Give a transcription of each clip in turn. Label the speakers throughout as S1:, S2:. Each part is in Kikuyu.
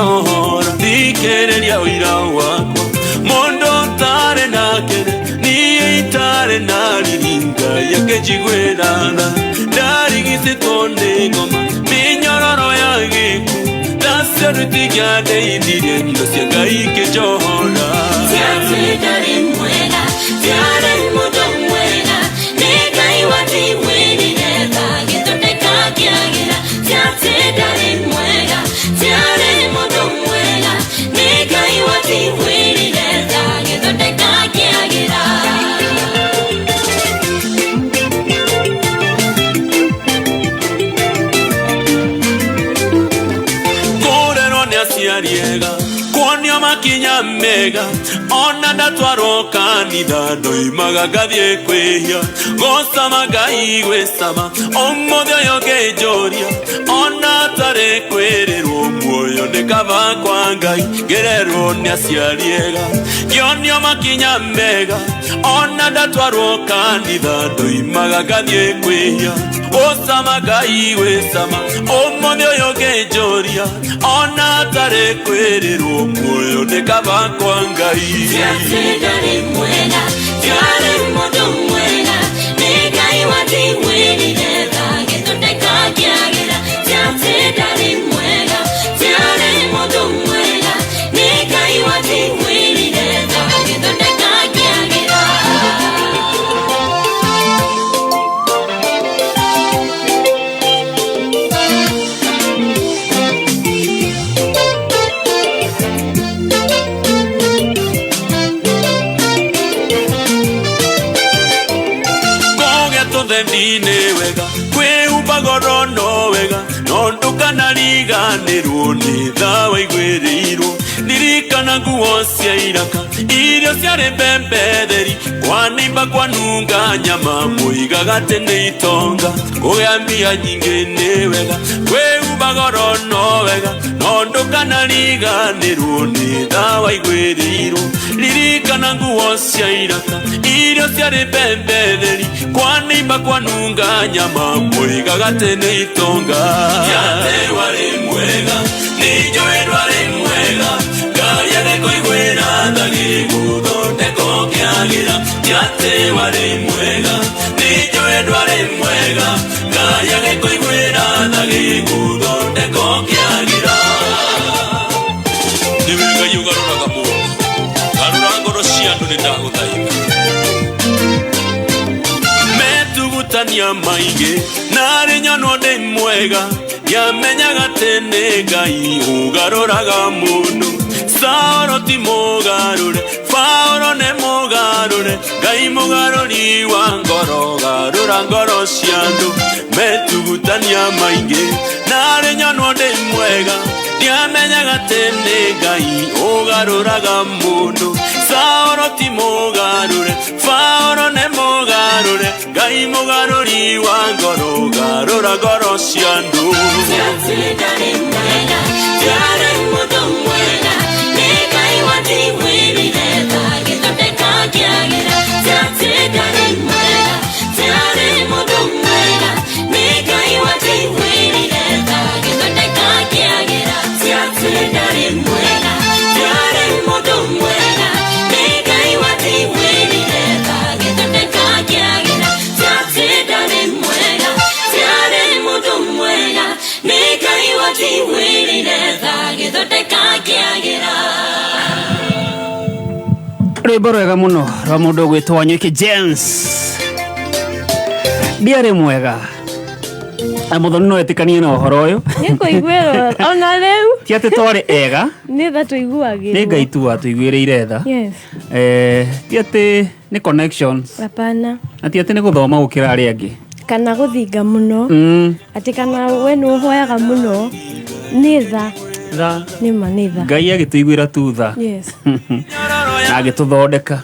S1: Gĩkĩnjohora. Thikĩrĩria ũira wakwa, mũndũ ũtarĩ na kĩrĩ, niĩ itarĩ na riri, Ngai akĩnjiguĩra tha. Ndarigicĩtwo nĩ ngoma, mĩnyororo ya gĩkuũ, tha cianyu itingĩandeithirie, indo cia Ngai ikĩnjohora.
S2: Tiarĩ mwega, tiarĩ mũndũ mwega, nĩ Ngai wanjiguĩrire tha, gĩthondeka ngĩagĩra. Tiarĩ mwega, tiarĩ mũndũ mwega, nĩ Ngai wanjiguĩrire tha, gĩthondeka ngĩagĩra.
S1: Kũrerwo nĩ aciari ega, kuonio makinya mega, ona ndatwarwo kanitha ndoimaga ngathiĩ kwĩhia. Gũcama Ngai gwĩcama, ũmũthĩ ũyũ ngĩnjũria, ona atarĩ kwĩrĩrwo muoyo nĩ kaba kwa Ngai. Ngĩrerwo nĩ aciari ega, ngĩonio makinya mega, ona ndatwarwo kanitha ndoimaga ngathiĩ kwĩhia. Gũcama Ngai gwĩcama, ũmũthĩ ũyũ ngĩnjũria, ona atarĩ kwĩrĩrwo muoyo nĩ kaba kwa Ngai.
S2: Tiarĩ mwega, tiarĩ mũndũ mwega, nĩ Ngai wanjiguĩrire tha, gĩthondeka ngĩagĩra. Tiarĩ mwega, tiarĩ mũndũ mwega, nĩ Ngai wanjiguĩrire tha, gĩthondeka ngĩagĩra.
S1: Kũgĩa tũthendi-inĩ wega, kwĩhumba goro no wega, no ndũkanariganĩrwo nĩ tha waiguĩrĩirwo. Ririkana nguo cia iraka, irio ciarĩ mbembe theri, kwanimba kwanunga nyama, mũigaga atĩ nĩ itonga. Kũgĩa mbia nyingĩ nĩ wega, kwĩhumba goro no wega, no ndũkanariganĩrwo nĩ tha waiguĩrĩirwo. Ririkana nguo cia iraka, irio ciarĩ mbembe theri, kwanimba kwanunga nyama, mũigaga atĩ nĩ itonga. Tiatĩ warĩ mwega, nĩnjũĩ ndwarĩ mwega, Ngai agĩkũiguĩra tha, gĩgũthondeka ũkĩagĩra. Tiatĩ warĩ mwega, nĩnjũĩ ndwarĩ mwega, Ngai agĩkũiguĩra tha, gĩgũthondeka ũkĩagĩra. Nĩwe Ngai ũgarũraga mũndũ, garũra ngoro cia andũ, nĩ ndagũthaitha. Metugutania maingĩ, narĩ nyonwo ndĩ mwega, ndiamenyaga atĩ nĩ Ngai ũgarũraga mũndũ. Saũlũ ti mũgarũre, Paũlũ nĩ mũgarũre, Ngai mũgarũri wa ngoro, garũra ngoro cia andũ. Metugutania maingĩ, narĩ nyonwo ndĩ mwega, ndiamenyaga atĩ nĩ Ngai ũgarũraga mũndũ. Saũlũ ti mũgarũre, Paũlũ nĩ mũgarũre, Ngai mũgarũri wa ngoro, garũra ngoro cia andũ.
S2: Tiarĩ mwega, tiarĩ mũndũ mwega, nĩ Ngai wanjiguĩrire tha, gĩthondeka ngĩagĩra. Tiarĩ mwega, tiarĩ mũndũ mwega, nĩ Ngai wanjiguĩrire tha, gĩthondeka ngĩagĩra. Tiarĩ mwega, tiarĩ mũndũ mwega, nĩ Ngai wanjiguĩrire tha, gĩthondeka ngĩagĩra. Tiarĩ mwega, tiarĩ mũndũ mwega, nĩ Ngai wanjiguĩrire tha, gĩthondeka ngĩagĩra.
S3: Rwĩmbo rwega mũno rwa mũndũ ũgwĩtwo Wanyoike James, ndiarĩ mwega. Na Mũthoni no etĩkanie na ũhoro ũyũ.
S4: Nĩ kũiguĩrwo ona rĩu.
S3: Ti atĩ twarĩ ega.
S4: Nĩ tha tũiguagĩrwo.
S3: Nĩ Ngai tu watũiguĩrĩire tha. Ti atĩ nĩ connections.
S4: Hapana.
S3: Na ti atĩ nĩ gũthoma gũkĩra arĩa angĩ.
S4: Kana gũthinga mũno. Atĩ kana we nĩ ũhoyaga mũno, nĩ tha.
S3: Tha.
S4: Nĩ ma, nĩ tha.
S3: Ngai agĩtũiguĩra tu tha. Na agĩtũthondeka.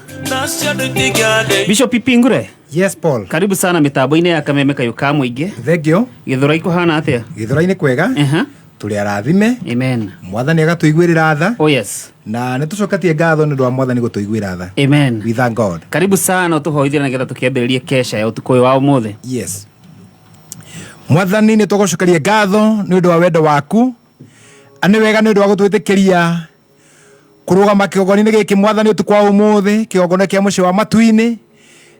S3: Bishop Ipingure.
S5: Yes, Paul.
S3: Karibu sana mĩtambo-inĩ ya Kameme Kayũ ka Mũingĩ.
S5: Thank you.
S3: Gĩthũrai kũhana atĩa?
S5: Gĩthũrai-inĩ kwega. Tũrĩ arathime.
S3: Amen.
S5: Mwathani agatũiguĩrĩra tha.
S3: Oh yes.
S5: Na nĩ tũcoketie ngatho nĩ ũndũ wa Mwathani gũtũiguĩra tha.
S3: Amen.
S5: We thank God.
S3: Karibu sana ũtũhoithie na nĩgetha tũkĩambĩrĩrie kesha ya ũtukũ ũyũ wa ũmũthĩ.
S5: Yes. Mwathani, nĩ tũgũcokeria ngatho nĩ ũndũ wa wendo waku. Nĩ wega nĩ ũndũ wa gũtwĩtĩkĩria kũrũgama kĩgongona-inĩ gĩkĩ mwathani ũtukũ wa ũmũthĩ, kĩgongona kĩa mũciĩ wa matu-inĩ,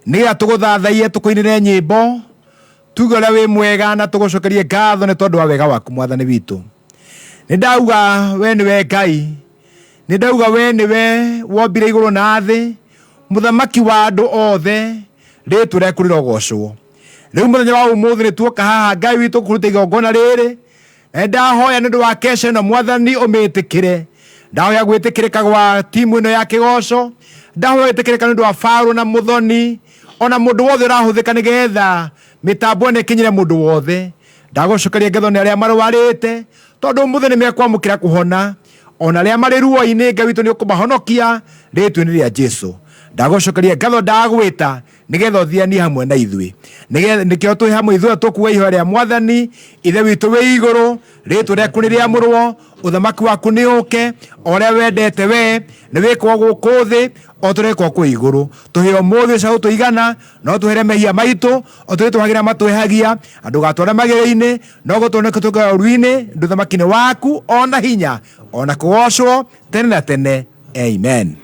S5: nĩgetha tũgũthathaiye, tũkũinĩre nyĩmbo, tuge ũrĩa wĩ mwega na tũgũcokerie ngatho nĩ tondũ wa wega waku mwathani witũ. Nĩ ndauga we nĩwe Ngai, nĩ ndauga we nĩwe wombire igũrũ na thĩ, mũthamaki wa andũ othe, rĩtwa rĩaku rĩrogocwo. Rĩu mũthenya wa ũmũthĩ nĩ tuoka haha Ngai witũ kũruta igongona rĩrĩ, na ndahoya nĩ ũndũ wa kesha ĩno mwathani ũmĩtĩkĩre. Ndahoya gwĩtĩkĩrĩka gwa timu ĩno ya kĩgoco, ndahoya gwĩtĩkĩrĩka nĩ ũndũ wa Farũ na Mũthoni, ona mũndũ wothe ũrahũthĩka nĩgetha mĩtambo ĩno ĩkinyĩre mũndũ wothe. Ndagũcokeria ngatho nĩ arĩa marwarĩte, tondũ ũmũthĩ nĩ mekwamũkĩra kũhona, ona arĩa marĩ ruo-inĩ Ngai witũ nĩ ũkũmahonokia rĩtwa-inĩ rĩa Jesũ. Ndagũcokeria ngatho, ndagwĩta nĩgetha ũthianie hamwe na ithuĩ, nĩgetha nĩkĩo twĩ hamwe ithuĩ tũkuga ihoya rĩa mwathani. Ithe witũ wĩ igũrũ, rĩtwa rĩaku nĩ rĩamũrwo, ũthamaki waku nĩ ũke, o ũrĩa wendete we nĩ wĩkwo gũkũ thĩ o ta ũrĩa wĩkwo kũu igũrũ. Tũhe ũmũthĩ ca gũtũigana, no tũhere mehia maitũ o tũrĩa tũhagĩra matwĩhagia, na ndũgatware magerio-inĩ, no gũtũhonokia tũkĩra ũũru-inĩ, ũthamaki nĩ waku ona hinya ona kũgocwo tene na tene. Amen.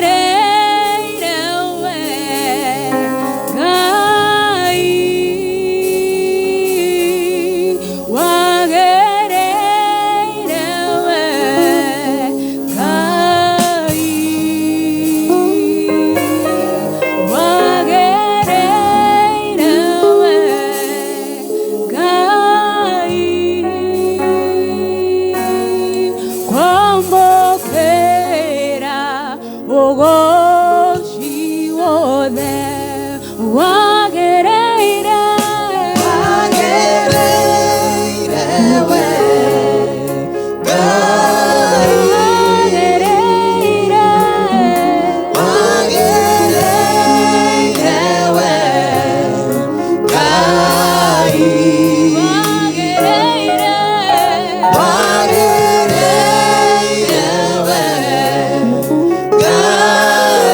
S2: Wagereire we Ngai, wagereire we Ngai, wagereire we Ngai, kwamũkĩra ũgoci wothe wagereire,
S6: Wagereire we Ngai,
S2: wagereire,
S6: wagereire we Ngai,
S2: wagereire,
S6: wagereire we Ngai,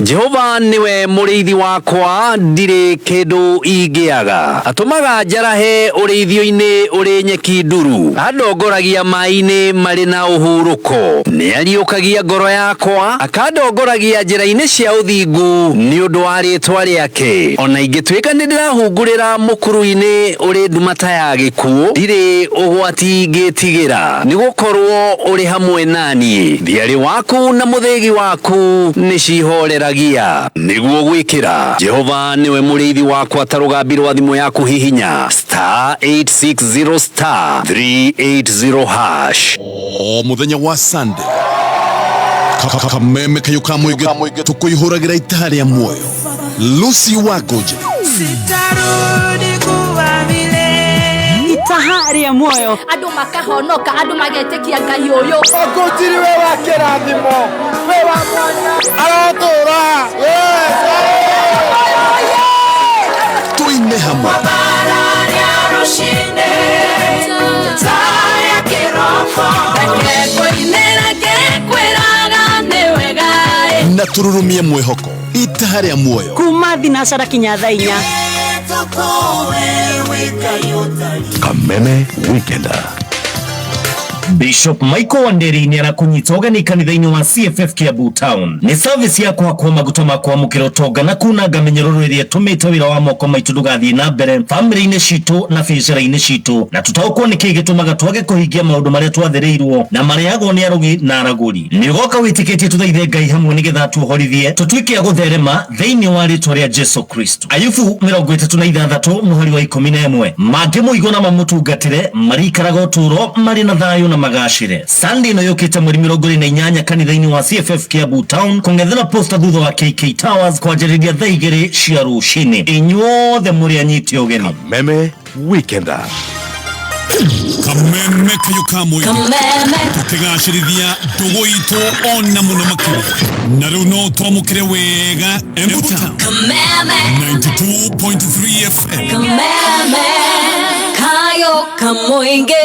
S7: Jehova niwe mũrĩithi wakwa, ndirĩ kĩndũ ingĩaga. Atũmaga njarahe ũrĩithio-inĩ ũrĩ nyeki nduru, andongoragia maĩ-inĩ marĩ na ũhurũko. Nĩariũkagia ngoro yakwa, akandongoragia njĩra-inĩ cia ũthingu nĩ ũndũ wa rĩĩtwa rĩake. Ona ingĩtuĩka nĩ ndĩrahungurĩra mũkuru-inĩ ũrĩ nduma ta ya gĩkuũ, ndirĩ ũgwati ingĩtigĩra, nĩgũkorwo ũrĩ hamwe naniĩ. Thiarĩ waku na mũthĩgi waku nĩcihoreragia. Nĩguo gwĩkĩra Jehova nĩwe mũrĩithi wakwa ta rũgambi rwa thimũ yaku hihinya star 860 star 380 hash.
S8: O muthenya wa Sunday, Kameme kayo ka Mũingĩ tũkũihũragĩra itaha rĩa muoyo. Lucy Wangũnjĩrĩ.
S9: Sitarudi kuwa vile.
S10: Itaha rĩa muoyo.
S11: Andũ makahonoka, andũ magetĩkia Ngai ũyũ.
S5: Ũkũnjiri we wa kĩrathimo, we wa mwanya, arotũra.
S8: Tuine hamwe. Na tururumie mwĩhoko itaha rĩa muoyo.
S10: Kuma thinacara kinya thaa inya.
S8: Kameme Weekender.
S12: Bishop Michael Wanderi nĩ arakũnyita ũgeni kanitha-inĩ wa CFF Kiambu Town. Nĩ service ya kũhakwo maguta ma kwamũkĩra ũtonga na kunanga mĩnyororo ĩrĩa ĩtũmĩte wĩra wa moko maitũ ndũgathiĩ na mbere bamĩrĩ-inĩ citũ na biacara-inĩ citũ, na tũtaũkwo nĩ kĩĩ gĩtũmaga twage kũhingia maũndũ marĩa twathĩrĩirwo na marĩagwo nĩ arogi na aragũri. Nĩ ũgoka wĩtĩkĩtie tũthaithe Ngai hamwe nĩgetha tuohorithie tũtuĩke a gũtherema thĩinĩ wa rĩtwa rĩa Jesu Kristo. Ayubu 36 mũhari wa 11, mangĩmũigua na mamũtungatĩre marĩikaraga ũtũũro marĩ na thayũ na magacire. Sunday ĩno yũkĩte mweri 28 kanitha-inĩ wa CFF Kiambu Town kũng'ethera posta thutha wa KK Towers kwanjĩrĩria thaa 2 cia rũcinĩ. Inyuothe mũrĩ anyite ũgeni.
S8: Kameme Weekender.
S13: Kameme kayo ka Mũingĩ tũkĩgacĩrithia ndũgũ itũ ona mũno makĩria, na rĩu no twamũkĩre wega Embu Town 92.3 FM.
S2: Kameme kayo ka Mũingĩ.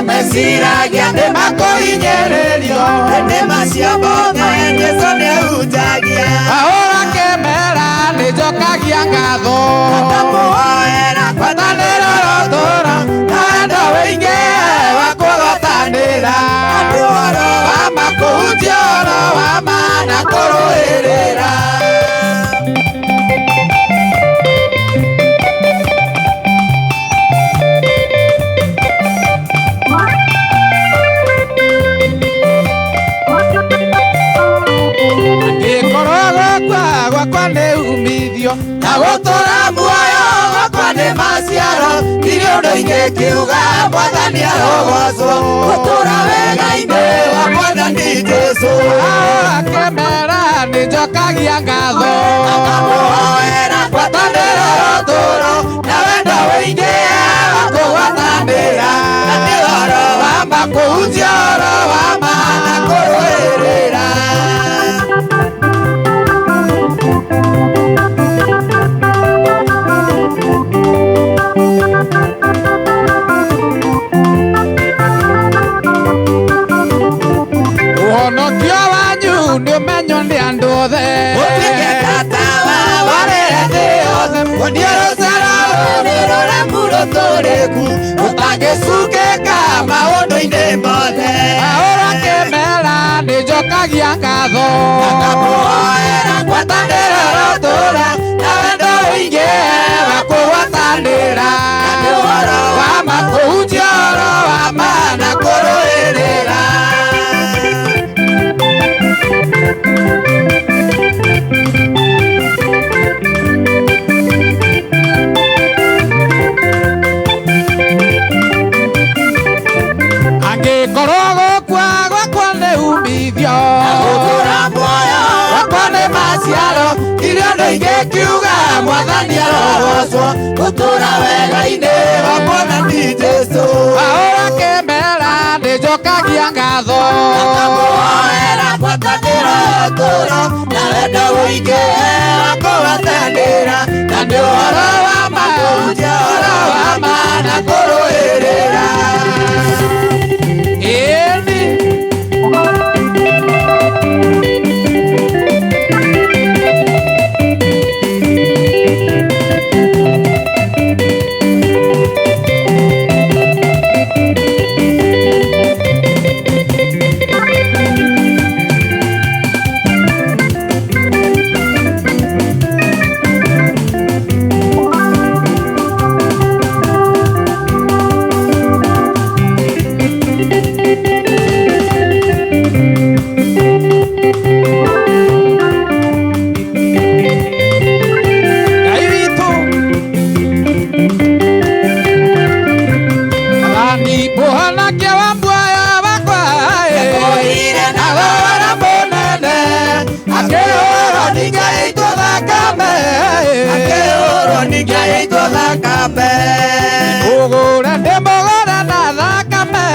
S6: Meciragia nĩ makũhinyĩrĩrio, nĩ macio mothe. na kũrũĩrĩra. Angĩkorwo gwakwa gwakwa nĩ umithio na gũtũra muoyo gwakwa nĩ maciaro, ndirĩ ũndũ ingĩkiuga Mwathani arogocwo, gũtũra wega-inĩ wa Mwathani Jesũ. Akĩmera nĩnjokagia ngatho, akamũhoera ngwatanĩro ya ũtũũro na wendo ũingĩ wa kũgwatanĩra, na nĩ ũhoro wa ma kũhunjia ũhoro wa ma na kũrũĩrĩra. Ũhonokio wanyu nĩũmenywo nĩ andũ othe, ũtuĩke tatawa warĩre thĩ yothe, muonie rũcaro rũrĩ rũremu rũtũrĩku, rũtangĩcukĩka maũndũ-inĩ mothe. Paũlũ akĩmera nĩnjokagia ngatho, akamũhoera ngwatanĩro ĩrotũũra na wendo ũingĩ wa kũgwatanĩra, na nĩ ũhoro wa ma kũhunjia ũhoro wa ma na kũrũĩrĩra. Angĩkorwo gũkua gwakwa nĩ umithio, na gũtũũra muoyo gwakwa nĩ maciaro, ndirĩ ũndũ ingĩkiuga Mwathani arogocwo, gũtũũra wega-inĩ wa Mwathani Jesũ. Paũlũ akĩmera nĩnjokagia ngatho, akamũhoera ngwatanĩro ya ũtũũro na wendo ũingĩ wa kũgwatanĩra, na nĩ ũhoro wa ma kũhunjia ũhoro wa ma na kũrũĩrĩra. Ĩni. Ngai witũ Mwathani mũhonokia wa muoyo wakwa, nĩatũire na wara mũnene, akĩhũrwo ningĩ agĩitwo thakame, akĩhũrwo ningĩ agĩitwo thakame. Mũgũre ndĩmũgũre na thakame,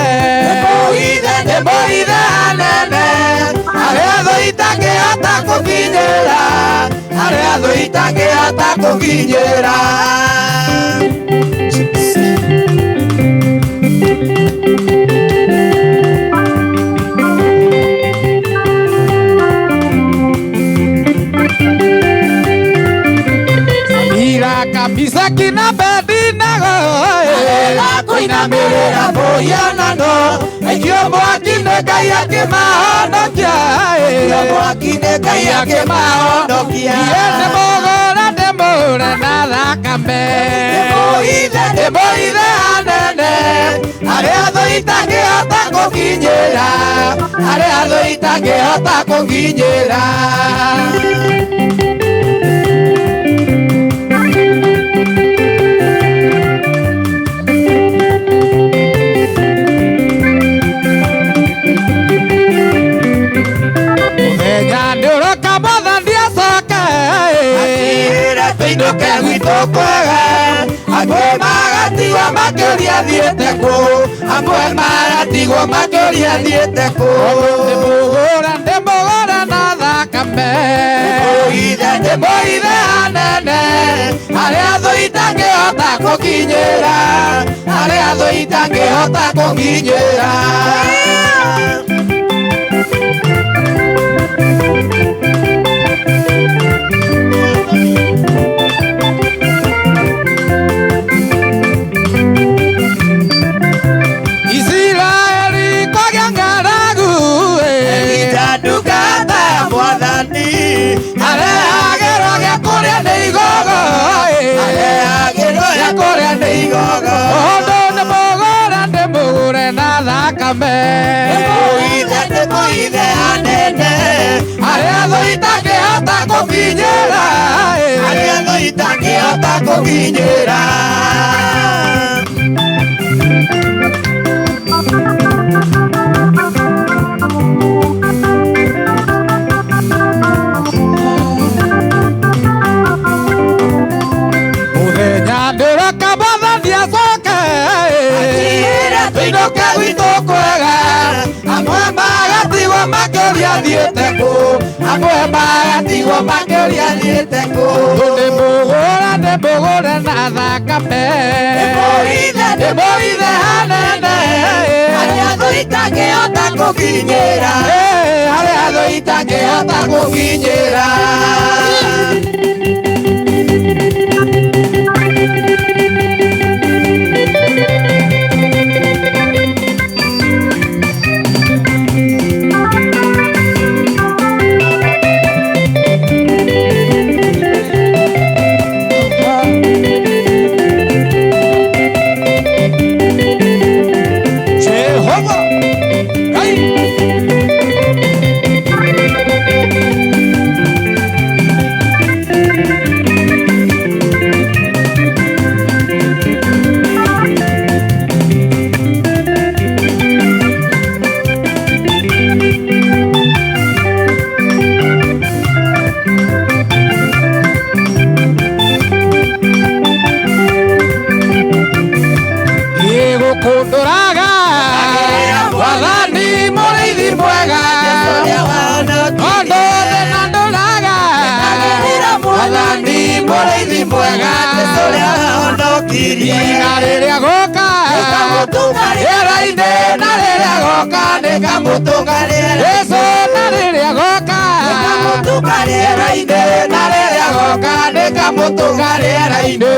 S6: ndĩmũhithe ndĩmũhithe hanene, harĩa thũ itangĩhota gũkinyĩra, harĩa thũ itangĩhota gũkinyĩra. Samira kabisa kina Abednego, kũinamĩrĩra mũhianano, aikio mwaki-inĩ Ngai akĩmahonokia, aikio mwaki-inĩ Ngai akĩmahonokia. Niĩ ndĩmũgũre ndĩmũgũre na thakame, ndĩmũhithe ndĩmũhithe hanene, harĩa thũ itangĩhota gũkinyĩra, harĩa thũ itangĩhota gũkinyĩra. Mũthenya nĩũroka Mwathani acoke, atwĩre tũinũke gwitũ kwega, amwe magatigwo makĩũria thiĩte kũ, amwe magatigwo makĩũria thiĩte kũ. Ndĩmũgũre ndĩmũgũre na thakame, ndĩmũhithe ndĩmũhithe hanene, harĩa thũ itangĩhota gũkinyĩra, harĩa thũ itangĩhota gũkinyĩra. Isiraeli kwagĩa ng'aragu, Elija ndungata ya Mwathani. thakame nĩ anene arĩa thũ itangĩhota gũkinyĩra arĩa thũ itangĩhota gũkinyĩra. Mũthenya ndĩroka Mwathani acoke tũinũke gwitũ kwega amwe magatigwo makĩũria thiĩte kũ amwe magatigwo makĩũria thiĩte kũ nĩ mũgũre na thakame nĩ mũithe hanene harĩa thũ itangĩhota gũkinyĩra harĩa thũ itangĩhota gũkinyĩra. Igũkũndũraga Mwathani mũrĩithi mwega ondũthĩ na ndũraga Mwathani mũrĩithi mwega na rĩrĩa goka rĩera-inĩ na rĩrĩa goka nĩngamũtũnga Jesũ na rĩrĩa goka rĩera-inĩ na rĩrĩa goka nĩngamũtũnga rĩera-inĩ.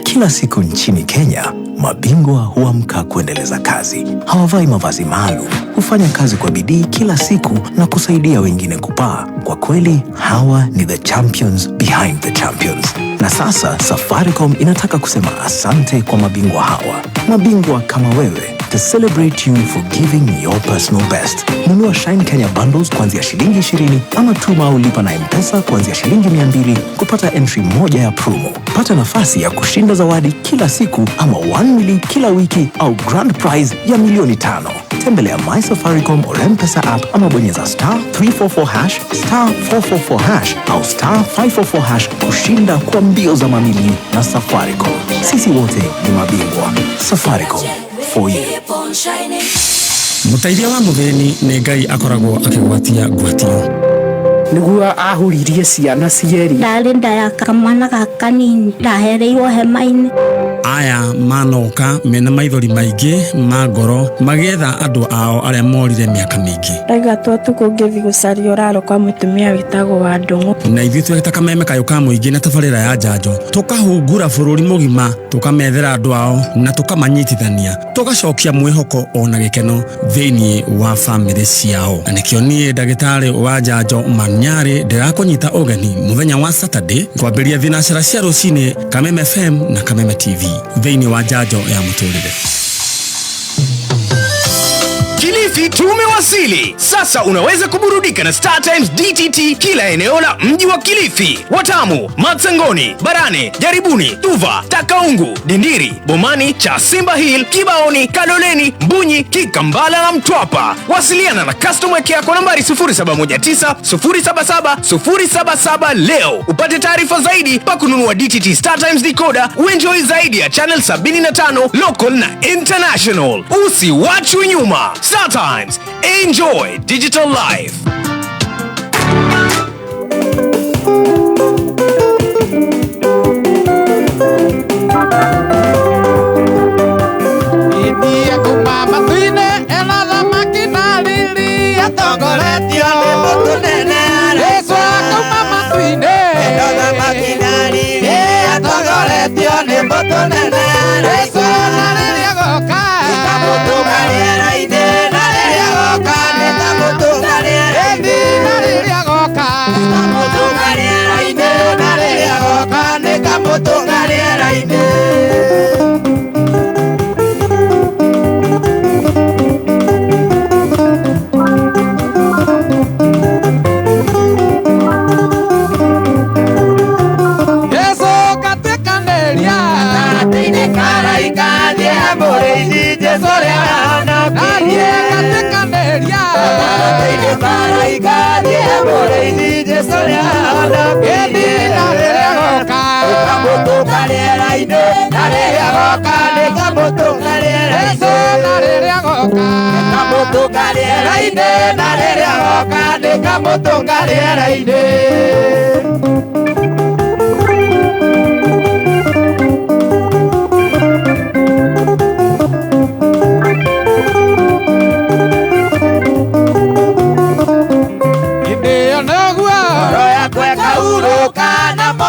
S14: Kila siku nchini Kenya, mabingwa huamka kuendeleza kazi. Hawavai mavazi maalum, hufanya kazi kwa bidii kila siku na kusaidia wengine kupaa. Kwa kweli, hawa ni the champions behind the champions. Na sasa, Safaricom inataka kusema asante kwa mabingwa hawa. Mabingwa kama wewe. To celebrate you for giving your personal best. Nunua Shine Kenya bundles kuanzia shilingi 20 ama tuma au lipa na M-Pesa kuanzia shilingi 200 kupata entry moja ya promo. Pata nafasi ya kushinda zawadi kila siku ama 1 mili kila wiki au grand prize ya milioni 5. Tembelea My Safaricom or M-Pesa app ama bonyeza star 344 hash, star 444 hash au star 544 hash kushinda kwa mbio za mamili na Safaricom. Sisi wote ni mabingwa. Safaricom. For you.
S15: Muteithia wa muthini ni Ngai akoragwo akigwatia ngwatio.
S16: Niguo ahuririe ciana cierĩ.
S17: Ndarĩ nda ya kamwana gaka kanini ndahereirwo hema-inĩ.
S15: Aya manoka mena maithori maingĩ ma ngoro magĩetha andũ ao arĩa morire mĩaka mĩingĩ.
S4: Ndaiga tukũ ngĩthiĩ gũcaria ũraro kwa mũtumia wĩtagwo wa Ndũng'ũ.
S15: Na ithuĩ tweta Kameme kayũ ka mũingĩ na tabarĩra ya njanjo tũkahungura bũrũri mũgima tũkamethera andũ ao na tũkamanyitithania tũgacokia mwĩhoko ona gĩkeno thĩinĩ wa bamĩrĩ ciao. Na nĩkĩo niĩ ndagĩtarĩ wa njanjo Manyarĩ ndĩrakũnyita ũgeni mũthenya wa Saturday kwambĩrĩria thinacara cia rũcinĩ Kameme FM na Kameme TV thĩinĩ wa njanjo ya mũtũrĩre.
S18: Kilifi tumewasili. Sasa unaweza kuburudika na Star Times DTT kila eneo la mji wa Kilifi. Watamu, Matsangoni, Barane, Jaribuni, Tuva, Takaungu, Dindiri, Bomani, Chasimba Hill, Kibaoni, Kaloleni, Mbunyi, Kikambala na Mtwapa. Wasiliana na customer care kwa nambari 0719 077 077 leo. Upate taarifa zaidi pa kununua DTT Star Times decoder, uenjoy zaidi ya channel 75 local na international. Usiwachwe nyuma. Star Times. Enjoy digital life.
S6: Jesu nĩahonokirie ngatĩkanĩria maraika thiĩ mũrĩithi Jesu nĩahonokirie na rĩrĩa goka nĩkamũtũnga rĩera-inĩ na rĩrĩa goka nĩkamũtũnga rĩera-inĩ na rĩrĩa goka nĩkamũtũnga rĩera-inĩ na rĩrĩa goka nĩkamũtũnga rĩera-inĩ.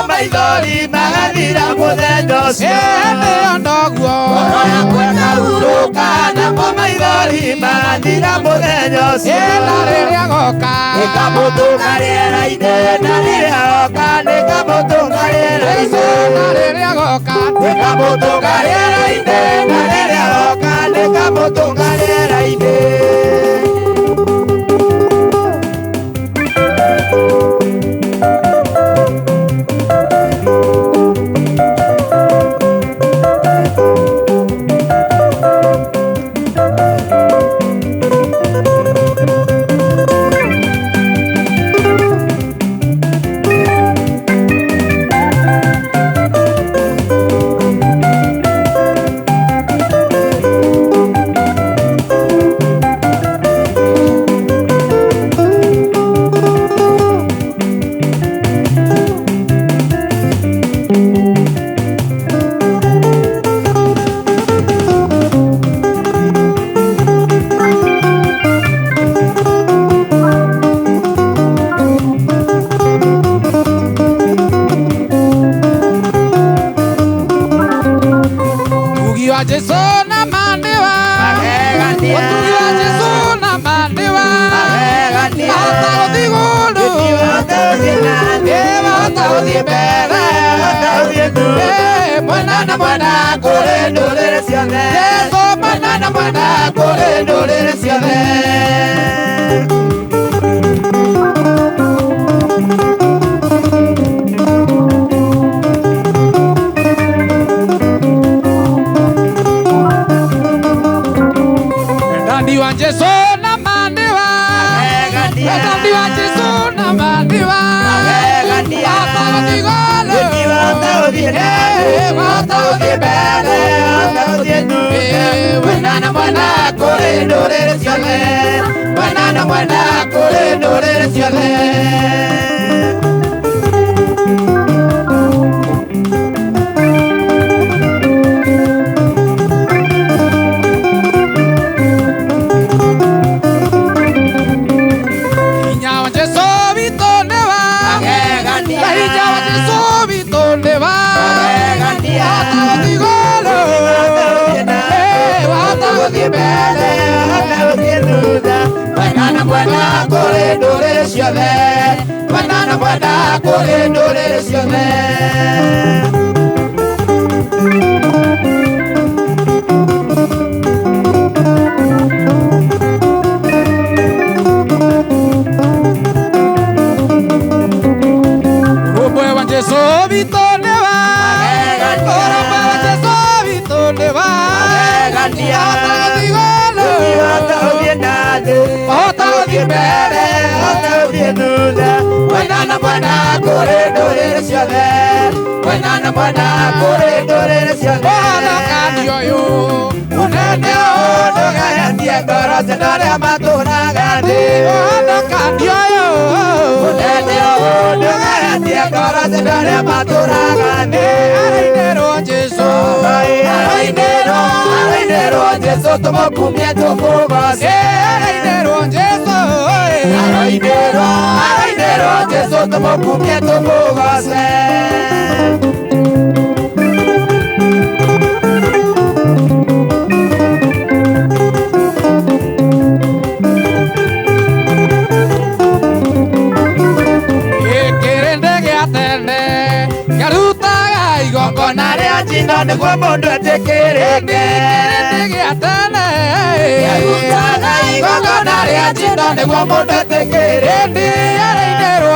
S6: Maithori magathira mũthenya ũcio ĩyo noguo ngoro yakwa ĩkahurũka namo maithori magathira mũthenya ũcio na rĩrĩa goka nĩkamũtũnga rĩera-inĩ na rĩrĩa goka nĩkamũtũnga rĩera-inĩ na rĩrĩa goka nĩkamũtũnga rĩera-inĩ na rĩrĩa goka nĩkamũtũnga rĩera-inĩ.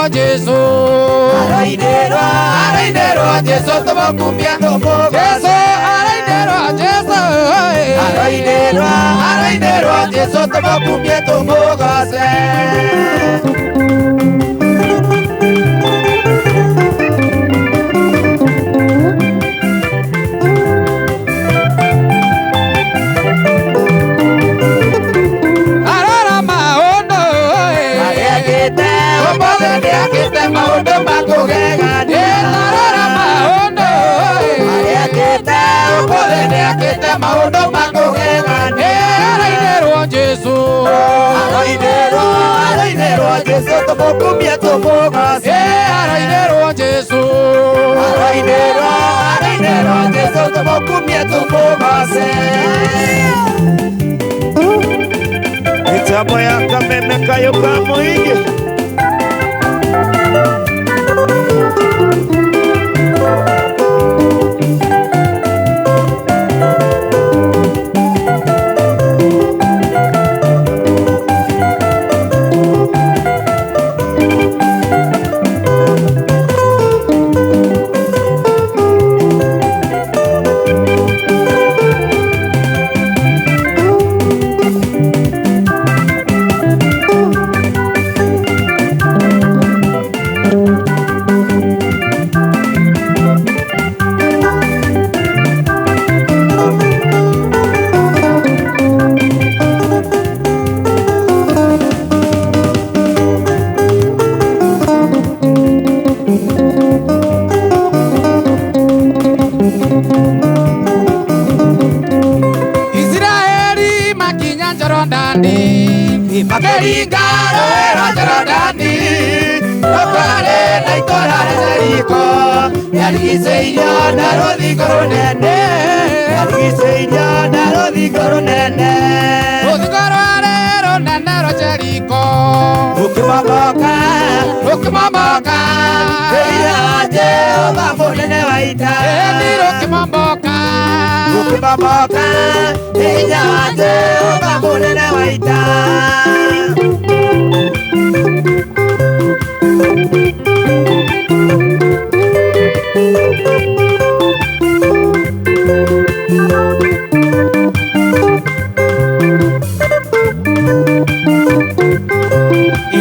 S6: Aroinĩrwo Jesũ, aroinĩrwo, aroinĩrwo Jesũ tũmũkumie tũmũgoce. Jesũ aroinĩrwo Jesũ, aroinĩrwo, aroinĩrwo Jesũ tũmũkumie tũmũgoce. Arora maũndũ marĩa ekĩte, ũmũthĩ nĩekĩte maũndũ ma kũgegania. Arora maũndũ marĩa ekĩte, ũmũthĩ nĩekĩte maũndũ ma kũgegania. Aroinĩrwo Jesũ, aroinĩrwo, aroinĩrwo Jesũ tũmũkumie tũmũgoce. Aroinĩrwo Jesũ, aroinĩrwo, aroinĩrwo Jesũ tũmũkumie tũmũgoce.
S19: Mitambo ya Kameme Kayo ka Mũingĩ.
S6: Isiraeli makinya Jorodani, makĩringa rũũĩ rwa Jorodani, rũkwarĩ na itũũra rĩa Jeriko, rĩarigicĩirio na rũthingo rũnene, rĩarigicĩirio na rũthingo rũnene. Rũthingo rwarĩ rũnene rwa Jeriko, rũkĩmomoka, rũkĩmomoka,
S19: Hinya wa Jehova mũnene wa ita,
S6: ĩni rũkĩmomoka,
S19: rũkĩmomoka, hinya wa Jehova mũnene wa ita.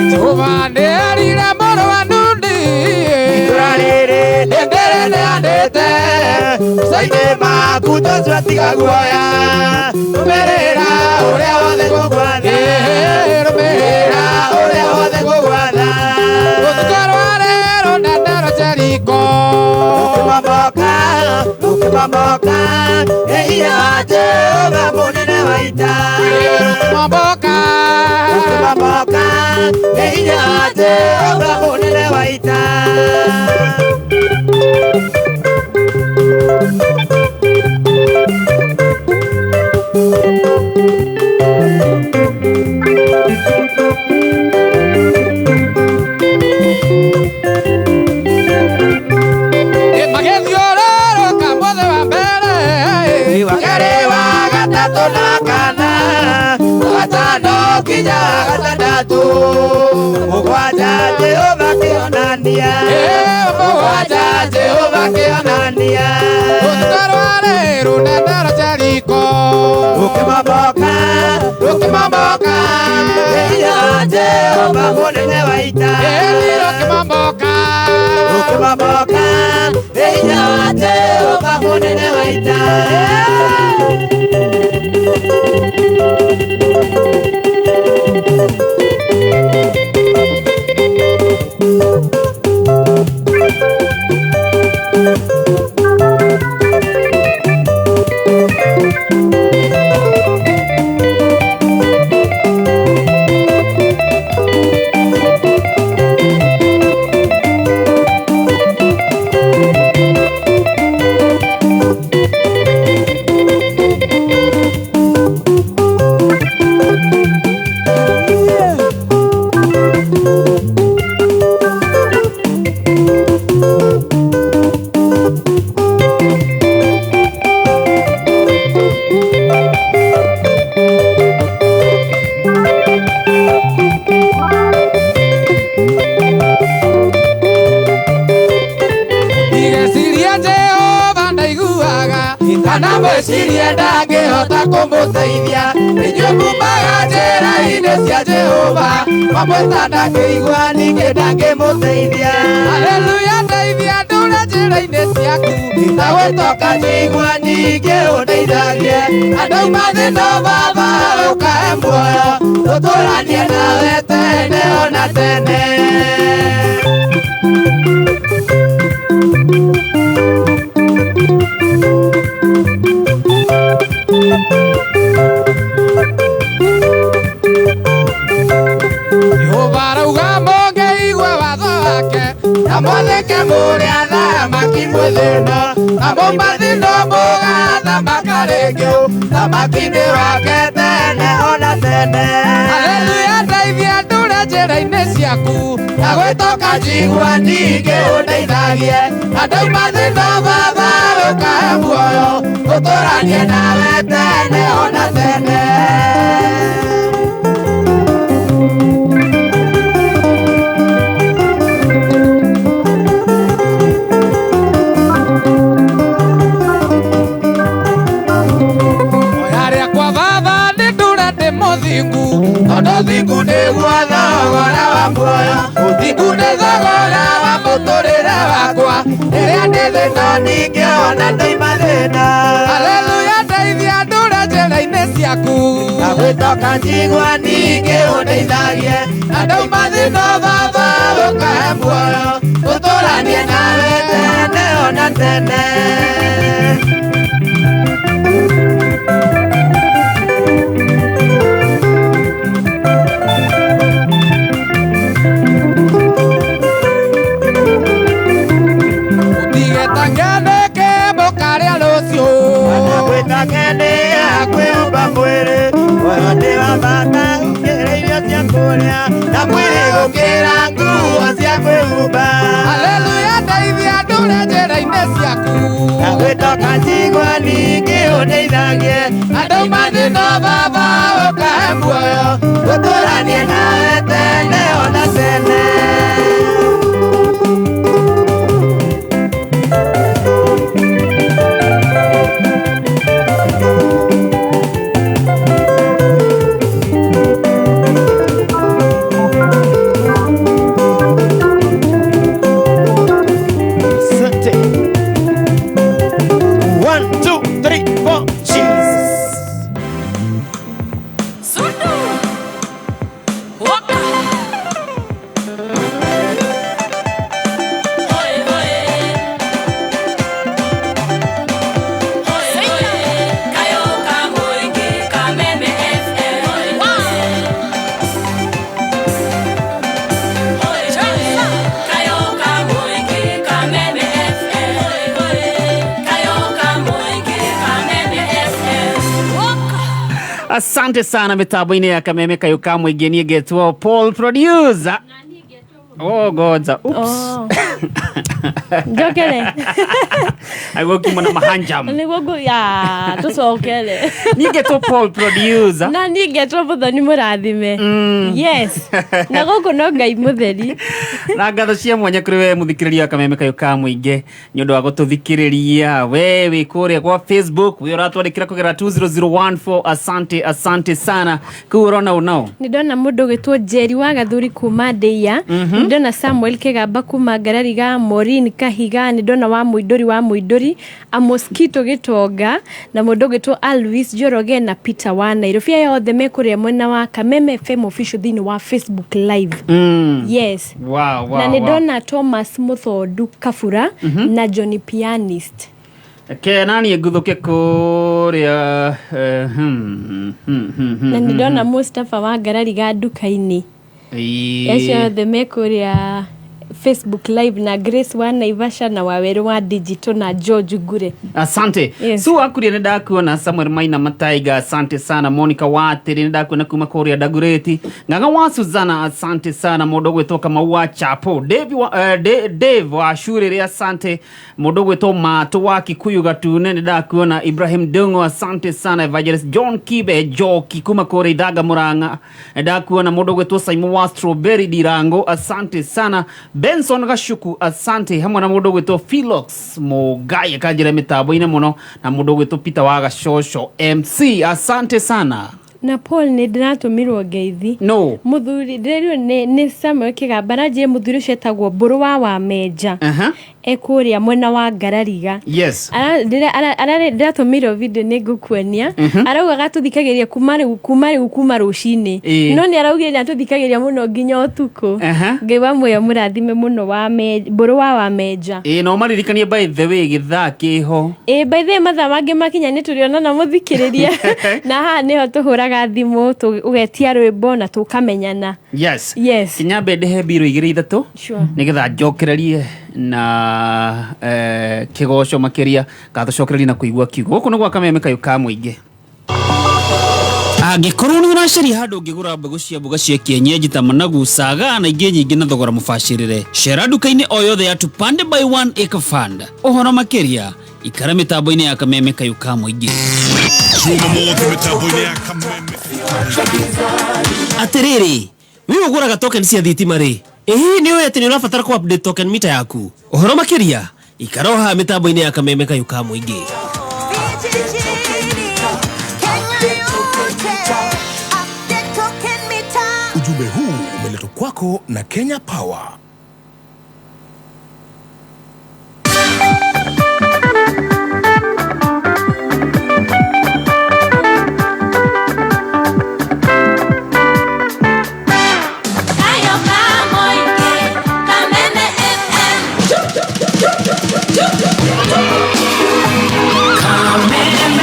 S6: Jehova nĩerire mũrũ wa Nuni,
S19: Itũũra rĩrĩ
S6: nĩndĩrĩneanĩte,
S19: maico-inĩ maku Joshua tiga guoya, rũmĩrĩra ũrĩa wothe ngũgwatha,
S6: rũmĩrĩra
S19: ũrĩa wothe ngũgwatha.
S6: Rũthingo rwarĩ rũnene rwa Jeriko,
S19: rũkĩmomoka, rũkĩmomoka, hinya wa Jehova mũnene wa ita,
S6: rũkĩmomoka,
S19: rũkĩmomoka, hinya wa Jehova mũnene wa ita.
S6: Magĩthiũrũrũka mũthĩ wa mbere,
S19: wa kerĩ, wa gatatũ na kana, wa gatano nginya wa gatandatũ, mũgwanja Jehova kĩonania, mũgwanja Jehova kĩonania.
S6: Rũthingo rwarĩ rũnene rwa Jeriko,
S19: rũkĩmomoka, rũkĩmomoka, hinya wa Jehova mũnene wa ita,
S6: ĩni rũkĩmomoka,
S19: rũkĩmomoka, hinya wa Jehova mũnene wa ita.
S6: ndangĩmũteithia inyuĩ mumaga njĩra-inĩ cia Jehova mamwĩta ndangĩigua ningĩ ndangĩmũteithia Haleluya ndeithia ndũre njĩra-inĩ ciaku na gwĩtoka njigua ningĩ ũndeithagie andũ mathĩna baba ũkahe muoyo tũtũranie nawe tene ona tene. Jehova arauga mũngĩigua watho wake na mwathĩke mũrĩ athamaki mwĩ thĩna na mũmathĩna mũgathamaka rĩngĩ thamaki-inĩ wake tene ona tene. Haleluya ndeithia ndũre njĩra-inĩ ciaku na gwĩtoka njigua ningĩ ũndeithagie na ndauma thĩna baba ũkahe muoyo tũtũranie nawe tene ona tene. Tondũ thingu nĩguo thogora wa muoyo ũthingu nĩ thogora wa mũtũrĩre wakwa rĩrĩa ndĩ thĩna ningĩ ona ndoima thĩna. Haleluya ndeithia ndũre njĩra-inĩ ciaku na gwĩtoka njigua ningĩ ũndeithagie na ndauma thĩna baba ũkahe muoyo tũtũranie nawe tene ona tene. Na mwĩrĩ gũkĩra nguo cia kwĩhumba. Haleluya ndeithia ndũre njĩra-inĩ ciaku na gwĩtoka njigua ningĩ ũndeithagie na ndauma thĩna baba ũkahe muoyo tũtũranie nawe tene ona tene.
S3: Asante sana mitambo-inĩ ya Kameme Kayũ ka Mũingĩ. Niĩ ngetwo Paul producer. Oh goja. Oops.
S4: Oh. Njokere.
S3: Aguo kiuma na mahanjam.
S4: Nĩguo ngũ ya tũcokere.
S3: Niĩ ngetwo Paul producer.
S4: Na niĩ ngetwo Mũthoni mũrathime. Yes. Na gũkũ no Ngai mũtheri.
S3: Na ngatho cia mwanya kũrĩ we mũthikĩrĩria wa Kameme Kayũ ka Mũingĩ nĩ ũndũ wa gũtũthikĩrĩria. We wĩ kũrĩa kwa Facebook, we ũratwandĩkĩra kũgerera 20014. Asante, asante sana. Kũu ũrona ũnao?
S4: Nĩ ndona mũndũ ũgĩtwo Njeri wa Gathuri kuma Ndĩia. Nĩ ndona Samuel Kĩgamba kuma Ngarariga, Maureen Kahiga, nĩ ndona wa Mũindũri Amos Kito Gĩtonga na mũndũ ũgĩtwo Alvis Njoroge na Peter wa Nairobi. Aya othe me kũrĩa mwena wa Kameme FM official thĩinĩ wa Facebook live. Yes.
S3: Wow, wow,
S4: na nĩ ndona Thomas Mũthondu Kabura na Johnny Pianist.
S3: Ke nani nguthuke kũrĩa
S4: na nĩ ndona Mustafa wa Ngarariga nduka-inĩ. Acio othe me kũrĩa Facebook live na Grace wa Naivasha na Waweru wa Digital na George Ngure.
S3: Asante.
S4: Yes.
S3: Su akuria nĩ ndakuona Samuel Maina Mataiga, asante sana. Monica Watiri nĩ ndakuona kuma kũrĩa Dagoretti. Ng'ang'a wa Suzana, asante sana. Mũndũ ũgwĩtwo Kamau wa Chapo, Dave wa, Dave wa Shurire, asante. Mũndũ ũgwĩtwo Matũ wa Kikuyu Gatune nĩ ndakuona. Ibrahim Dungo, asante sana. Evangelist John Kibe Joki kuma kũrĩa Ithanga Murang'a nĩ ndakuona. Mũndũ ũgwĩtwo Simon wa Strawberry Dirango, asante sana. Benson Gacuku, asante, hamwe na mũndũ ũgwĩtwo Philox Mũngai akanjĩra mĩtambo-inĩ mũno, na mũndũ ũgwĩtwo Peter wa Gacoco MC, asante sana.
S4: Na Paul, nĩ ndĩratũmirwo ngeithi.
S3: No.
S4: Mũthuri ndĩrerirwo nĩ Samuel Kĩgamba aranjĩre mũthuri ũcio etagwo Mbũrũ wa Wamenja. Ekũrĩa mwena wa Ngarariga. Ndĩratũmĩirwo video, nĩ ngũkuonia. Arauga gatũthikagĩria kuma rĩu kuma rũcinĩ. No nĩ araugire nĩ atũthikagĩria mũno nginya ũtukũ. Ngai wa muoyo mũrathime mũno wa Mbũrũ wa Wamenja.
S3: Ĩĩ, no maririkanie, by the way, gĩthaa kĩho.
S4: Ĩ, by the way, mathaa mangĩ makinya nĩ tũrĩonana mũthikĩrĩria, na haha nĩho tũhũraga thimũ, ũgetia rwĩmbo na tũkamenyana.
S3: Yes.
S4: Yes.
S3: Kinyambe ndĩhe mbiro igĩrĩ ithatũ.
S4: Sure.
S3: Nĩgetha njokererie na kĩgoco makĩria, gatũcokererie na kũigua kiugo gũkũ nĩ gwa Kameme kayũ ka mũingĩ. Angĩkorwo nĩ ũracaria handũ ũngĩgũra mbegũ cia mboga cia kienyeji ta managu, saga na ingĩ nyingĩ na thogora mũbacĩrĩre, cera nduka-inĩ o yothe ya Tupande by One Acre Fund. Ũhoro makĩria, ikara mĩtambo-inĩ ya Kameme kayũ ka mũingĩ.
S13: Jumamothi mĩtambo-inĩ ya Kameme.
S15: Atĩrĩrĩ, wĩ ũgũraga token cia thitima rĩ, ĩ hihi nĩ ũĩ atĩ nĩ ũrabatara kũ update token meter yaku? Ũhoro makĩria, ikara o haha mĩtambo-inĩ ya Kameme kayũ ka mũingĩ.
S8: Ujumbe huu umeletwa kwako na Kenya Power.
S2: Kayo ka mũingĩ, Kameme FM. Kameme.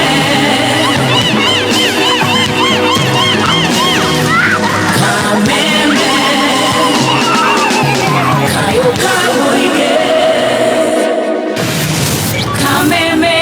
S2: Kameme. Kayo ka mũingĩ. Kameme.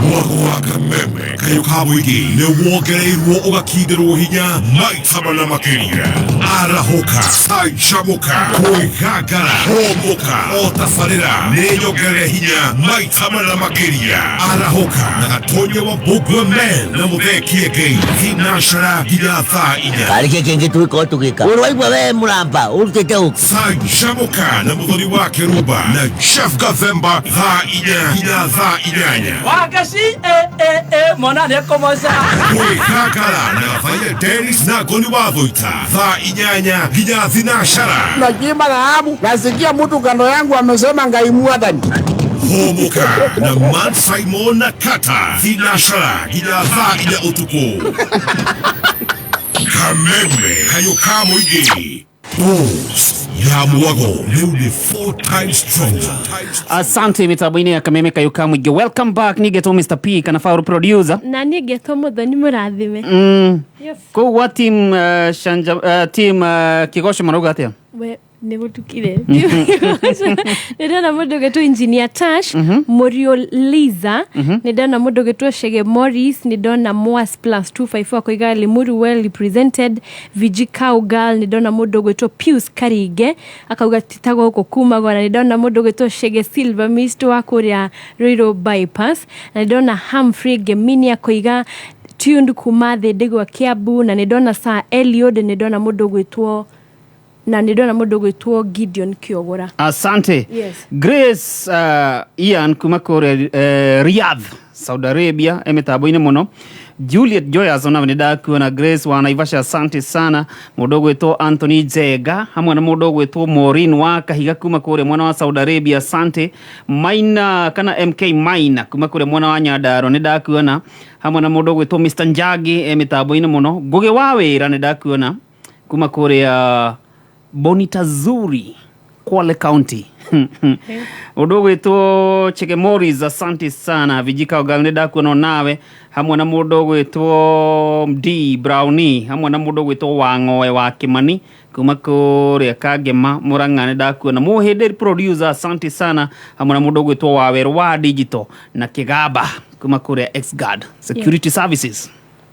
S13: Mwago wa Kameme kayũ ka mũingĩ nĩ wongereirwo ũgakindĩrwo hinya maita mana makĩria. Arahũka, canjamũka, kwĩgangara, hũmũka, o tabarĩra nĩ nyongerere hinya maita mana makĩria. Arahũka na Gatonya wa Bugwa Men na Mũthee Kĩengei, thinacara nginya thaa 4.
S20: Karä kä kä ngä tå gä korwo tå gä ka å rwaigua we må ramba å rutä te å
S13: Canjamũka na Mũthoni wa Kĩrumba na Jeff Gathemba, thaa 4 nginya thaa 8.
S9: Wagaci e e e mwana nĩ ekũmoca.
S13: Kwĩgangara na Gathaia Dennis na Ngoni wa Thũita, thaa 8 nginya thinacara.
S6: Nachimba dhahabu, nasikia mtu kando yangu amesema Ngai mwathani.
S13: Hũmũka na Man Simon na Kata, thinacara nginya thaa 4 ũtukũ. Kameme kayũ ka mũingĩ. Boost ya mwago rĩu nĩ four times stronger.
S3: Asante mĩtambo-inĩ ya Kameme kayũ ka mũingĩ. Welcome back. Nigetwo Mr P kana Faru producer.
S4: Na niĩ ngetwo Mũthoni mũrathime. Yes.
S3: Kũu gwa team shanja, team kĩgoco marauga atĩa?
S4: We nä gå tukire. Nä ndona må ndå gätwo Engineer Tash Mũrio Liza. Nä ndona må ndå gätwo Shege Morris. Nä ndona Moas plus 254 koiga Limuru well represented. VG Cowgirl. Nä ndona må ndå gwĩtwo Pius Karinge akauga tita gũkũ kumagwo. Na nä ndona må ndå gwĩtwo Shege Silver Mist wa kũrĩa Ruiru Bypass, na nä ndona Humphrey Gemini akoiga tuned kuma thĩ ndĩgwa Kiambu, na nä ndona Sir Eliud, nä ndona må ndå gwĩtwo na nä ndona må ndå gwĩtwo Gideon Kiogora.
S3: Asante.
S4: Yes.
S3: Grace Ian kuma kũrĩa Riyadh, Saudi Arabia, e mĩtambo-inĩ mũno. Juliet Joyas, ona nĩ ndakuona. Grace wa Naivasha, asante sana. Mũndũ ũgwĩtwo Anthony Njega hamwe na mũndũ ũgwĩtwo Maureen wa Kahiga kuma kũrĩa mwena wa Saudi Arabia, asante. Maina kana MK Maina kuma kũrĩa mwena wa Nyandarua, nĩ ndakuona, hamwe na mũndũ ũgwĩtwo Mr Njagi, e mĩtambo-inĩ mũno. Ngũgĩ wa wĩra, nĩ ndakuona kuma kũrĩa Bonita Zuri, Kwale County. Ũndũ ũgwĩtwo Chege Morris, asante sana. Vijika Ogal, nĩ ndakuona nawe, hamwe na mũndũ ũgwĩtwo D Brownie, hamwe na mũndũ ũgwĩtwo Wang'oe wa Kĩmani kuma kũrĩa Kangema Mũrang'a, nĩ ndakuona. Mũhĩndĩ producer, asante sana, hamwe na mũndũ ũgwĩtwo Wawerũ wa Digital na Kĩgamba kuma kũrĩa Xguard Security Services.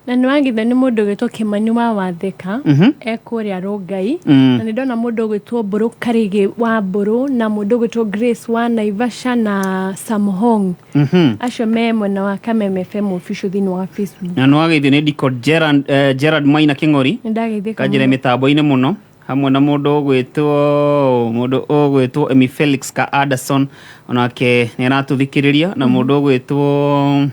S4: Na nä wagithio nä må ndå gwĩtwo Kĩmani wa Wathĩka e kũrĩa Rũngai. Na nä ndona mũndũ ũgwĩtwo Mbũrũ Karĩgĩ wa Mbũrũ na mũndũ ũgwĩtwo Grace wa Naivasha na Samhong. Acio me mwena wa Kameme FM official thĩinĩ wa Facebook.
S3: Na nĩ wageithio nĩ Diko Gerard, Gerard Maina Kĩng'ori.
S4: Nĩ ndageithĩka
S3: kanjĩra
S4: mũno.
S3: Mĩtambo-inĩ mũno. Hamwe na mũndũ ũgwĩtwo mũndũ ũgwĩtwo Emi Felix ka Anderson, onake nĩ aratũthikĩrĩria, na mũndũ ũgwĩtwo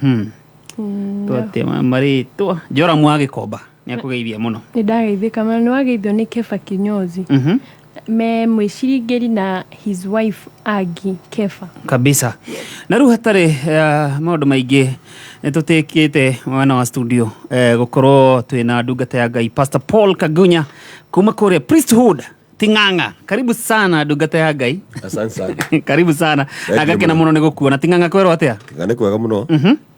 S3: twate marĩtwa Joram wa Gĩkomba nĩ akũgeithia mũno.
S4: Nĩ ndageithĩka mũno. Nĩ wageithio nĩ Kefa Kinyozi me mwĩciringĩri na his wife Agi Kefa.
S3: Kabisa. Na rĩu hatarĩ maũndũ maingĩ, nĩ tũtĩkĩte mwena wa studio gũkorwo twĩna ndungata ya Ngai Pastor Paul Kagunya kuma kũrĩa Priesthood Ting'ang'a. Karibu sana, ndungata ya Ngai.
S21: Asante sana.
S3: Karibu sana.
S21: Thank
S3: Na
S21: you
S3: ngakena
S21: mũno.
S3: Mũno nĩ gũkuona. Ting'ang'a kwerwo atĩa?
S21: Nga nĩ kwega mũno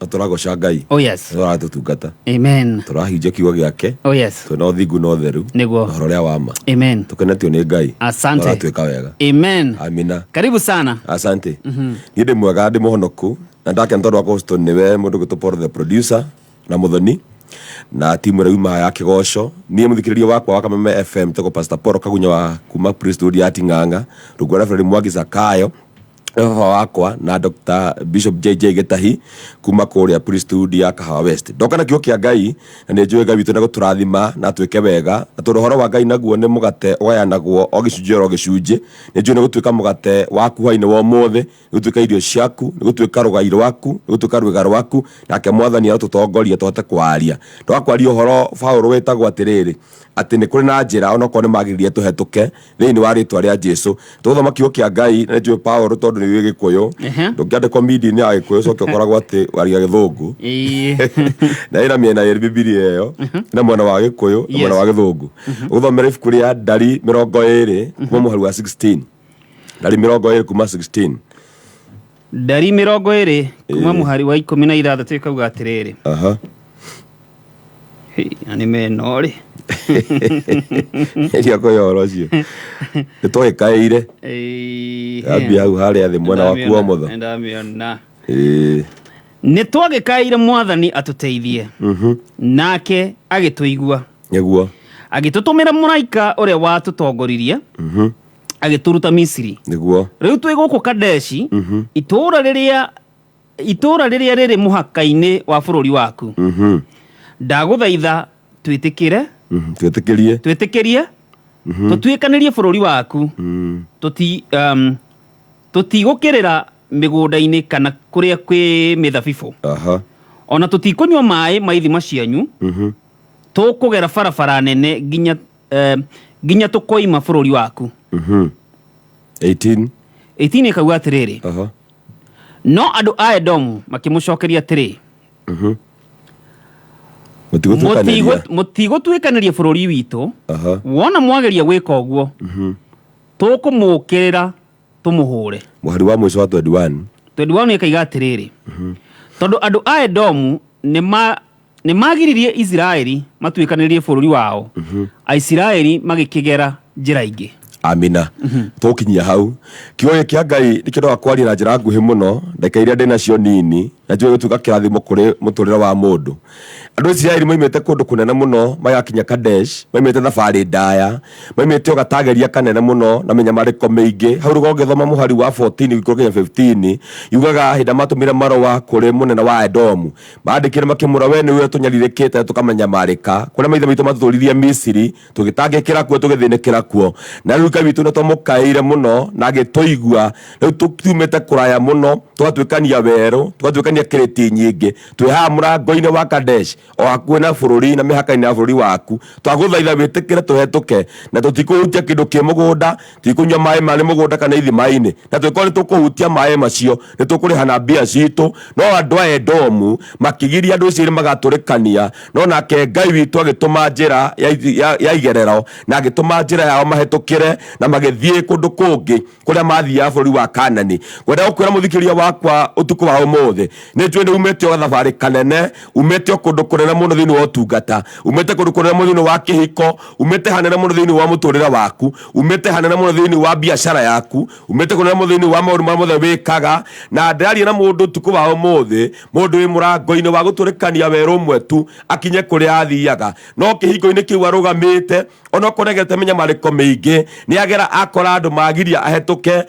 S21: na tũragoca Ngai.
S3: Oh yes.
S21: Tũratũtungata.
S3: Amen.
S21: Tũrahunjia kiugo gĩake.
S3: Oh yes.
S21: Twĩna ũthingu na ũtheru.
S3: Nĩguo.
S21: Na ũhoro ũrĩa wa ma.
S3: Amen.
S21: Tũkenetio nĩ Ngai.
S3: Asante.
S21: Aratwĩka wega.
S3: Amen.
S21: Amina.
S3: Karibu sana.
S21: Asante. Niĩ ndĩ mwega, ndĩ mũhonoku na ndakena tondũ wa Houston nĩwe mũndũ gwĩtwo Paul the producer na Mũthoni na timu ĩrĩa yuma ya kĩgoco. Niĩ mũthikĩrĩria wakwa wa Kameme FM tagwo Pastor Paul Kagunya wa kuma Priesthood ya Ting'ang'a rungu rwa Reverend Mwangi Zakayo baba wakwa na Dr. Bishop JJ Gĩtahi kuma kũrĩa Priesthood ya Kahawa West. Ndoka na kiugo kĩa Ngai na nĩ njũĩ Ngai witũ nĩ gũtũrathima na atwĩke wega, na tondũ ũhoro wa Ngai naguo nĩ mũgate ũgayanagwo o gĩcunjĩ oro gĩcunjĩ, nĩ njũĩ nĩ gũtuĩka mũgate waku hwainĩ wa ũmũthĩ, nĩ gũtuĩka irio ciaku, nĩ gũtuĩka rũgai rwaku, nĩ gũtuĩka rwĩga rwaku, nake Mwathani arotũtongoria tũhote kwaria. Twakwaria ũhoro Paũlũ wĩtagwo atĩrĩrĩ, atĩ nĩ kũrĩ na njĩra onokorwo nĩ magĩrĩire tũhetũke thĩinĩ wa rĩtwa rĩa Jesu. Tũgũthoma kiugo kĩa Ngai na nĩ njũĩ Paũlũ tondũ nĩ ũĩ Gĩkũyũ, ndũngĩandĩkwo media-inĩ ya Gĩkũyũ ũcoke ũkoragwo atĩ waria Gĩthũngũ. Na ĩna mĩena ĩrĩ Bibilia ĩyo, ĩna mwena wa Gĩkũyũ na mwena wa Gĩthũngũ. Ũgũthomera ibuku rĩa Ndari 20 kuma mũhari wa 16. Ndari 20 kuma 16.
S3: Ndari 20 kuma mũhari wa 16 ĩkauga atĩrĩrĩ. Hei, na nĩ meno rĩ.
S21: Ĩria kũhe ũhoro ũcio nĩ twagĩkaĩire. Ambia hau harĩa thĩ mwena waku wa ũmotho.
S3: Ndamĩona. Nĩ twagĩkaĩire Mwathani atũteithie, nake agĩtũigua, agĩtũtũmĩra mũraika ũrĩa watũtongoririe, agĩtũruta Misiri. Rĩu twĩ gũkũ Kadeshi, itũũra rĩrĩa rĩrĩ mũhaka-inĩ wa bũrũri waku. Ndagũthaitha twĩtĩkĩre
S21: Twĩtĩkĩrie.
S3: Twĩtĩkĩrie tũtuĩkanĩrie bũrũri waku. Tũtigũkĩrĩra mĩgũnda-inĩ kana kũrĩa kwĩ mĩthabibũ, ona tũtikũnyua maĩ ma ithima cianyu. Tũkũgera barabara nene nginya tũkoima bũrũri waku.
S21: 18.
S3: 18 ĩkauga atĩrĩrĩ, no andũ a Edomu makĩmũcokeria atĩrĩ,
S21: Mũtigũtuĩkanĩria.
S3: "Mũtigũtuĩkanĩria bũrũri witũ. Wona mwageria gwĩka ũguo, tũkũmũũkĩrĩra tũmũhũre."
S21: Mũhari wa mũico wa 21.
S3: 21 ĩkaiga atĩrĩrĩ, tondũ andũ a Edomu nĩ magiririe Isiraeli matuĩkanĩrie bũrũri wao, Aisiraeli magĩkĩgera njĩra ingĩ.
S21: Amina. Tũkinyia hau kiugo gĩkĩ kĩa Ngai nĩkĩo ndoga kwaria na njĩra nguhĩ mũno ndagĩka iria ndĩ nacio nini, na njũĩ gũtuĩka kĩrathimo kũrĩ mũtũrĩre wa mũndũ. Andũ a Isiraeli maimĩte kũndũ kũnene mũno magakinya Kadesh, maimĩte thabarĩ ndaya, maimĩte o gatageria kanene mũno na mĩnyamarĩko mĩingĩ. Hau rũgongo ũngĩthoma mũhari wa 14 gũikũrũka nginya 15, yugaga hĩndĩ ĩrĩa matũmire marũa kũrĩ mũnene wa Edomu, mandĩkire makĩmwĩra, we nĩwe tũnyarirĩkĩte tũkamanyamarĩka kũrĩa maithe maitũ matũtũririe Misiri, tũgĩtangĩkĩra kuo, tũgĩthĩnĩkĩra kuo, na rĩu Ngai witũ nĩtwamũkaĩire mũno na agĩtũigua. Rĩu tumĩte kũraya mũno, tũgatuĩkania werũ, tũgatuĩkania kĩrĩti nyingĩ, twĩ haha mũrango-inĩ wa Kadesh, o hakuhĩ na bũrũri na mĩhaka-inĩ ya bũrũri waku. Twagũthaitha wĩtĩkĩre tũhetũke, na tũtikũhutia kĩndũ kĩ mũgũnda, tũtikũnyua maĩ marĩ mũgũnda kana ithima-inĩ, na tũngĩkorwo nĩ tũkũhutia maĩ macio nĩ tũkũrĩha na mbia citũ. No andũ a Edomu makĩgiria andũ acio magatũrĩkania, no nake Ngai witũ agĩtũma njĩra ya igerero na agĩtũma njĩra yao mahĩtũkĩre na magĩthiĩ kũndũ kũngĩ kũrĩa mathiaga bũrũri wa Kanani. Ngwenda gũkwĩra mũthikĩrĩria wakwa ũtukũ wa ũmũthĩ, nĩ njũĩ nĩ umĩte o gathabarĩ kanene, umĩte o kũndũ kũnene mũno thĩinĩ wa ũtungata, umĩte kũndũ kũnene mũno thĩinĩ wa kĩhiko, umĩte hanene mũno thĩinĩ wa mũtũrĩre waku, umĩte hanene mũno thĩinĩ wa biacara yaku, umĩte kũnene mũno thĩinĩ wa maũndũ marĩa mothe wĩkaga. Na ndĩraria na mũndũ ũtukũ wa ũmũthĩ, mũndũ wĩ mũrango-inĩ wa gũtũrĩkania werũ ũmwe tu akinye kũrĩa athiaga, no kĩhingo-inĩ kĩu arũgamĩte onokorwo nĩagerete mĩnyamarĩko mĩingĩ, nĩagera akora andũ magiria ahetũke,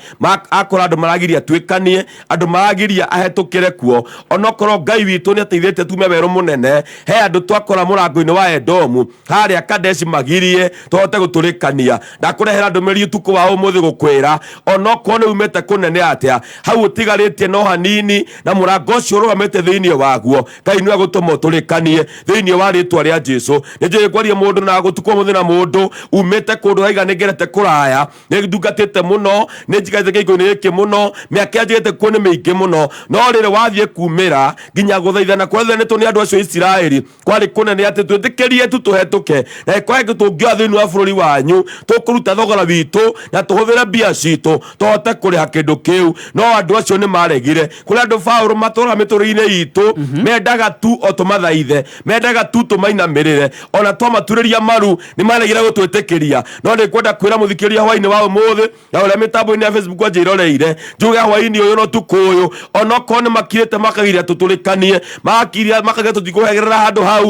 S21: akora andũ maragiria atuĩkanie, andũ maragiria ahetũkĩre kuo, onokorwo Ngai witũ nĩateithĩtie tume werũ mũnene. He andũ twakora mũrango-inĩ wa Edomu harĩa Kadeshi magirie tũhote gũtũrĩkania. Ndakũrehera ndũmĩrĩri ũtukũ wa ũmũthĩ gũkwĩra onokorwo nĩ umĩte kũnene atĩa, hau ũtigarĩtie no hanini na mũrango ũcio ũrũgamĩte thĩinĩ waguo, Ngai nĩwe agũtũma ũtũrĩkanie thĩinĩ wa rĩtwa rĩa Jesu. Nĩ njũĩ ngwaria mũndũ na gũtukũ ũmũthĩ na mũndũ umĩte kũndũ raiga nĩ ngerete kũraya, nĩ ndungatĩte mũno, nĩ njikarĩte kĩhiko-inĩ gĩkĩ mũno, mĩaka ĩrĩa njigĩte kuo nĩ mĩingĩ mũno, no rĩrĩ wathiĩ kumĩra nginya gũthaithana kũrĩa nĩ andũ acio a Isiraeli kwarĩ kũnene atĩ twĩtĩkĩrie tu tũhetũke, na ĩkorwo tũngĩoya thĩinĩ wa bũrũri wanyu tũkũruta thogora witũ na tũhũthĩre mbia citũ tũhote kũrĩha kĩndũ kĩu. No andũ acio nĩ maregire. Kũrĩ andũ Paũlũ matũraga mĩtũrĩre-inĩ itũ, mendaga tu o tũmathaithe, mendaga tu tũmainamĩrĩre, ona twamaturĩria maru nĩ maregire gũtwĩtĩkĩria. No nĩ ngwenda kwĩra mũthikĩrĩria hwainĩ wa ũmũthĩ na ũrĩa mĩtambo-inĩ ya Facebook anjĩroreire, njuge hwainĩ ũyũ na ũtukũ ũyũ, onokorwo nĩ makirĩte makagiria tũtũrĩkanie, makagiria tũtikũhegerera handũ hau,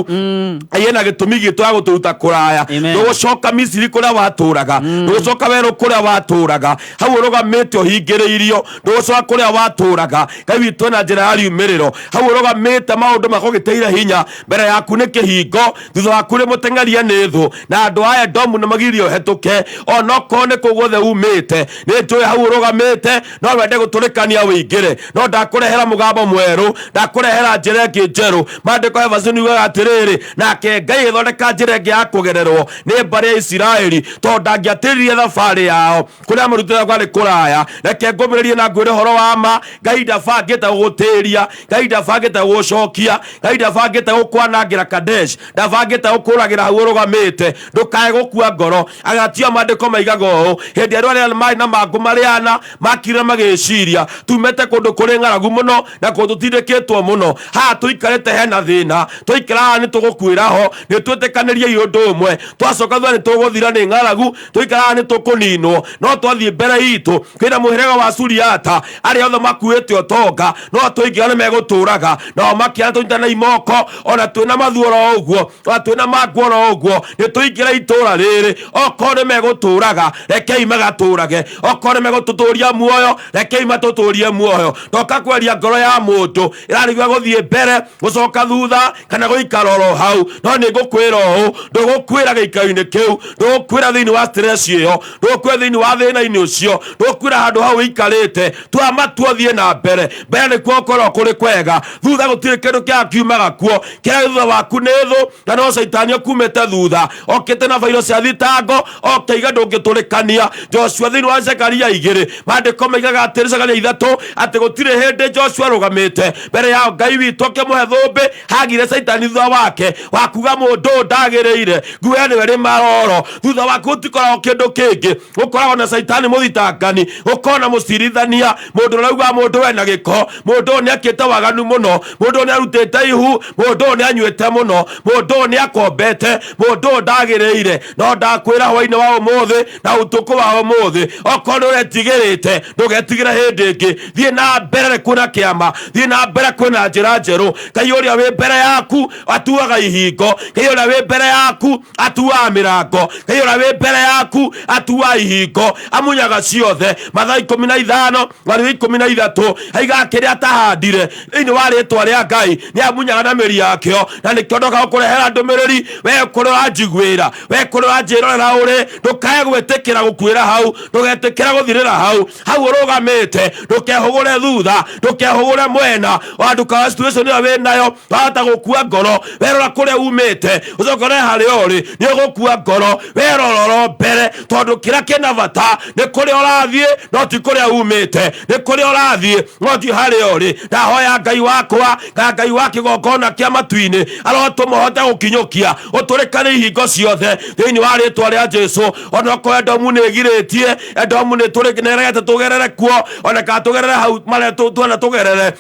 S21: ĩna gĩtũmi gitũ ya gũtũruta kũraya. Ndũgũcoka Misiri kũrĩa watũraga, ndũgũcoka werũ kũrĩa watũraga, hau ũrũgamĩte ũhingĩrĩirio, ndũgũcoka kũrĩa watũraga. Ngai witũ ena njĩra ya riumĩrĩro, hau ũrũgamĩte maũndũ makũgĩtĩire hinya, mbere yaku nĩ kĩhingo, thutha waku nĩ mũteng'erie nĩ thũ, na andũ a Edomu nĩ magirie ũhetũke. Onokorwo nĩ kũu guothe umĩte, nĩ njũĩ hau ũrũgamĩte no wende gũtũrĩkania ũingĩre, no ndakũrehera mũgambo mwerũ, ndakũrehera njĩra ĩngĩ njerũ. Maandĩko ya Efeso yugaga atĩrĩrĩ, nake Ngai agĩthondeka njĩra ĩngĩ ya kũgererwo nĩ mbarĩ ya Isiraeli, tondũ ndangĩatĩririe thabarĩ yao kũrĩa marutĩra kwarĩ kũraya. Reke ngũmĩrĩrie na ngwĩre ũhoro wa ma, Ngai ndabangĩte gũgũtĩria, Ngai ndabangĩte gũgũcokia, Ngai ndabangĩte gũkwanangĩra Kadesh, ndabangĩte gũkũragĩra hau ũrũgamĩte. Ndũkae gũkua ngoro. Agatio maandĩko maigaga ũũ, hĩndĩ ĩrĩa arĩa marĩ na mangũ marĩ ana makirire magĩciria, tumĩte kũndũ kũrĩ ng'aragu mũno na kũndũ tũtindĩkĩtwo mũno, haha tũikarĩte hena thĩna, twaikara haha nĩ tũgũkuĩra ho, nĩ twĩtĩkanĩriei ũndũ ũmwe, twacoka thutha nĩ tũgũthira nĩ ng'aragu, twaikara haha nĩ tũkũninwo, no twathiĩ mbere itũ kwĩna mũhĩrĩga wa Suriata, arĩa othe makuĩte ũtonga, no tũingĩra nĩ megũtũraga, nao makĩara tũnyitane imoko, ona twĩna mathuoro ũguo, ona twĩna mangũ oro ũguo, nĩ tũingĩra itũra rĩrĩ, okorwo nĩ megũtũraga rekei magatũrage, okorwo nĩ megũtũtũria muoyo rekei matũtũrie muoyo. Ndoka kweria ngoro ya mũndũ ĩrarigwo gũthiĩ mbere, gũcoka thutha, kana gũikara oro hau, no nĩ ngũkwĩra ũũ, ndũgũkwĩra gĩikaro-inĩ kĩu, ndũgũkwĩra thĩinĩ wa stress ĩyo, ndũgũkwĩra thĩinĩ wa thĩna-inĩ ũcio, ndũgũkwĩra handũ hau ũikarĩte. Tua matua ũthiĩ na mbere, mbere nĩkuo gũkorwo kũrĩ kwega, thutha gũtirĩ kĩndũ kĩega kiumaga kuo. Kĩrĩa thutha waku nĩ thũ, na no caitani okumĩte thutha, okĩte na bairo cia thitango, okeiga ndũngĩtũrĩkania. Joshua thĩinĩ wa Zekaria 2, maandĩko maigaga atĩrĩ, Zekaria 3, atĩ gũtirĩ hĩndĩ Joshua arũgamĩte mbere ya Ngai witũ akĩmũhe thũmbĩ, hagire caitani thutha wake wakuga mũndũ ũyũ ndagĩrĩire, nguo nĩwe rĩ maroro. Thutha waku gũtikoragwo kĩndũ kĩngĩ, gũkoragwo na caitani mũthitangani, gũkoragwo na mũcirithania, mũndũ ũrauga mũndũ wena gĩko, mũndũ ũyũ nĩakĩte waganu mũno, mũndũ ũyũ nĩarutĩte ihu, mũndũ ũyũ nĩanyuĩte mũno, mũndũ ũyũ nĩakombete, mũndũ ũyũ ndagĩrĩire. No ndakwĩra hwainĩ wa ũmũthĩ na ũtukũ wa ũmũthĩ, okorwo nĩ ũretigĩrĩte, ndũgetigĩre hĩndĩ ĩngĩ. Thiĩ na mbere kwĩna kĩama, thiĩ na mbere kwĩna njĩra njerũ. Ngai ũrĩa wĩ mbere yaku atuaga ihingo, Ngai ũrĩa wĩ mbere yaku atuaga mĩrango, Ngai ũrĩa wĩ mbere yaku atuaga ihingo, amunyaga ciothe. Mathayo 15 mweri wa 13 aigaga kĩrĩa atahandire thĩinĩ wa rĩtwa rĩa Ngai nĩ amunyaga na mĩri yakĩo. Na nĩkĩo ndoka gũkũrehera ndũmĩrĩri, we kũrĩa ũranjiguĩra, we kũrĩa ũranjĩrorera ũrĩ, ndũkae gwĩtĩkĩra gũkuĩra hau, ndũgetĩkĩra gũthirĩra hau hau ũrũgamĩte, ndũkehũgũre thutha, ndũkehũgũre mwena, ona ndũkae situation ĩyo wĩ nayo wahota gũkua ngoro. Werora kũrĩa umĩte ũcoke ũrore harĩa ũrĩ, nĩ ũgũkua ngoro. Werora oro mbere, tondũ kĩrĩa kĩna bata nĩ kũrĩa ũrathiĩ no ti kũrĩa umĩte, nĩ kũrĩa ũrathiĩ no ti harĩa ũrĩ. Ndahoya Ngai wakwa na Ngai wa kĩgongona kĩa matu-inĩ arotũma ũhote gũkinyũkia ũtũrĩkane ihingo ciothe thĩinĩ wa rĩtwa rĩa Jesu. Onokorwo Edomu nĩ ĩgirĩtie, Edomu nĩ ĩregete tũgerere kuo, ona kana tũgerere hau marĩa tuona tũgerere,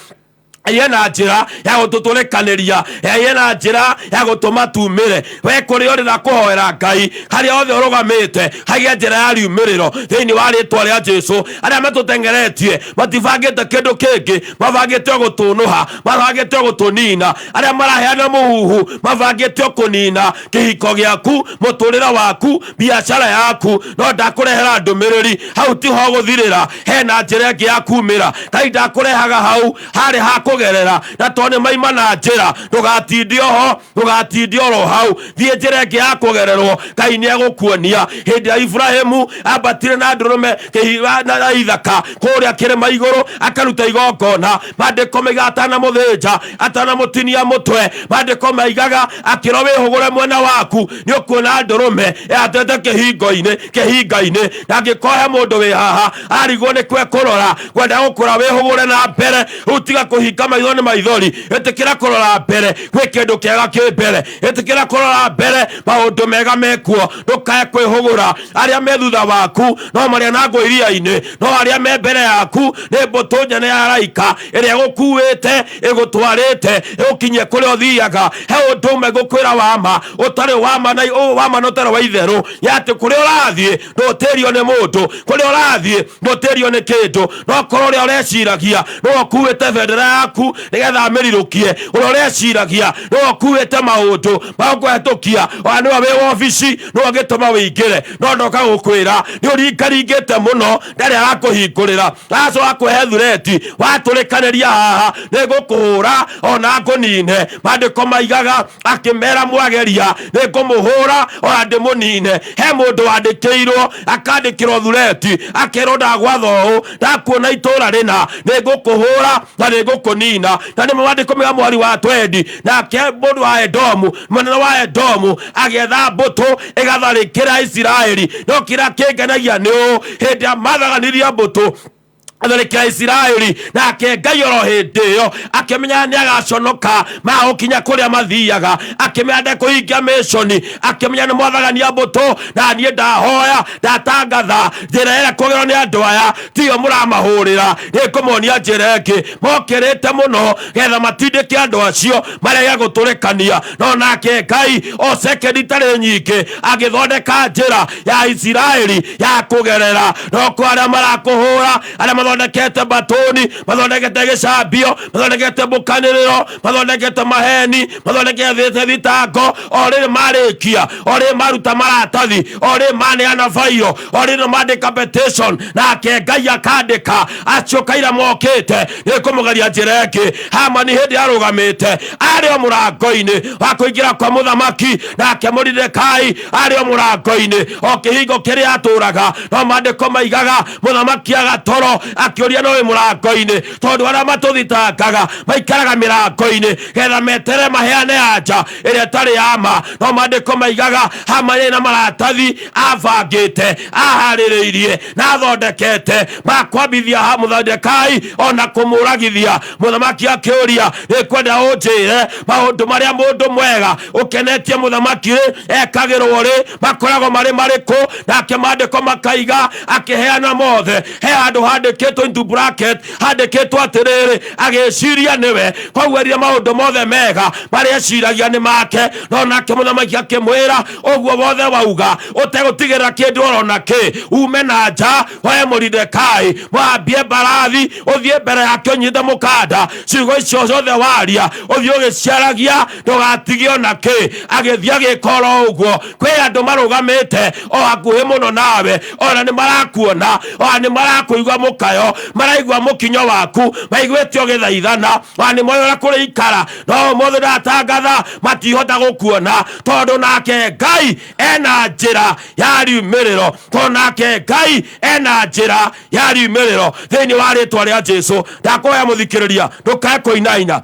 S21: ĩye na njĩra ya gũtũtũrĩkanĩria, ĩye na njĩra ya gũtũma tumĩre. We kũrĩa ũrĩ na kũhoera Ngai, harĩa othe ũrũgamĩte hagĩe njĩra ya riumĩrĩro thĩinĩ wa rĩtwa rĩa Jesu. Arĩa matũteng'eretie matibangĩte kĩndũ kĩngĩ, mabangĩte o gũtũnũha, mabangĩte o gũtũnina. Arĩa maraheana mũhuhu mabangĩte o kũnina kĩhiko gĩaku, mũtũrĩre waku, biacara yaku. No ndakũrehera ndũmĩrĩri, hau tiho gũthirĩra, hena njĩra ĩngĩ ya kumĩra. Ngai ndakũrehaga hau harĩ ha kũgerera na tondũ nĩ maima na njĩra ndũgatinde oho ndũgatinde oro hau thiĩ njĩra ĩngĩ ya kũgererwo Ngai nĩ egũkuonia hĩndĩ ya Ibrahimu ambatire na ndũrũme na ithaka kũrĩa kĩrĩma igũrũ akaruta igongona maandĩko maigaga atanamũthĩnja atanamũtinia mũtwe maandĩko maigaga akĩrwo wĩhũgũre mwena waku nĩ ũkuona ndũrũme ĩhatĩte kĩhingo-inĩ kĩhinga-inĩ na angĩkorwo he mũndũ wĩ haha arigwo nĩ kwe kũrora kwenda gũkũra wĩhũgũre na mbere rĩu tiga kũhinga maitho nĩ maithori ĩtĩkĩra kũrora mbere gwĩ kĩndũ kĩega kĩ mbere ĩtĩkĩra kũrora mbere maũndũ mega mekuo ndũkae kwĩhũgũra arĩa me thutha waku no marĩa na ngũ iria-inĩ no arĩa me mbere yaku nĩ mbũtũ njene ya araika ĩrĩa ĩgũkuĩte ĩgũtwarĩte ĩgũkinyie kũrĩa ũthiaga he ũndũ ũmwe ngũkwĩra wama ũtarĩ wama na wama na ũtarĩ wa itherũ ya atĩ kũrĩa ũrathiĩ ndũtĩrio nĩ mũndũ kũrĩa ũrathiĩ ndũtĩrio nĩ kĩndũ no korwo ũrĩa ũreciragia nĩwe ũkuĩte bendera yaku nĩgetha amĩrirũkie ũrĩa ũreciragia nĩwe ũkuĩte maũndũ magũkũhetũkia ona nĩwe wĩ wobici nĩwe ũngĩtũma wĩingĩre no ndoka gũkwĩra nĩ ũringaringĩte mũno ndarĩ arakũhingũrĩra aracoka kũhe thureti watũrĩkanĩria haha nĩ ngũkũhũra ona ngũnine maandĩko maigaga akĩmera mwageria nĩ ngũmũhũra ona ndĩmũnine he mũndũ wandĩkĩirwo akandĩkĩrwo thureti akerwo ndagwatha ũũ ndakuona itũra rĩna nĩ ngũkũhũra na nĩ ngũkũnina na nĩ maandĩko mega mweri wa twendi nake mũndũ wa Edomu mũnene wa Edomu agĩetha mbũtũ ĩgatharĩkĩra Isiraeli no kĩrĩa kĩngenagia nĩ ũũ hĩndĩ ĩrĩa mathaganirie mbũtũ atharĩkĩra Isiraeli nake Ngai oro hĩndĩ ĩyo akĩmenya nĩ agaconoka magũkinya kũrĩa mathiaga akĩmenya ndekũhingia mĩconi akĩmenya nĩ mwathagania mbũtũ na niĩ ndahoya ndatangatha njĩra ĩrĩa kũgerwo nĩ andũ aya tiyo mũramahũrĩra nĩ ngũmonia njĩra ĩngĩ mokĩrĩte mũno getha matindĩke andũ acio marege gũtũrĩkania no nake Ngai o sekendi itarĩ nyingĩ agĩthondeka njĩra ya Isiraeli ya kũgerera no kwa arĩa marakũhũra arĩa mathondekete batũni mathondekete gĩcambio mathondekete mbũkanĩrĩro mathondekete maheni mathondekete thitango o rĩrĩ marĩkia o rĩrĩ maruta maratathi o rĩrĩ maneana bairo o rĩrĩ mandĩka petition nake Ngai akandĩka acio kaira mokĩte nĩ kũmũgeria njĩra ĩngĩ Hamani hĩndĩ arũgamĩte arĩ o mũrango-inĩ wa kũingĩra kwa mũthamaki nake Moridekai arĩ o mũrango-inĩ o kĩhingo kĩrĩa atũraga no maandĩko maigaga mũthamaki agatoro akĩũria no wĩ mũrango-inĩ tondũ arĩa matũthitangaga maikaraga mĩrango-inĩ getha metere maheane anja ĩrĩa ĩtarĩ ya ma no maandĩko maigaga Hamani na maratathi abangĩte aharĩrĩirie na athondekete makwambithia Moridekai ona kũmũragithia mũthamaki akĩũria nĩ kwenda ũnjĩre maũndũ marĩa mũndũ mwega ũkenetie mũthamaki rĩ ekagĩrwo rĩ makoragwo marĩ marĩkũ nake maandĩko makaiga akĩheana mothe he handũ handĩkĩtwo into bracket handĩkĩtwo atĩrĩrĩ agĩciria nĩwe koguo erire maũndũ mothe mega marĩa eciragia nĩ make no nake mũthamaki akĩmwĩra ũguo wothe wauga ũtegũtigĩrĩra kĩndũ orona kĩ ume na nja woe Moridekai mwambie mbarathi ũthiĩ mbere yake ũnyite mũkanda ciugo icio ciothe waria ũthiĩ ũgĩciaragia ndũgatigie ona kĩ agĩthiĩ agĩka oro ũguo kwĩ andũ marũgamĩte o hakuhĩ mũno nawe ona nĩ marakuona ona nĩ marakũigua mũkayo maraigua mũkinyo waku maiguĩte ũgĩthaithana ona nĩ moĩ ũrĩa kũrĩikara no ũmũthĩ ndatangatha matihota gũkuona tondũ nake Ngai ena njĩra ya riumĩrĩro tondũ nake Ngai ena njĩra ya riumĩrĩro thĩinĩ wa rĩtwa rĩa Jesũ ndakũhoya mũthikĩrĩria ndũkae kũinaina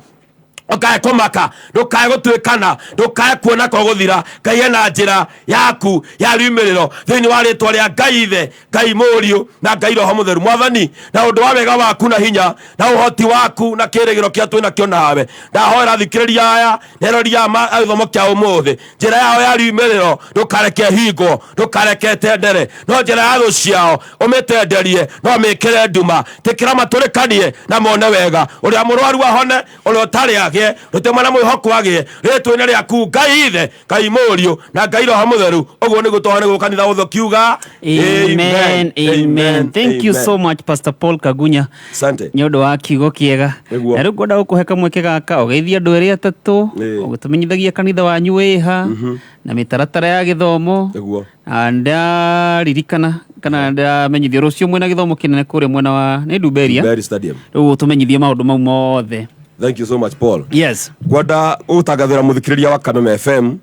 S21: ndũkae kũmaka ndũkae gũtuĩkana ndũkae kuona ko gũthira Ngai ena njĩra yaku ya riumĩrĩro thĩinĩ wa rĩtwa rĩa Ngai Ithe Ngai Mũriũ na Ngai Roho Mũtheru Mwathani na ũndũ wa wega waku na hinya na ũhoti waku na kĩrĩgĩro kĩrĩa twĩ nakĩo nawe ndahoera thikĩrĩria aya nerori ya gĩthomo kĩa ũmũthĩ njĩra yao ya riumĩrĩro ndũkareke hingwo ndũkareke tendere no njĩra ya thũ ciao ũmĩtenderie no mĩkĩre nduma tĩkĩra matũrĩkanie na mone wega ũrĩa mũrwaru ahone ũrĩa ũtarĩ agĩe rũtĩmwe na mwĩhoko agĩe rĩtwa-inĩ rĩaku Ngai Ithe Ngai Mũriũ na Ngai Roho Mũtheru ũguo nĩguo twahoya nĩguo kanitha wothe ũkiuga
S3: Amen, amen. Thank you so much Pastor Paul Kagunya.
S21: Asante.
S3: Nĩ ũndũ wa kiugo kĩega.
S21: Nĩguo.
S3: Na rĩu ngwenda gũkũhe kamweke gaka ũgeithie andũ erĩ atatũ ũgĩtũmenyithagia kanitha wanyu wĩha na mĩtaratara ya gĩthomo.
S21: Nĩguo.
S3: Na ndaririkana kana ndamenyithio rũciũ mwĩna gĩthomo kĩnene kũrĩa mwena wa nĩ Ndumberia.
S21: Dumberi Stadium.
S3: Rĩu ũtũmenyithie maũndũ mau mothe.
S21: Thank you so much, Paul.
S3: Yes.
S21: Ngwenda gũtangathĩra mũthikĩrĩria wa Kameme FM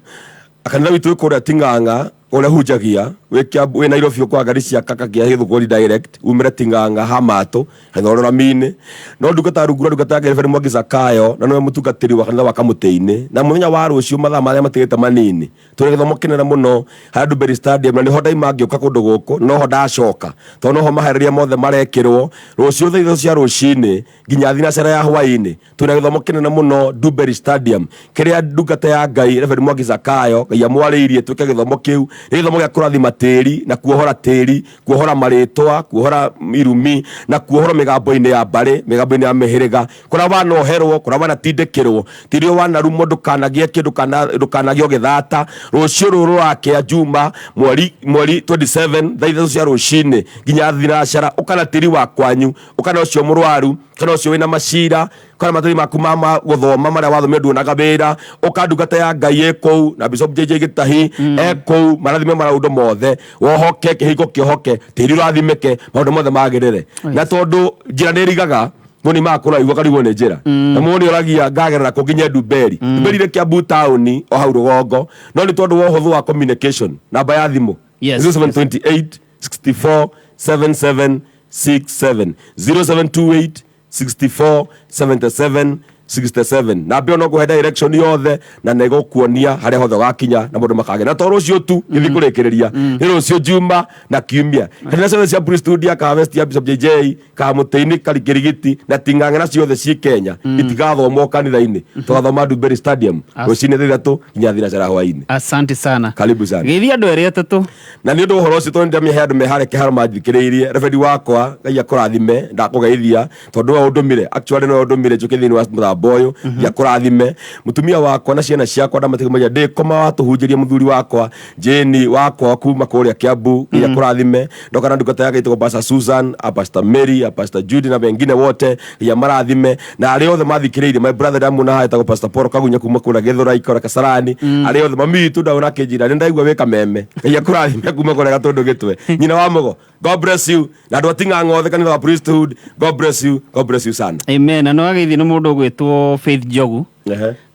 S21: kanitha witũ wĩ kũrĩa Ting'ang'a ũrĩa hunjagia wĩ Nairobi ũkwa ngari cia kakagia Gĩthũngũri direct umĩre Ting'ang'a Hamatũ kanitha ũrĩa Ramini no ndungata rungu rwa ndungata ya Reverend Mwangi Zakayo na nĩwe mũtungatĩri wa kanitha wa Kamũtĩ-inĩ na mũthenya wa rũciũ mathaa marĩa matigĩte manini tũrĩ gĩthomo kĩnene mũno harĩa Ndumberi Stadium na nĩho ndaima ngĩũka kũndũ gũkũ noho ndacoka tondũ noho maharĩria mothe marekĩrwo rũciũ thaa ithatũ cia rũcinĩ nginya thinacara ya hwaĩ-inĩ twĩna gĩthomo kĩnene mũno Ndumberi Stadium kĩrĩa ndungata ya Ngai Reverend Mwangi Zakayo Ngai amwarĩirie twĩke gĩthomo kĩu nĩ gĩthomo gĩa kũrathima tĩri na kuohora tĩri kuohora marĩtwa kuohora irumi na kuohora mĩgambo-inĩ ya mbarĩ mĩgambo-inĩ ya mĩhĩrĩga kũrĩa wanoherwo kũrĩa wanatindĩkĩrwo tirio wanarumwo ndũkanagie kĩndũ ndũkanagĩe ũgĩthata rũciũ rũrũ rũrakĩa Juma mweri 27 thaa ithatũ cia rũcinĩ nginya thinacara ũkana tĩri wa kwanyu ũkana ũcio mũrwaru kana ũcio wĩna macira kana matari maku ma gũthoma marĩa wathomire nduonaga wĩra ũka ndungata ya Ngai ĩ kũu na Bishop JJ Gĩtahi e kũu marathime maũndũ mothe wohoke kĩhingo kĩohoke tĩri ũrathimĩke maũndũ mothe magĩrĩre na tondũ njĩra nĩ ĩrigaga mũndũ nĩmaga kũraihu akarigwo nĩ njĩra na mũndũ nĩoragia ngagerera kũ nginya Ndumberi Ndumberi rĩ Kiambu taũni o hau rũgongo no nĩ tondũ wa ũhũthũ wa communication namba ya thimũ 0728 64 77 67 0728 64 77 67 na mbio no kuhe direction yothe na nĩ gũkuonia harĩa hothe ũgakinya na mũndũ makagĩa na to rũciũ tu gĩthiĩ kũrĩkĩrĩria nĩ rũciũ Juma na Kiumia kanitha ciothe cia Priesthood ka Harvest ya Bishop JJ ka Mũtĩ-inĩ Karikirigiti na Ting'ang'a na ciothe ciĩ Kenya itigathomwo kanitha-inĩ tũgathoma Ndumberi Stadium rũcinĩ thaa ithatũ nginya thinacara hwaĩ-inĩ.
S3: Asante sana.
S21: Karibu sana.
S3: Geithia andũ erĩ atatũ.
S21: Na nĩ ũndũ ũhoro ũcio tondũ nĩndamĩhe andũ me harĩa kĩharo manjithikĩrĩirie reverend wakwa Ngai akũrathime ndakũgeithia tondũ we ũndũmire actually nĩwe ũndũmire njũke thĩinĩ wa mũtambo ũyũ Ngai akũrathime mũtumia wakwa na ciana ciakwa ndamatigamagia ndĩkoma watũhunjĩria mũthuri wakwa Jane wakwa kuma kũrĩa Kiambu Ngai akũrathime ndoka na ndungata yake ĩtagwo Pastor Susan, Pastor Mary, Pastor Judy na wengine wote Ngai amarathime na arĩa othe mathikĩrĩirie my brother ndamuona haha etagwo Pastor Paul Kagunya kuma kũrĩa Gĩthũrai kũrĩa Kasarani arĩa othe mami witũ ndaona akĩnjĩra nĩ ndaigua wĩ Kameme Ngai akũrathime kuma kũrĩa Gatũndũ Gĩtwe nyina wa Mũgo God bless you na andũ a Ting'ang'a othe kanitha wa Priesthood God bless you, God bless you sana.
S3: Amen. Na no ageithio nĩ mũndũ ũgwĩtwo Faith Njogu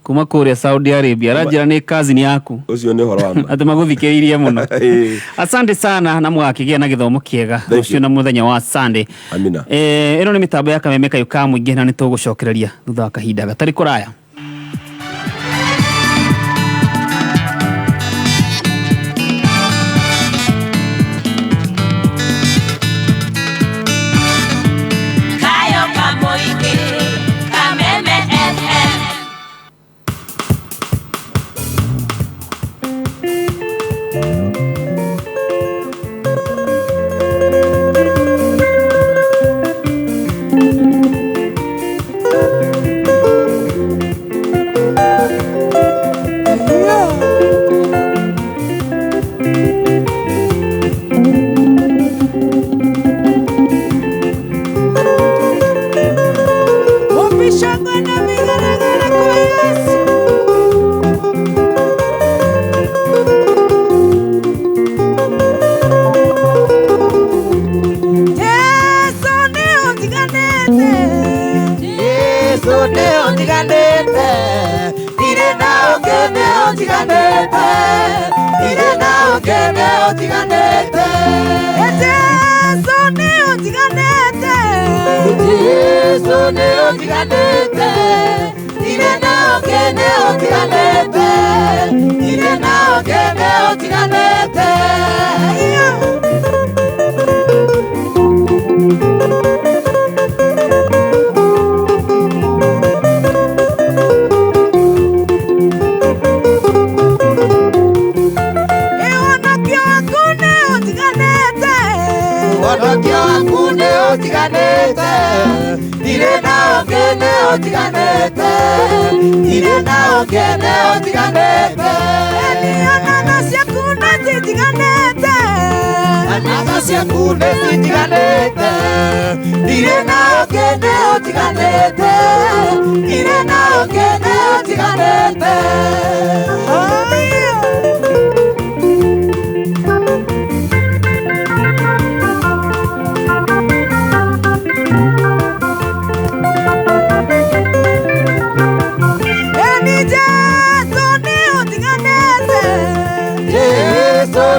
S3: kuma kũrĩa Saudi Arabia aranjĩra nĩ cousin yaku
S21: ũcio nĩ ũhoro wa ma
S3: atĩ magũthikĩrĩirie mũno. Asante sana na mũgakĩgĩa na gĩthomo kĩega rũciũ na mũthenya wa Sunday.
S21: Amina.
S3: Ĩno nĩ mĩtambo ya Kameme Kayũ ka Mũingĩ na nĩ tũgũcokereria thutha wa kahinda gatarĩ kũraya.
S2: Kayo ka Mũingĩ, Kameme FM.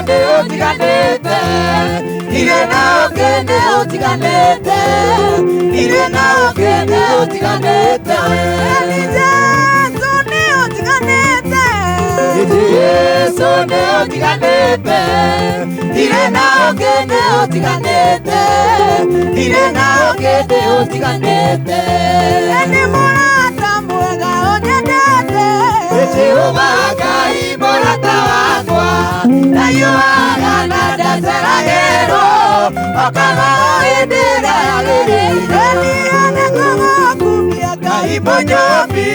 S6: Nĩ ũtiganĩte, ndirĩ na ũngĩ nĩ ũtiganĩte, ndirĩ na ũngĩ nĩ ũtiganĩte.
S19: Jesu nĩ ũtiganĩte,
S6: Jesu nĩ ũtiganĩte, ndirĩ na ũngĩ nĩ ũtiganĩte, ndirĩ na ũngĩ nĩ ũtiganĩte.
S19: Nĩ mũrata mwega ũnyendete,
S6: Jehova Ngai mũrata wakwa, ndaiũaga na ndaceragĩrwo, okaga o hĩndĩ ĩrĩa yagĩrĩire.
S19: Nĩngũgũkumia
S6: Ngai mũnyũmbi,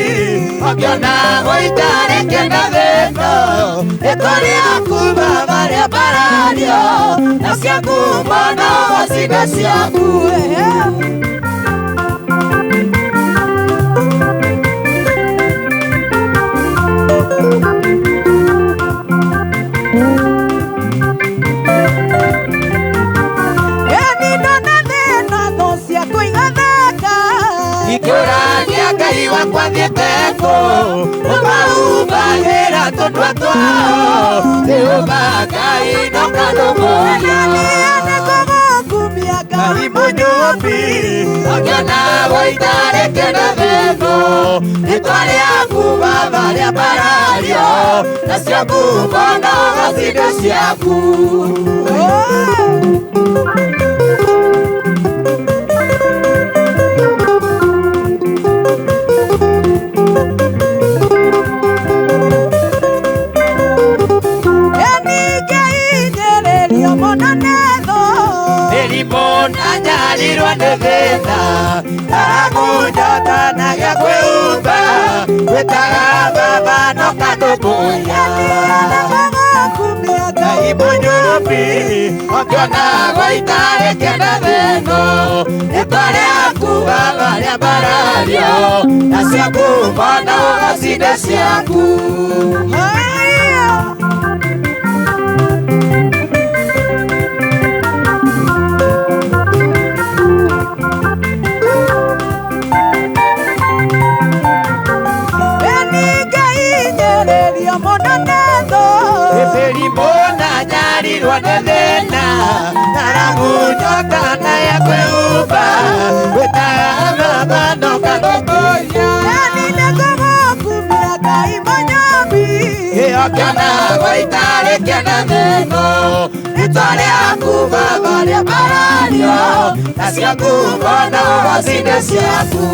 S6: ũngĩona gũitarĩ kĩndũ thĩno, rĩtwa rĩaku Baba rĩambarario, nacio ngumo no cibe ciaku.
S19: Eni ndona thĩna thũ ciaku igatheka,
S6: Ikĩũragia Ngai wakwa thiĩte kũ, ũmahumbagĩra tũnua twao, Jehova Ngai no kanũmũria.
S19: Nĩngũgũkumia
S6: Ngai mũnyũmbi, ũngĩona gũitarĩ kĩndũ thĩno, rĩtwa rĩaku Baba rĩambarario, nacio ngumo no cibe ciaku.
S19: Ningĩhinyĩrĩrio mũno nĩ thũ,
S6: Mĩrimũ na nyarirwo nĩ thĩna, ndaragunjota na gĩa kwĩhumba, gwĩtaga Baba no kanũmbũiya.
S19: Nĩngũgũkumia
S6: Ngai mũnyũmbi, ũngĩona gũitarĩ kĩndũ thĩno, rĩtwa rĩaku Baba rĩambarario, nacio ngumo no cibe ciaku.
S19: Ningĩhinyĩrĩrio mũno nĩ thũ,
S6: Mĩrimũ na nyarirwo nĩ thĩna, ndaragunjota na ya kwĩhumba, gwĩtaga Baba no kanũmbũiya.
S19: Nĩngũgũkumia Ngai mũnyũmbi,
S6: Ũngĩona gũitarĩ kĩndũ thĩno, rĩtwa rĩaku Baba rĩambarario, nacio ngumo no cibe ciaku.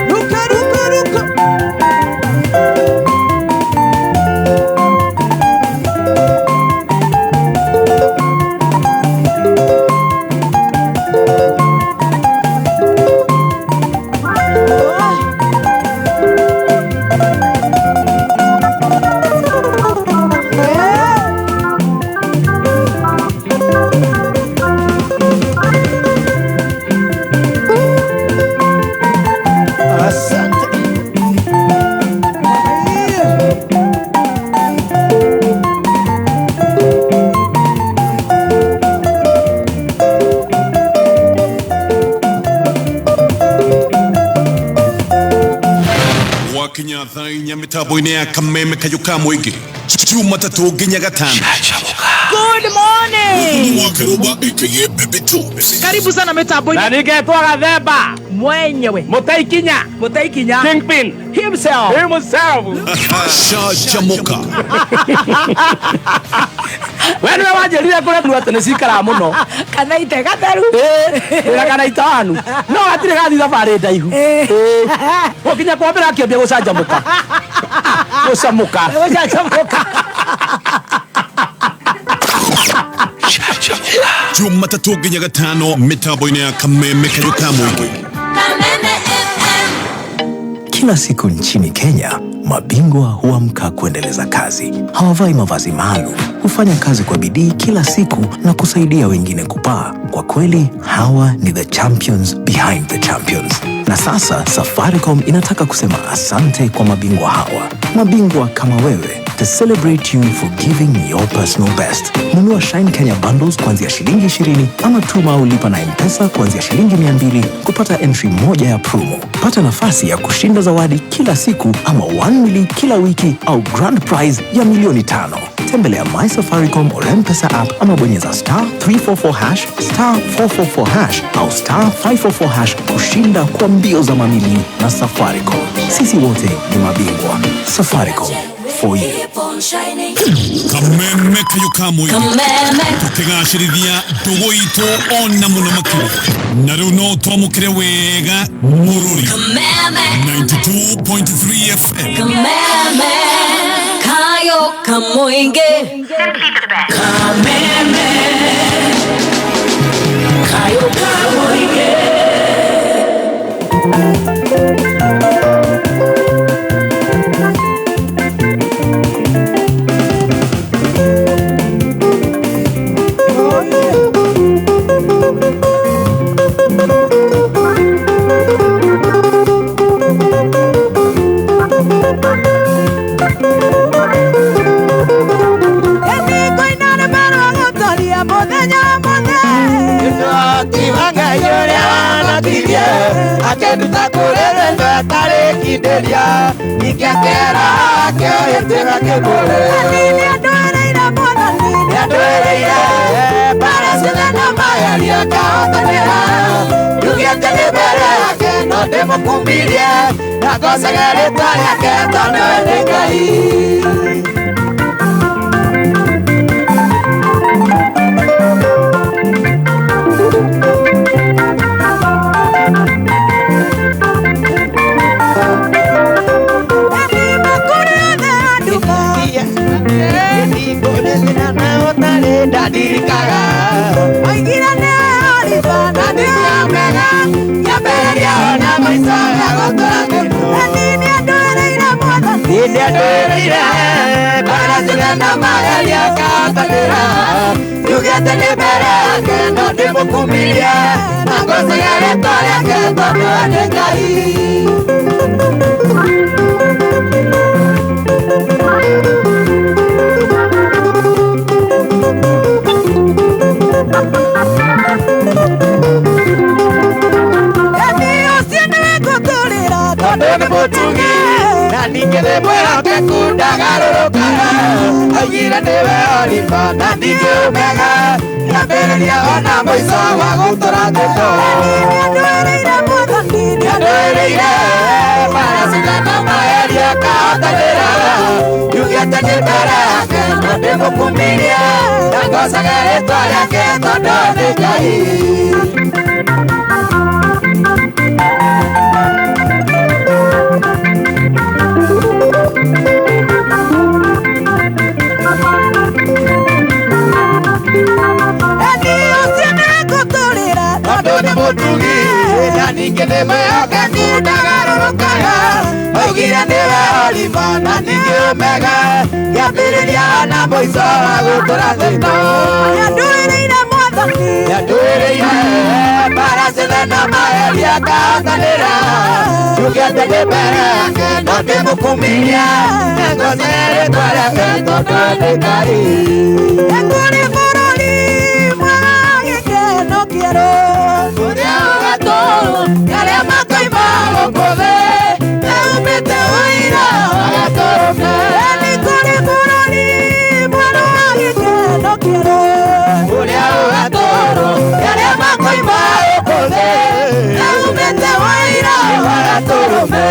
S19: Ruka ruka ruka.
S6: Asante.
S13: Gwakinya thaa inya mĩtambo-inĩ ya Kameme kayũ ka mũingĩ Jumatatũ nginya Gatano.
S1: Good morning.
S13: Wa Kĩrũmba aka Baby Tubes.
S1: Karibu sana mitambo-inĩ.
S9: Na ningetwo Gathemba
S1: mwenyewe
S9: Mũtaikinya
S1: Mũtaikinya
S9: Kingpin
S1: himself
S9: himself.
S13: Canjamũka.
S9: We nĩwe wanjĩrire kũrĩa tu atĩ nĩ cikaraga mũno
S1: kana ite gatheru
S9: wĩra kana itanu no hatirĩ gathiĩ thabarĩ ndaihu gũkinya kwa mbere akĩambia gũcanjamũka gũcamũka
S1: gũcanjamũka.
S13: Jumatatũ nginya Gatano mĩtambo-inĩ ya Kameme kayũ ka mũingĩ.
S2: Kameme FM.
S14: Kila siku nchini Kenya, mabingwa huamka kuendeleza kazi. Hawavai mavazi maalum, hufanya kazi kwa bidii kila siku na kusaidia wengine kupaa. Kwa kweli, hawa ni the champions behind the champions. Na sasa Safaricom inataka kusema asante kwa mabingwa hawa, mabingwa kama wewe, to celebrate you for giving your personal best. Nunua Shine Kenya bundles kuanzia shilingi 20 ama tuma au lipa na M-Pesa kuanzia shilingi 200 kupata entry moja ya promo. Pata nafasi ya kushinda zawadi kila siku ama 1 mili kila wiki au grand prize ya milioni 5. Tembelea My Safaricom or M-Pesa app ama bonyeza star 344 hash, star 444 hash au star 544 hash kushinda kwa mbio za mamilioni na Safaricom. Sisi wote ni mabingwa. Safaricom for you.
S13: Kameme kayo ka mũingĩ.
S2: Kameme.
S13: Tũkĩgacĩrithia ndũgũ itũ ona mũno makĩria na rĩu no twamũkĩre wega mũrũri.
S2: Kameme.
S13: 92.3 FM.
S2: Kameme. Kayo kamoinge. Kameme. Kayo kamoinge.
S6: Akenduta kũrĩrĩndo atarĩkindĩria ingĩakera akĩoĩtĩga kĩmũrĩ nĩandũĩrĩire mbara ciothe na magerio ngahotanĩra njugĩte nĩ mbere yake no ndĩmũkumirie na ngocage rĩtwa rĩake tondũ we nĩ Ngai. Ndirikaga oigire nĩ Oliva na nĩamega kĩambĩrĩria ona maica ya gũtũra nĩ mwathani nĩandũĩrĩire mbara ciothe na magerio ngahotanĩra njugĩte nĩ mbere yake no ndĩmũkumirie na ngocage rĩtwa rĩake tondũ we nĩ Ngai. Tondũ nĩ mũtugi na ningĩ nĩ mwĩhokeku ndagarũrũkaga augire nĩwe Oliva na ningĩ Omega kĩambĩrĩria ona mũico wa gũtũra thĩno nĩandũĩrĩire mbara ciothe na magerio ngahotanĩra njugĩte nĩ mbere yake no ndĩmũkumirie na ngocage rĩtwa rĩake tondũ nĩ Ngai. Tondũ nĩ mũtugi na ningĩ nĩ mwĩhokeku ndagarũrũkaga augire nĩwe Oliva na ningĩ Omega kĩambĩrĩria ona mũico wa gũtũra thĩno nĩandũĩrĩire mwathani nĩandũĩrĩire mbara ciothe na magerio ngahotanĩra njugĩte nĩ mbere yake no ndĩmũkumirie na ngocage rĩtwa rĩake tondũ nĩ Ngai. Nĩ bũrũri mwega gĩkeno kĩerũ ũrĩa ũgatũũrwo arĩa makoima gũkũ thĩ meumĩte ũira magatũrũke. Nĩ kũrĩ bũrũri mwerũ wa gĩkeno kĩerũ ũrĩa ũgatũũrwo arĩa makoima gũkũ thĩ meumĩte ũira magatũrũme.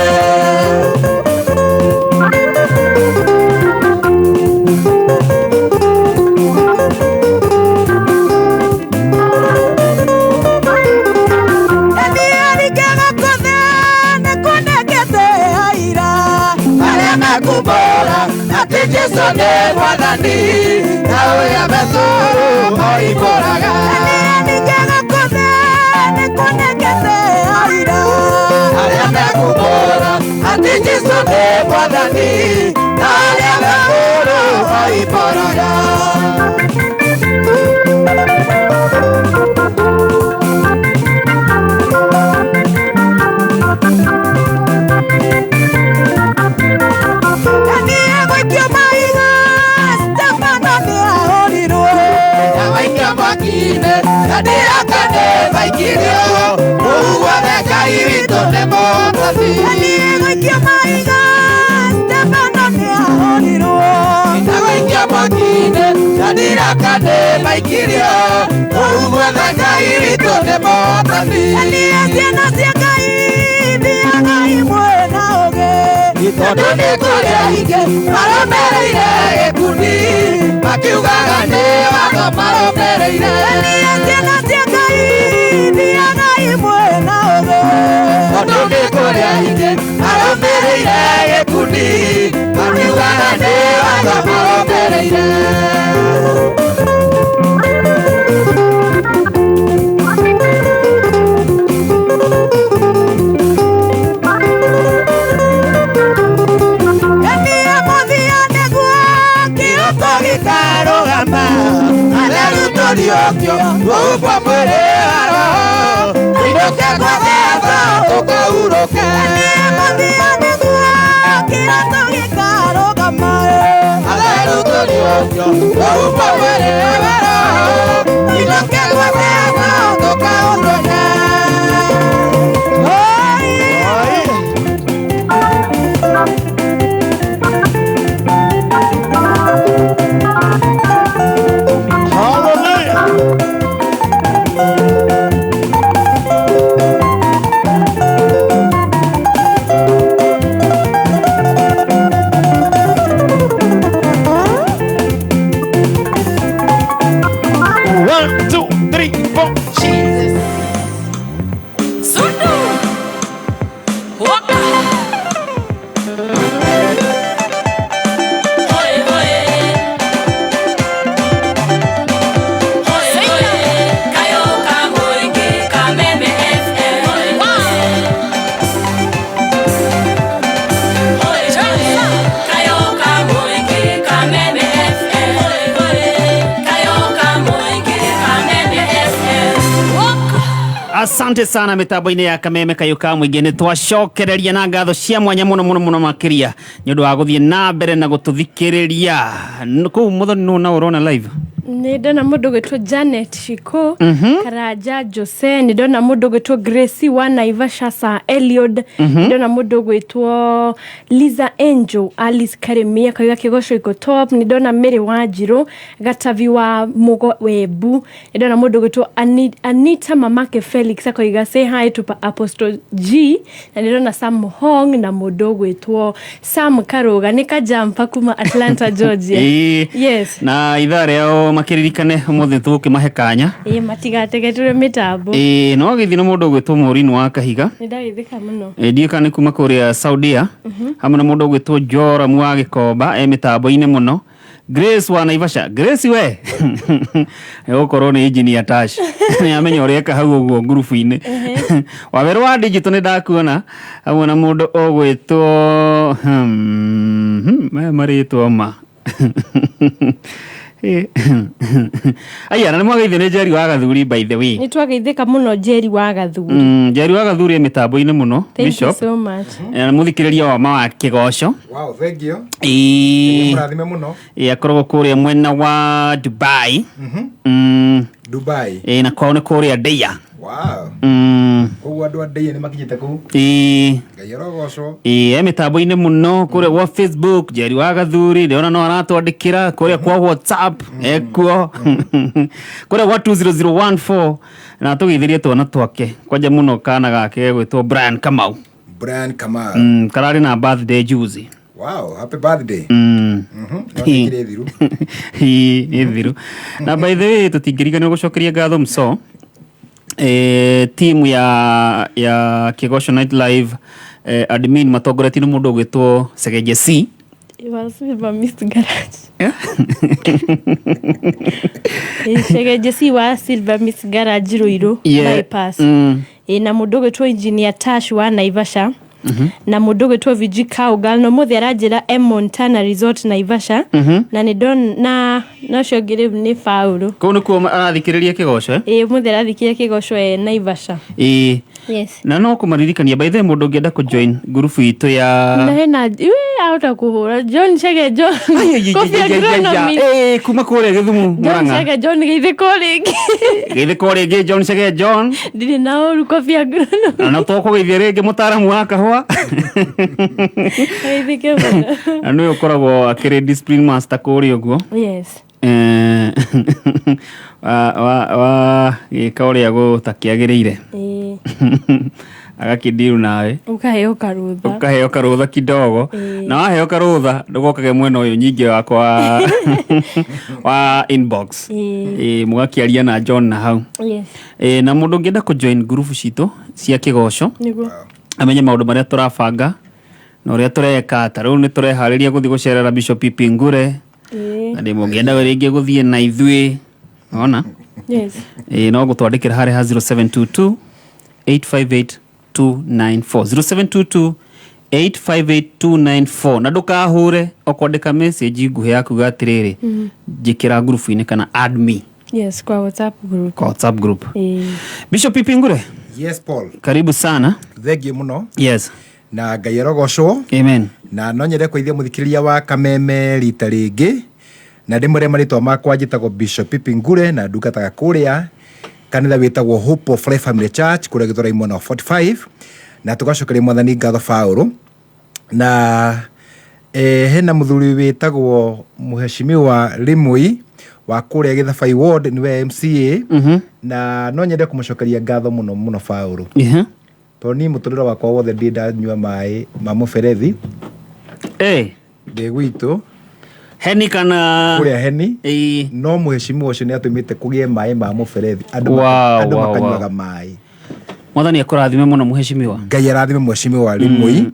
S6: Atĩ Jesũ nĩ mwathani na ũrĩa metũũrwo oimbũraga arĩa mekumbũra atĩ Jesũ nĩ mwathani na arĩa mekũũrwo oimbũraga. Mĩhaka nĩ maikirio Kũu guothe Ngai witũ nĩ mwathani.
S19: Niĩ ciana cia Ngai thiagai mwĩna ũũgĩ
S6: Tondũ nĩ kũrĩ aingĩ marũmĩrĩire gĩkundi makiugaga nĩ watho marũmĩrĩire.
S19: Niĩ ciana cia Ngai thiagai mwĩna ũũgĩ
S6: Tondũ nĩ kũrĩ aingĩ marũmĩrĩire gĩkundi makiugaga nĩ watho marũmĩrĩire.
S19: Niĩ mũthia nĩguo kĩhoko
S6: gĩkarũgama atheru tũriũkio tũhumbwo mwĩrĩ wa roho tũinũke kwa Baba tũkahurũke.
S19: Niĩ mũthia nĩguo kĩhoko gĩkarũgama
S6: Atheru tũriũkio tũhumbwo mwĩrĩ wa roho tũinũke kwa Baba tũkahurũke.
S18: One, two, three, four. Jesus.
S2: Sundu. Waka. Hoi hoi. Hoi hoi. Kayo ka muingi Kameme FM. Hoi hoi. Hoi hoi. Kayo ka muingi Kameme FM. Hoi hoi. Kayo ka muingi Kameme FM. Waka.
S3: Asante sana mitambo-inĩ ya Kameme Kayũ ka Mũingĩ. Nĩ twacokereria na ngatho cia mwanya mũno mũno mũno makĩria nĩ ũndũ wa gũthiĩ na mbere na gũtũthikĩrĩria. Kũu Mũthoni nũ na ũrona live?
S4: Nĩ ndona mũndũ ũgwĩtwo Janet Shiko, Karanja Jose, nĩ ndona mũndũ ũgwĩtwo Gracie wa Naivasha, Sir Eliud, nĩ ndona mũndũ ũgwĩtwo Liza Angel, Alice Karemia akauga kĩgoco iko top, nĩ ndona Mary Wanjirũ, Gatavi wa Mũgo Wembu, nĩ ndona mũndũ ũgwĩtwo Anita Mamake Felix akoiga say hi to Apostle G, na nĩ ndona Sam Hong na mũndũ ũgwĩtwo Sam Karuga nĩ kajampa kuma Atlanta, Georgia.
S3: Ĩĩ.
S4: Yes.
S3: Na ithaa rĩao makĩririkane ũmũthĩ tũgũkĩmahe kanya.
S4: Ĩĩ matigategetũre mĩtambo.
S3: Ĩĩ no gĩthiĩ na mũndũ ũgwĩtwo Maureen wa Kahiga.
S4: Nĩ ndagĩthĩka mũno.
S3: Ĩĩ ndiũĩ kana nĩ kuma kũrĩa Saudia. Hamwe na mũndũ ũgwĩtwo Joram wa Gĩkomba e mĩtambo-inĩ mũno. Grace wa Naivasha. Grace we gũkorwo nĩ engineer Tash. Nĩ amenya ũrĩa eka hau ũguo ngurubu-inĩ. Wawerũ wa digital nĩ ndakuona hamwe na mũndũ ũgwĩtwo maya marĩtwa ma Aya, na nĩ mwageithio nĩ Njeri wa Gathuri by the way.
S4: Nĩ twageithĩka mũno Njeri wa Gathuri.
S3: Njeri wa Gathuri e mĩtambo-inĩ mũno.
S4: Thank you
S3: Bishop.
S4: so much.
S3: Na mũthikĩrĩria wa ma wa kĩgoco.
S5: Wow, thank you.
S3: Ĩĩ.
S5: Mũrathime mũno.
S3: Ĩĩ akoragwo kũrĩa mwena wa Dubai.
S5: Dubai.
S3: Ĩĩ na kwao nĩ kũrĩa Ndeia.
S5: Wow. Koguo andũ a Ndeia nĩ makinyĩte kũu.
S3: Ĩĩ.
S5: Ngai arogocwo.
S3: Ĩĩ e mĩtambo-inĩ mũno kũrĩa gwa Facebook Njeri wa Gathuri ndĩrona no aratwandĩkĩra kũrĩa kwa WhatsApp ekuo kũrĩa gwa 20014 na tũgeithĩrie twana twake kwanja mũno kana gake gegwĩtwo Brian Kamau.
S5: Brian Kamau.
S3: Kararĩ na birthday juzi.
S5: Wow, happy birthday. No nĩ thiru.
S3: Ĩĩ nĩ thiru. Na by the way tũtingĩriganĩrwo gũcokeria ngatho mso timu ya Kĩgoco Night Live admin matongoretio nĩ mũndũ ũgwĩtwo Segeje C.
S4: It was Silver Mist Garage. Segeje C wa Silver Mist Garage Ruiru bypass. Ĩĩ na mũndũ ũgwĩtwo Engineer Tash wa Naivasha. Na mũndũ ũgwĩtwo VG Cowgirl no mũthĩ aranjĩra M Montana Resort Naivasha. Na nĩ ndona na ũcio ũngĩ rĩu nĩ Paũlũ.
S3: Kũu nĩkuo arathikĩrĩria kĩgoco eh?
S4: Ĩĩ mũthĩ arathikĩrĩria kĩgoco e Naivasha.
S3: Ĩĩ.
S4: Yes.
S3: Na no kũmaririkania by the way mũndũ ũngĩenda kũjoin ngurubu itũ ya
S4: Na hena we ahota kũhũra John Chege John. Kofi Agronomist.
S3: Ĩĩ kuma kũrĩa Gĩthumu
S4: John
S3: Murang'a.
S4: Chege John geithĩka o rĩngĩ.
S3: Geithĩka o rĩngĩ John Chege John.
S4: Ndirĩ na ũru Kofi Agronomist.
S3: Na no tũkũgeithia rĩngĩ mũtaaramu wa kahũa.
S4: Geithĩke mũno.
S3: Na nĩwe ũkoragwo akĩrĩ discipline master kũrĩa ũguo.
S4: Yes.
S3: Eh, wa wa wa gĩka ũrĩa gũtakĩagĩrĩire
S4: Ĩĩ.
S3: agakĩndiru nawe
S4: Ũkaheo karũtha.
S3: ũkaheo karũtha kidogo
S4: Ĩĩ.
S3: na waheo karũtha ndũgokage mwena ũyũ nyingĩ wakwa wa, wa inbox.
S4: Ĩĩ.
S3: Ĩĩ, mũgakĩaria na John na hau.
S4: Yes.
S3: Ĩĩ, na mũndũ ũngĩenda kũjoin ngurubu citũ cia kĩgoco
S4: Nĩguo.
S3: amenye maũndũ marĩa tũrabanga na ũrĩa tũreka. Ta rĩu nĩ tũreharĩria gũthiĩ gũcerera Bishop Ipingure
S4: Ĩĩ.
S3: na ndĩ mũngĩenda rĩngĩ gũthiĩ na ithuĩ ona.
S4: Yes.
S3: Ĩĩ, no gũtwandĩkĩra harĩa ha 0722 858 294, 0722 858 294, na ndũkahũre ũkwandĩka message nguhĩ ya kuga atĩrĩrĩ, njĩkĩra ngurubu-inĩ kana add me.
S4: Yes, kwa WhatsApp group.
S3: Kwa WhatsApp group.
S4: Ĩĩ.
S3: Bishop Ipingure.
S5: Yes, Paul.
S3: Karibu sana.
S5: Thengiũ mũno.
S3: Yes.
S5: Na Ngai arogocwo.
S3: Amen.
S5: Na no nyende kũithia mũthikĩrĩria wa Kameme rita rĩngĩ na ndĩmwĩre marĩtwa makwa, njĩtagwo Bishop Pipi Ngure na ndungataga kũrĩa kanitha wĩtagwo Hope of Life Family Church kũrĩa Gĩthũrai mwena wa 45, na tũgacokeria Mwathani ngatho Paũlũ. Na hena mũthuri wĩtagwo Mũheshimiwa Rimui wa kũrĩa Gĩthabai Ward, nĩwe MCA, na no nyende kũmũcokeria ngatho mũno mũno Paũlũ, tondũ niĩ mũtũrĩre wakwa wothe ndĩ ndanyua maĩ ma mũberethi. Ndĩ gwitũ
S3: heni kana
S5: kũrĩa heni, no mũheshimiwa ũcio nĩ atũmĩte kũgĩe maĩ ma mũberethi, andũ andũ makanyuaga maĩ.
S3: Mwathani akũrathime mũno mũheshimiwa.
S5: Ngai arathime mũheshimiwa Rimui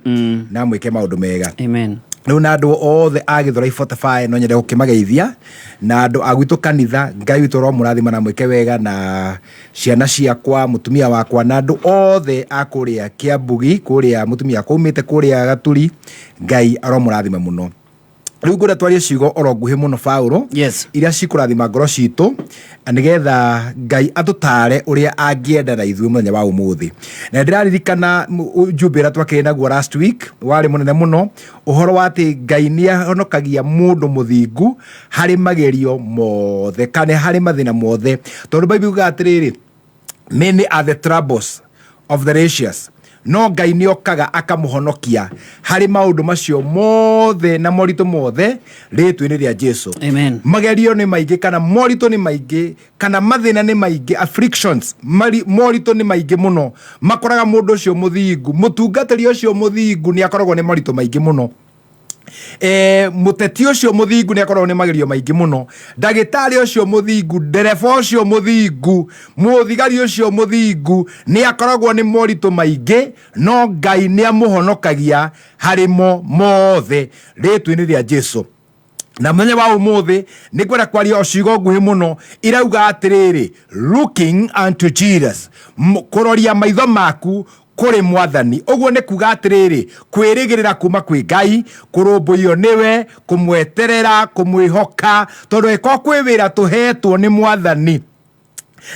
S5: na mwĩke maũndũ mega.
S3: Amen.
S5: Rĩu na andũ othe a Gĩthũrai 45 no nyende gũkĩmageithia, na andũ a gwitũ kanitha, Ngai witũ aromũrathima na mwĩke wega, na ciana ciakwa, mũtumia wakwa, na andũ othe a kũrĩa Kĩambugi, kũrĩa mũtumia akwa aumĩte kũrĩa Gaturi, Ngai aromũrathima mũno. Rĩu ngwenda twarie ciugo oro nguhĩ mũno Paũlũ,
S3: yes,
S5: iria cikũrathima ngoro citũ nĩgetha Ngai atũtare ũrĩa angĩenda na ithuĩ mũthenya wa ũmũthĩ. Na ndĩraririkana ujumbe ũrĩa twakĩrĩ naguo last week warĩ mũnene mũno, ũhoro wa atĩ Ngai nĩ ahonokagia mũndũ mũthingu harĩ magerio mothe kana harĩ mathĩna mothe, tondũ Bible yugaga atĩrĩrĩ, many are the troubles of the righteous, no Ngai nĩ okaga akamũhonokia harĩ maũndũ macio mothe na moritũ mothe rĩtwa-inĩ rĩa Jesu.
S3: Amen.
S5: Magerio nĩ maingĩ kana moritũ nĩ maingĩ kana mathĩna nĩ maingĩ, afflictions, moritũ nĩ maingĩ mũno makoraga mũndũ ũcio mũthingu, mũtungatĩri ũcio mũthingu nĩ akoragwo nĩ moritũ maingĩ mũno, mũteti ũcio mũthingu nĩ akoragwo nĩ magerio maingĩ mũno, ndagĩtarĩ ũcio mũthingu, ndereba ũcio mũthingu, mũthigari ũcio mũthingu nĩ akoragwo nĩ moritũ maingĩ, no Ngai nĩ amũhonokagia harĩ mo mothe rĩtwa-inĩ rĩa Jesu. Na mũthenya wa ũmũthĩ nĩ ngwenda kwaria o ciugo nguhĩ mũno irauga atĩrĩrĩ, looking unto Jesus, kũroria maitho maku kũrĩ Mwathani. Ũguo nĩ kuga atĩrĩrĩ, kwĩrĩgĩrĩra kuma kwĩ Ngai, kũrũmbũiyo nĩwe, kũmweterera, kũmwĩhoka, tondũ ĩkorwo kwĩ wĩra tũhetwo nĩ Mwathani,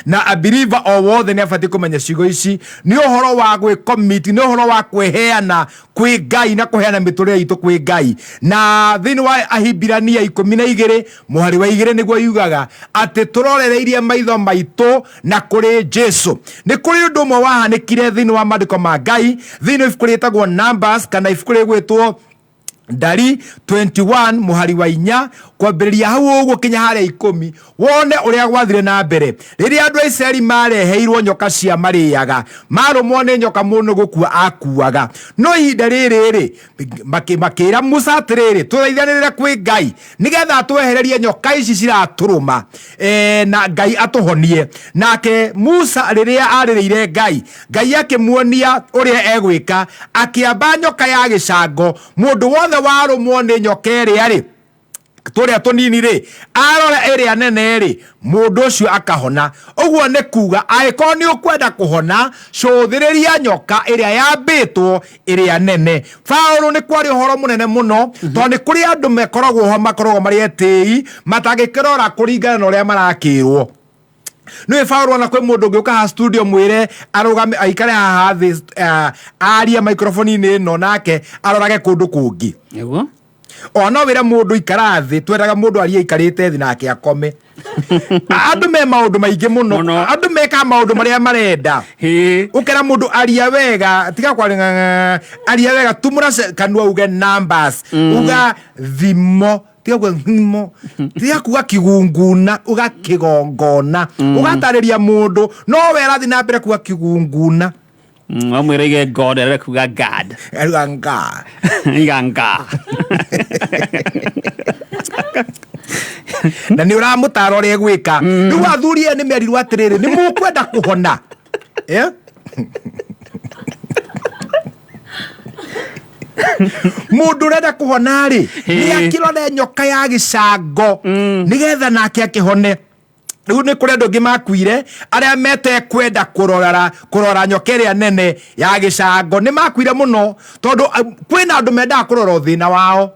S5: na a believer o wothe nĩ abatiĩ kũmenya ciugo ici, nĩ ũhoro wa gwĩcommit, nĩ ũhoro wa kwĩheana kwĩ Ngai na kũheana mĩtũrĩre itũ kwĩ Ngai. Na thĩinĩ wa Ahibirania 12 mũhari wa 2 nĩguo yugaga atĩ tũrorereirie maitho maitũ na kũrĩ Jesu. Nĩ kũrĩ ũndũ ũmwe wahanĩkire thĩinĩ wa maandĩko ma Ngai, thĩinĩ wa ibuku rĩtagwo Numbers kana ibuku rĩgwĩtwo Ndari 21 mũhari wa 4 kwambĩrĩria hau ũguo kinya harĩa 10, wone ũrĩa gwathire na mbere rĩrĩa andũ a Isiraeli mareheirwo nyoka cia marĩaga, marũmwo nĩ nyoka mũndũ gũkua akuaga. No ihinda rĩrĩ rĩ, makĩra Musa atĩrĩrĩ, tũthaithanĩrĩre kwĩ Ngai nĩgetha atwehererie nyoka ici ciratũrũma, na Ngai atũhonie. Nake Musa rĩrĩa arĩrĩire Ngai, Ngai akĩmuonia ũrĩa egwĩka, akĩamba nyoka ya gĩcango. Mũndũ wothe warũmwo nĩ nyoka ĩrĩa rĩ, tũrĩa tũnini rĩ, arora ĩrĩa nene rĩ, mũndũ ũcio akahona. Ũguo nĩ kuga angĩkorwo nĩ ũkwenda kũhona, cũthĩrĩria nyoka ĩrĩa yambĩtwo ĩrĩa nene. Paũlũ nĩ kwarĩ ũhoro mũnene mũno, tondũ nĩ kũrĩ andũ mekoragwo ho, makoragwo marĩ etĩi, matangĩkĩrora kũringana na ũrĩa marakĩrwo. Nĩ Paũlũ ona kwĩ mũndũ ũngĩũka haha studio mwĩre arũgame aikare haha thĩ, arie microphone-inĩ ĩno nake arorage kũndũ kũngĩ.
S3: Nĩguo.
S5: Ona no wĩre mũndũ ikara thĩ, twendaga mũndũ arie aikarĩte thĩ nake akome. Andũ me maũndũ maingĩ mũno, andũ mekaga maũndũ marĩa marenda. Ũkera mũndũ aria wega, tiga kwaria, aria wega, tumũra kanua uge numbers, uga thimo, tiga kuga thimo, tiga kuga kigunguna, uga kigongona, ũgatarĩria mũndũ no we arathiĩ na mbere kuga kigunguna.
S3: Wamwĩra ige God, arenda kuga God.
S5: Aruga nga.
S3: Iga nga.
S5: Na nĩ ũramũtara ũrĩa egwĩka. Rĩu athuri aya nĩ merirwo atĩrĩrĩ, nĩ mũkwenda kũhona. Eh? Mũndũ ũrenda kũhona rĩ, nĩ akĩrore nyoka ya gĩcango nĩgetha nake akĩhone. Rĩu nĩ kũrĩ andũ angĩ makuire arĩa metekwenda kũrora nyoka ĩrĩa nene ya gĩcango, nĩ makuire mũno tondũ kwĩna andũ mendaga kũrora ũthĩna wao,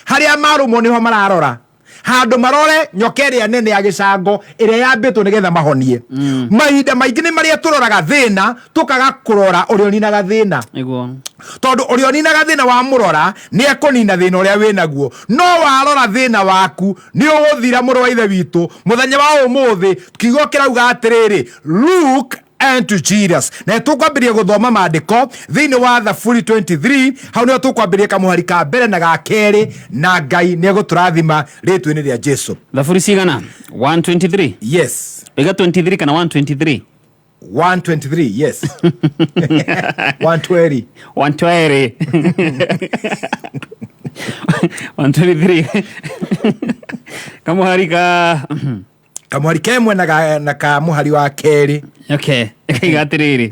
S5: harĩa marũmwo nĩho mararora, handũ marore nyoka ĩrĩa nene ya gĩcango ĩrĩa yambĩtwo nĩgetha mahonie. Mahinda maingĩ nĩ marĩa tũroraga thĩna tũkaga kũrora ũrĩa ũninaga thĩna. Tondũ ũrĩa ũninaga thĩna wamũrora nĩ ekũnina thĩna ũrĩa wĩnaguo, no warora thĩna waku nĩ ũgũthira. Mũrũ wa ithe witũ, mũthenya wa ũmũthĩ kiugo kĩrauga atĩrĩrĩ, look unto Jesus. Na tũkwambĩrĩria gũthoma maandĩko thĩinĩ wa Thaburi 23, hau nĩho tũkwambĩrĩria kamũhari ka mbere na ga kerĩ, na Ngai nĩ egũtũrathima rĩtwa-inĩ rĩa Jesu.
S3: Thaburi cigana? 123?
S5: Yes.
S3: Iga 23 kana 123?
S5: 123, yes. 120.
S3: 120. 123. Kamũhari ka
S5: kamũhari kemwe na ka mũhari wa kerĩ.
S3: Okay. Iga atĩrĩrĩ,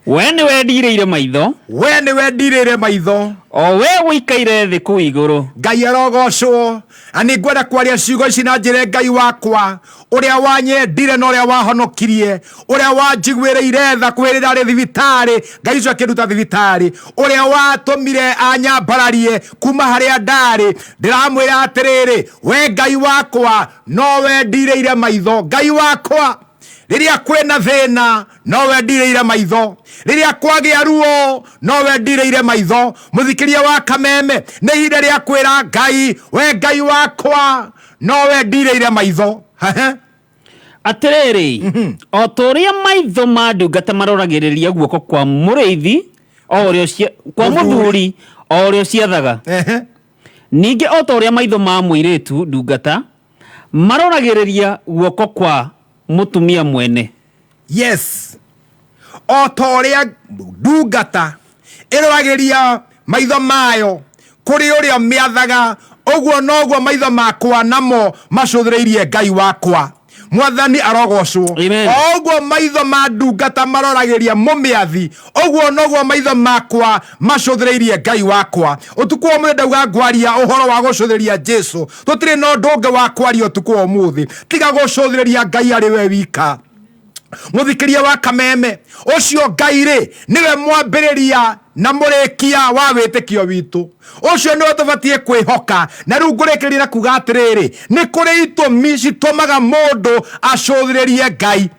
S3: we nĩ wendirĩire maitho,
S5: we nĩ wendirĩire maitho,
S3: o we ũikaire thĩ kũu igũrũ.
S5: Ngai arogocwo. Na nĩ ngwenda kwaria ciugo ici na njĩra Ngai wakwa, ũrĩa wanyendire na ũrĩa wahonokirie, ũrĩa wanjiguĩrĩire tha kwĩ rĩrĩa arĩ thibitarĩ, Ngai ũcio akĩnduta thibitarĩ, ũrĩa watũmire anyambararie kuma harĩa ndarĩ, ndĩramwĩra atĩrĩrĩ, we Ngai wakwa no wendirĩire maitho. Ngai wakwa, rĩrĩa kwĩna thĩna no wendirĩire maitho, rĩrĩa kwagĩa ruo no wendirĩire maitho. Mũthikĩria wa Kameme, nĩ ihinda rĩa kwĩra Ngai, we Ngai wakwa no wendirĩire maitho.
S3: Atĩrĩrĩ, o ta ũrĩa maitho ma ndungata maroragĩrĩria guoko kwa mũrĩithi, o ũrĩa kwa mũthuri o ũrĩa ũciathaga, ningĩ o ta ũrĩa maitho ma mũirĩtu ndungata maroragĩrĩria guoko kwa mũtumia mwene.
S5: Yes, o ta ũrĩa ndungata ĩroragĩria maitho mayo kũrĩ ũrĩa mĩathaga, ũguo noguo maitho makwa namo macũthĩrĩirie Ngai wakwa. Mwathani arogocwo. O ũguo maitho ma ndungata maroragĩria mũmĩathi, ũguo noguo maitho makwa macũthĩrĩirie Ngai wakwa. Ũtukũ wa ũmũthĩ ndauga ngwaria ũhoro wa gũcũthĩrĩria Jesu. Tũtirĩ na ũndũ ũngĩ wa kwaria ũtukũ wa ũmũthĩ tiga gũcũthĩrĩria Ngai arĩ we wika. Mũthikĩria wa Kameme, ũcio Ngai rĩ nĩwe mwambĩrĩria na mũrĩkia wa wĩtĩkio witũ, ũcio nĩwe tũbatiĩ kwĩhoka. Na rĩu ngũrĩkĩrĩria na kuga atĩrĩrĩ, nĩ kũrĩ itũmi citũmaga mũndũ acũthĩrĩrie Ngai.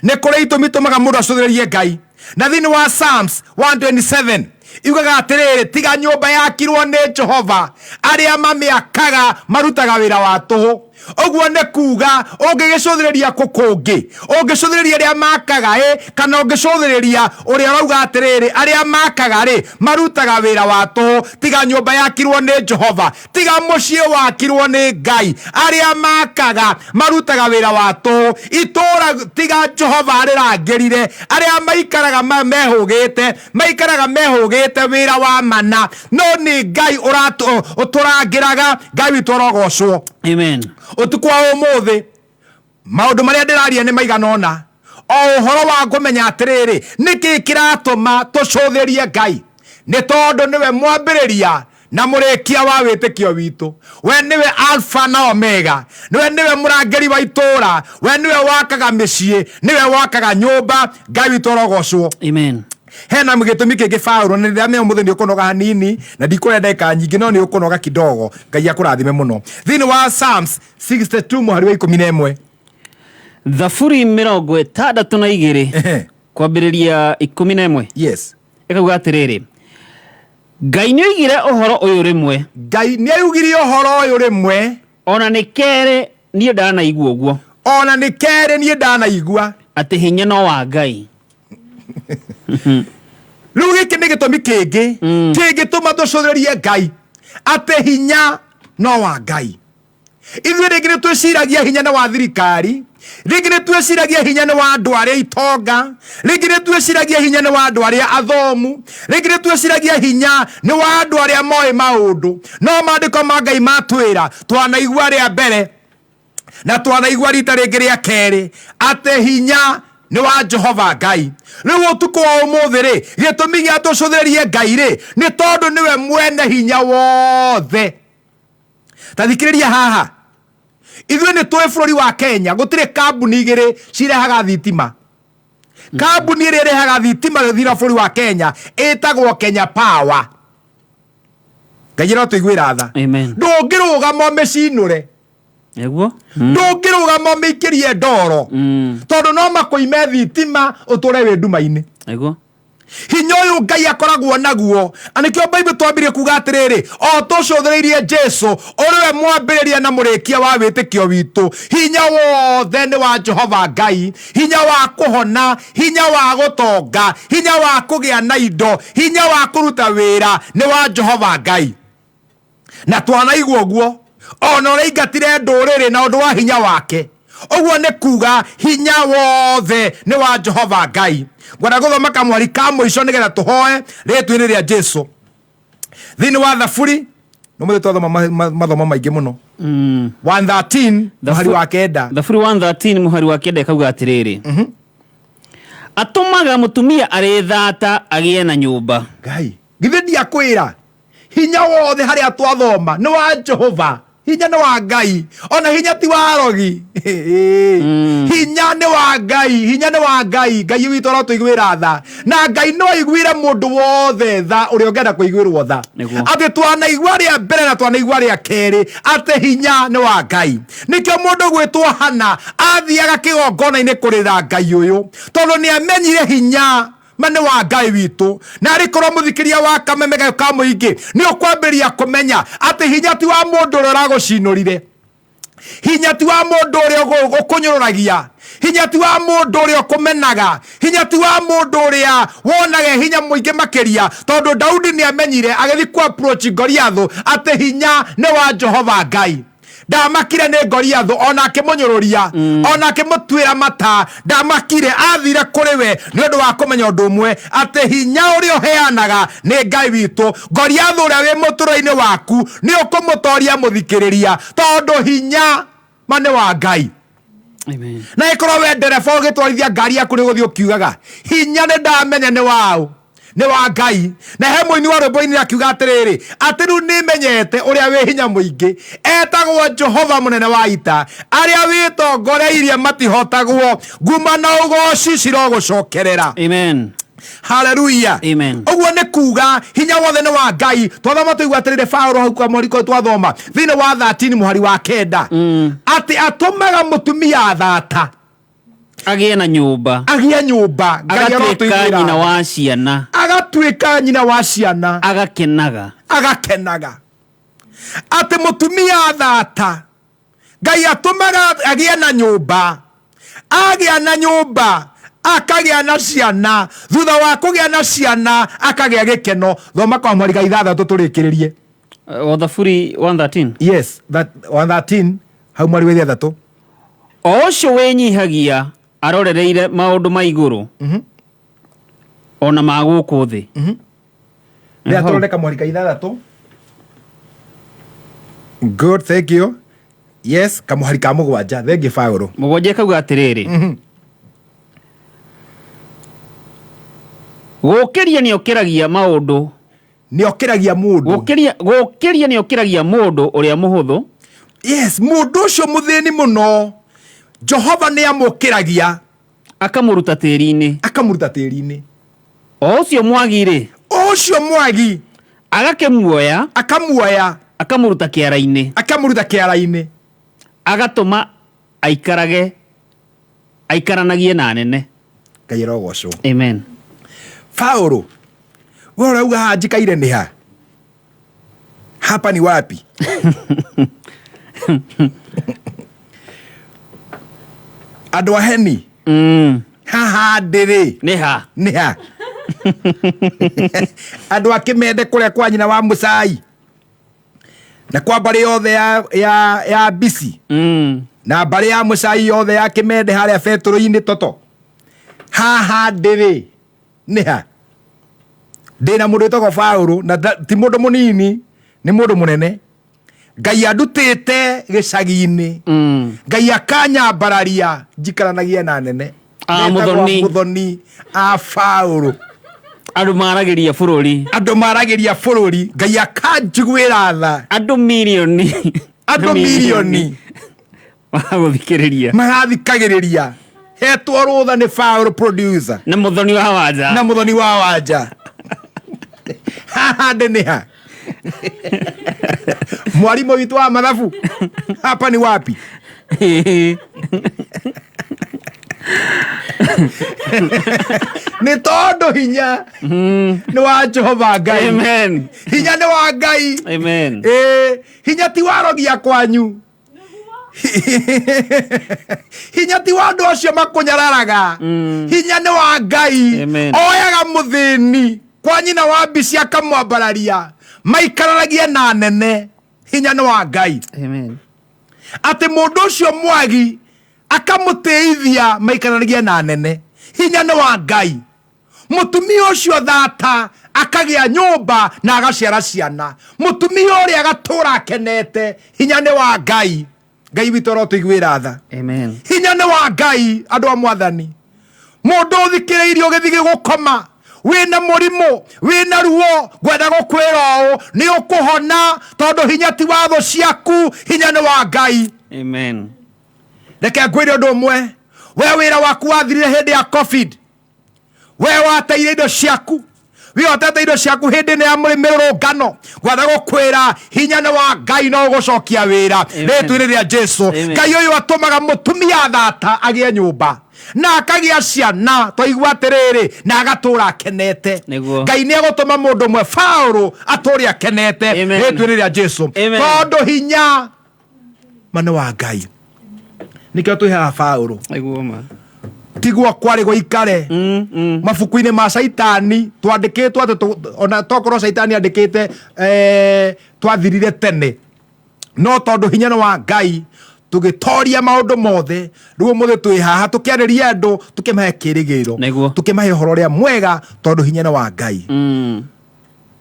S5: Nĩ kũrĩ itũmi itũmaga mũndũ acũthĩrĩrie Ngai. Na thĩinĩ wa Psalms 127 iugaga atĩrĩrĩ, tiga nyũmba yakirwo nĩ Jehova, arĩa mamĩakaga marutaga wĩra wa tũhũ. Ũguo nĩ kuga ũngĩgĩcũthĩrĩria kũ kũngĩ, ũngĩcũthĩrĩria arĩa makaga ĩ, kana ũngĩcũthĩrĩria ũrĩa ũrauga atĩrĩrĩ, arĩa makaga rĩ marutaga wĩra wa tũhũ. Tiga nyũmba yakirwo nĩ Jehova, tiga mũciĩ wakirwo nĩ Ngai, arĩa makaga marutaga wĩra wa tũhũ. Itũũra tiga Jehova arĩrangĩrire, arĩa maikaraga mehũgĩte, maikaraga mehũgĩte wĩra wa mana, no nĩ Ngai ũtũrangĩraga. Ngai witũ arogocwo.
S3: Amen.
S5: Ũtukũ wa ũmũthĩ maũndũ marĩa ndĩraria nĩ maigana ũna, o ũhoro wa kũmenya atĩrĩrĩ, nĩkĩ kĩratũma tũcũthĩrie Ngai? Nĩ tondũ nĩwe mwambĩrĩria na mũrĩkia wa wĩtĩkio witũ. We nĩwe Alpha na Omega, nĩwe nĩwe mũrangĩri wa itũũra, we nĩwe wakaga mĩciĩ, nĩwe wakaga nyũmba. Ngai witũ arogocwo.
S3: Amen.
S5: Hena gĩtũmi kĩngĩ Paũlũ, na ndĩramenya ũmũthĩ nĩ ũkũnoga hanini na ndikũrĩa ndagĩka nyingĩ, no nĩ ũkũnoga kidogo. Ngai akũrathime mũno. Thĩinĩ wa Psalms 62 mũhari wa 11,
S3: Thaburi 62 kwambĩrĩria 11.
S5: Yes.
S3: Ĩkauga atĩrĩrĩ, Ngai nĩ oigire ũhoro ũyũ rĩmwe.
S5: Ngai nĩ augire ũhoro ũyũ rĩmwe.
S3: Ona nĩ kerĩ niĩ ndanaigua ũguo.
S5: Ona nĩ kerĩ niĩ ndanaigua.
S3: Atĩ hinya no wa Ngai.
S5: Rĩu gĩkĩ nĩ gĩtũmi kĩngĩ kĩngĩtũma tũcũthĩrĩrie Ngai atĩ hinya no wa Ngai. Ithuĩ rĩngĩ nĩ twĩciragia hinya nĩ wa thirikari, rĩngĩ nĩ twĩciragia hinya nĩ wa andũ arĩa itonga, rĩngĩ nĩ twĩciragia hinya nĩ wa andũ arĩa athomu, rĩngĩ nĩ twĩciragia hinya nĩ wa andũ arĩa moĩ maũndũ. No maandĩko ma Ngai matwĩra twanaigua rĩa mbere na twanaigua rita rĩngĩ rĩa kerĩ atĩ hinya nĩ wa Jehova Ngai. Rĩu ũtukũ wa ũmũthĩ rĩ, gĩtũmi gĩa tũcũthĩrĩrie Ngai rĩ, nĩ tondũ nĩwe mwene hinya wothe. Ta thikĩrĩria haha, ithuĩ nĩ tũĩ bũrũri wa Kenya gũtirĩ kambuni igĩrĩ cirehaga thitima. Kambuni ĩrĩa ĩrehaga thitima thĩinĩ wa bũrũri wa Kenya ĩtagwo Kenya Power. Ngai arotũiguĩra tha.
S3: Amen.
S5: Ndũngĩrũgama ũmĩcinũre.
S3: Nĩguo.
S5: Ndũngĩrũgama ũmĩikĩrie ndoro. Tondũ no makũime thitima ũtũre wĩ nduma-inĩ.
S3: Nĩguo.
S5: Hinya ũyũ Ngai akoragwo naguo. Na nĩkĩo Bible twambirie kuga atĩrĩrĩ, o tũcũthĩrĩirie Jesu ũrĩ we mwambĩrĩria na mũrĩkia wa wĩtĩkio witũ. Hinya wothe nĩ wa Jehova Ngai. Hinya wa kũhona, hinya wa gũtonga, hinya wa kũgĩa na indo, hinya wa kũruta wĩra nĩ wa Jehova Ngai. Na twanaigua ũguo ona ũrĩa aingatire ndũrĩrĩ na ũndũ wa hinya wake. Ũguo nĩ kuga hinya wothe nĩ wa Jehova Ngai. Ngwenda gũthoma kamwari ka mũico nĩgetha tũhoe rĩtwa-inĩ rĩa Jesu. Thĩinĩ wa Thaburi, nĩ mũthĩ twathoma mathomo maingĩ mũno. 113 mũhari wa kenda.
S3: Thaburi 113 mũhari wa kenda ĩkauga atĩrĩrĩ, atũmaga mũtumia arĩ thata agĩe na nyũmba.
S5: Ngai, githĩ ndiakwĩra hinya wothe harĩa twathoma nĩ wa Jehova. Hinya nĩ wa Ngai, ona hinya ti wa arogi. Hinya nĩ wa Ngai, hinya nĩ wa Ngai. Ngai witũ arotũiguĩra tha, na Ngai no aiguĩre mũndũ wothe tha ũrĩa ũngĩenda kũiguĩrwo tha. Atĩ twanaigua rĩa mbere na twanaigua rĩa kerĩ atĩ hinya nĩ wa Ngai. Nĩkĩo mũndũ gwĩtwo Hana athiaga kĩgongona-inĩ kũrĩra Ngai ũyũ, tondũ nĩ amenyire hinya ma nĩ wa Ngai witũ. Na arĩ korwo mũthikĩria wa kameme gayo ka mũingĩ nĩ ũkwambĩrĩria kũmenya atĩ hinya ti wa mũndũ ũrĩa ũragũcinũrire, hinya ti wa mũndũ ũrĩa ũkũnyũrũragia, hinya ti wa mũndũ ũrĩa ũkũmenaga, hinya ti wa mũndũ ũrĩa wonaga hinya mũingĩ makĩria, tondũ Daudi nĩ amenyire agĩthiĩ ku approach Goliath atĩ hinya nĩ wa Jehova Ngai. Ndamakire nĩ Goliath ona akĩmũnyũrũria, ona akĩmũtuĩra mata, ndamakire, athire kũrĩ we nĩ ũndũ wa kũmenya ũndũ ũmwe atĩ hinya ũrĩa ũheanaga nĩ Ngai witũ. Goliath ũrĩa wĩ mũtũrĩre-inĩ waku nĩ ũkũmũtoria mũthikĩrĩria, tondũ hinya ma nĩ wa Ngai.
S3: Amen.
S5: Na ĩkorwo we ndereba ũgĩtwarithia ngari yaku nĩ ũgũthiĩ ũkiugaga hinya nĩ ndamenya nĩ waũ, nĩ wa Ngai. Na he mũini wa rwĩmbo-inĩ akiuga atĩrĩrĩ, atĩ rĩu nĩmenyete ũrĩa wĩ hinya mũingĩ, etagwo Jehova mũnene wa ita, arĩa wĩtongoreirie matihotagwo, nguma na ũgoci cirogũcokerera.
S3: Amen.
S5: Hallelujah.
S3: Amen.
S5: Ũguo nĩ kuga hinya wothe nĩ wa Ngai. Twathoma tũigua atĩrĩrĩ, Paũlũ hau kwa mũhari kũu twathoma thĩinĩ wa 13 mũhari wa kenda, atĩ atũmaga mũtumia thata
S3: agĩe na nyũmba,
S5: agĩe nyũmba, Ngai
S3: agatuĩka
S5: arotũiguĩra
S3: nyina
S5: tha.
S3: wa ciana,
S5: agatuĩka nyina wa ciana,
S3: agakenaga,
S5: agakenaga. Atĩ mũtumia thata Ngai atũmaga agĩe na nyũmba, agĩa na nyũmba akagĩa na ciana, thutha wa kũgĩa na ciana akagĩa gĩkeno. Thoma kwa mweri ga ithathatũ tũrĩkĩrĩrie.
S3: O Thaburi 113.
S5: Yes, that 113 hau mweri wa ithathatũ.
S3: O ũcio wĩnyihagia arorereire maũndũ ma igũrũ, ona ma gũkũ thĩ.
S5: Rĩrĩa tũrore kamweri ka ithathatũ. Good, thank you. Yes, kamũhari ka mũgwanja. Thank you, Paũlũ.
S3: Mũgwanja ĩkauga atĩrĩrĩ, gũkĩria nĩokĩragia maũndũ,
S5: nĩokĩragia mũndũ,
S3: gũkĩria nĩokĩragia mũndũ ũrĩa mũhũthũ.
S5: Yes, mũndũ ũcio mũthĩni mũno Jehova nĩamũkĩragia,
S3: akamũruta tĩri-inĩ,
S5: akamũruta tĩri-inĩ.
S3: O ũcio mwagi-rĩ,
S5: o ũcio mwagi
S3: agakĩmuoya,
S5: akamuoya,
S3: akamũruta kĩara-inĩ,
S5: akamũruta kĩara-inĩ,
S3: agatũma aikaranagie na anene.
S5: Ngai arogocwo.
S3: Amen.
S5: Paũlũ, we ũrauga haha njikaire nĩ ha? Hapa ni wapi? Andũ a heni, haha ndĩrĩ
S3: nĩ ha?
S5: Nĩ ha? Andũ a Kĩmende kũrĩa kwa nyina wa Mũcai na kwa mbarĩ yothe ya Bici na mbarĩ ya Mũcai yothe ya Kĩmende harĩa betũrũ-inĩ toto, haha ndĩrĩ nĩ ha? Ndĩna mũndũ wĩtagwo Paũlũ na ti mũndũ mũnini, nĩ mũndũ mũnene. Ngai andutĩte gĩcagi-inĩ, Ngai akanyambararia njikaranagie na nene.
S3: A
S5: Metagwo
S3: Mũthoni.
S5: Mũthoni a Paũlũ.
S3: Andũ maragĩria bũrũri.
S5: Andũ maragĩria bũrũri. Ngai akanjiguĩra tha.
S3: Andũ mirioni.
S5: Andũ mirioni.
S3: Magũthikĩrĩria.
S5: Magathikagĩrĩria. Hetwo rũtha nĩ Paũlũ producer.
S3: Na Mũthoni wa Wanja.
S5: Na Mũthoni wa Wanja. Haha ndĩ nĩ ha? Mwalimu witũ wa mathabu, hapa ni wapi? Nĩ tondũ hinya nĩ wa Jehova Ngai.
S3: Amen.
S5: Hinya nĩ wa Ngai.
S3: Amen.
S5: Hinya ti wa rogia kwanyu. Hinya ti wa andũ acio makũnyararaga. Hinya nĩ wa Ngai.
S3: Amen.
S5: Oyaga mũthĩni kwa nyina wa mbici akamwambararia, maikaranagie na nene. Hinya nĩ wa Ngai.
S3: Amen.
S5: Atĩ mũndũ ũcio mwagi akamũtĩithia maikaranagie na nene. Hinya nĩ wa Ngai. Mũtumia ũcio thata akagĩa nyũmba na agaciara ciana. Mũtumia ũrĩa agatũra akenete. Hinya nĩ wa Ngai. Ngai witũ arotũiguĩra tha.
S3: Amen.
S5: Hinya nĩ wa Ngai, andũ a Mwathani. Mũndũ ũthikĩrĩirie ũgĩthiĩ gũkoma, wĩna mũrimũ, wĩna ruo, ngwenda gũkwĩra ũũ, nĩ ũkũhona, tondũ hinya ti wa thũ ciaku, hinya nĩ wa Ngai.
S3: Amen.
S5: Reke ngwĩre ũndũ ũmwe, we wĩra waku wathirire hĩndĩ ya COVID, we wateire indo ciaku, wĩhotete indo ciaku hĩndĩ ĩno ya mĩrũrũngano, ngwenda gũkwĩra hinya nĩ wa Ngai no ũgũcokia wĩra rĩtwa-inĩ rĩa Jesu.
S3: Amen.
S5: Ngai ũyũ atũmaga mũtumia thata agĩe nyũmba na akagĩa ciana, twaigua atĩrĩrĩ, na agatũra akenete.
S3: Nĩguo.
S5: Ngai nĩ egũtũma mũndũ ũmwe Paũlũ atũre akenete
S3: Amen.
S5: rĩtwa-inĩ rĩa Jesu.
S3: Amen.
S5: Tondũ hinya ma nĩ wa Ngai. Nĩkĩo twĩ haha Paũlũ.
S3: Nĩguo ma.
S5: Tiguo kwarĩ gũikare. Mabuku-inĩ ma Caitani twandĩkĩtwo atĩ ona tokorwo Caitani andĩkĩte, twathirire tene, no tondũ hinya nĩ wa Ngai tũgĩtoria maũndũ mothe. Rĩu ũmũthĩ twĩ haha tũkĩarĩria andũ, tũkĩmahe kĩĩrĩgĩrĩro,
S3: Nĩguo.
S5: tũkĩmahe ũhoro ũrĩa mwega, tondũ hinya nĩ wa Ngai.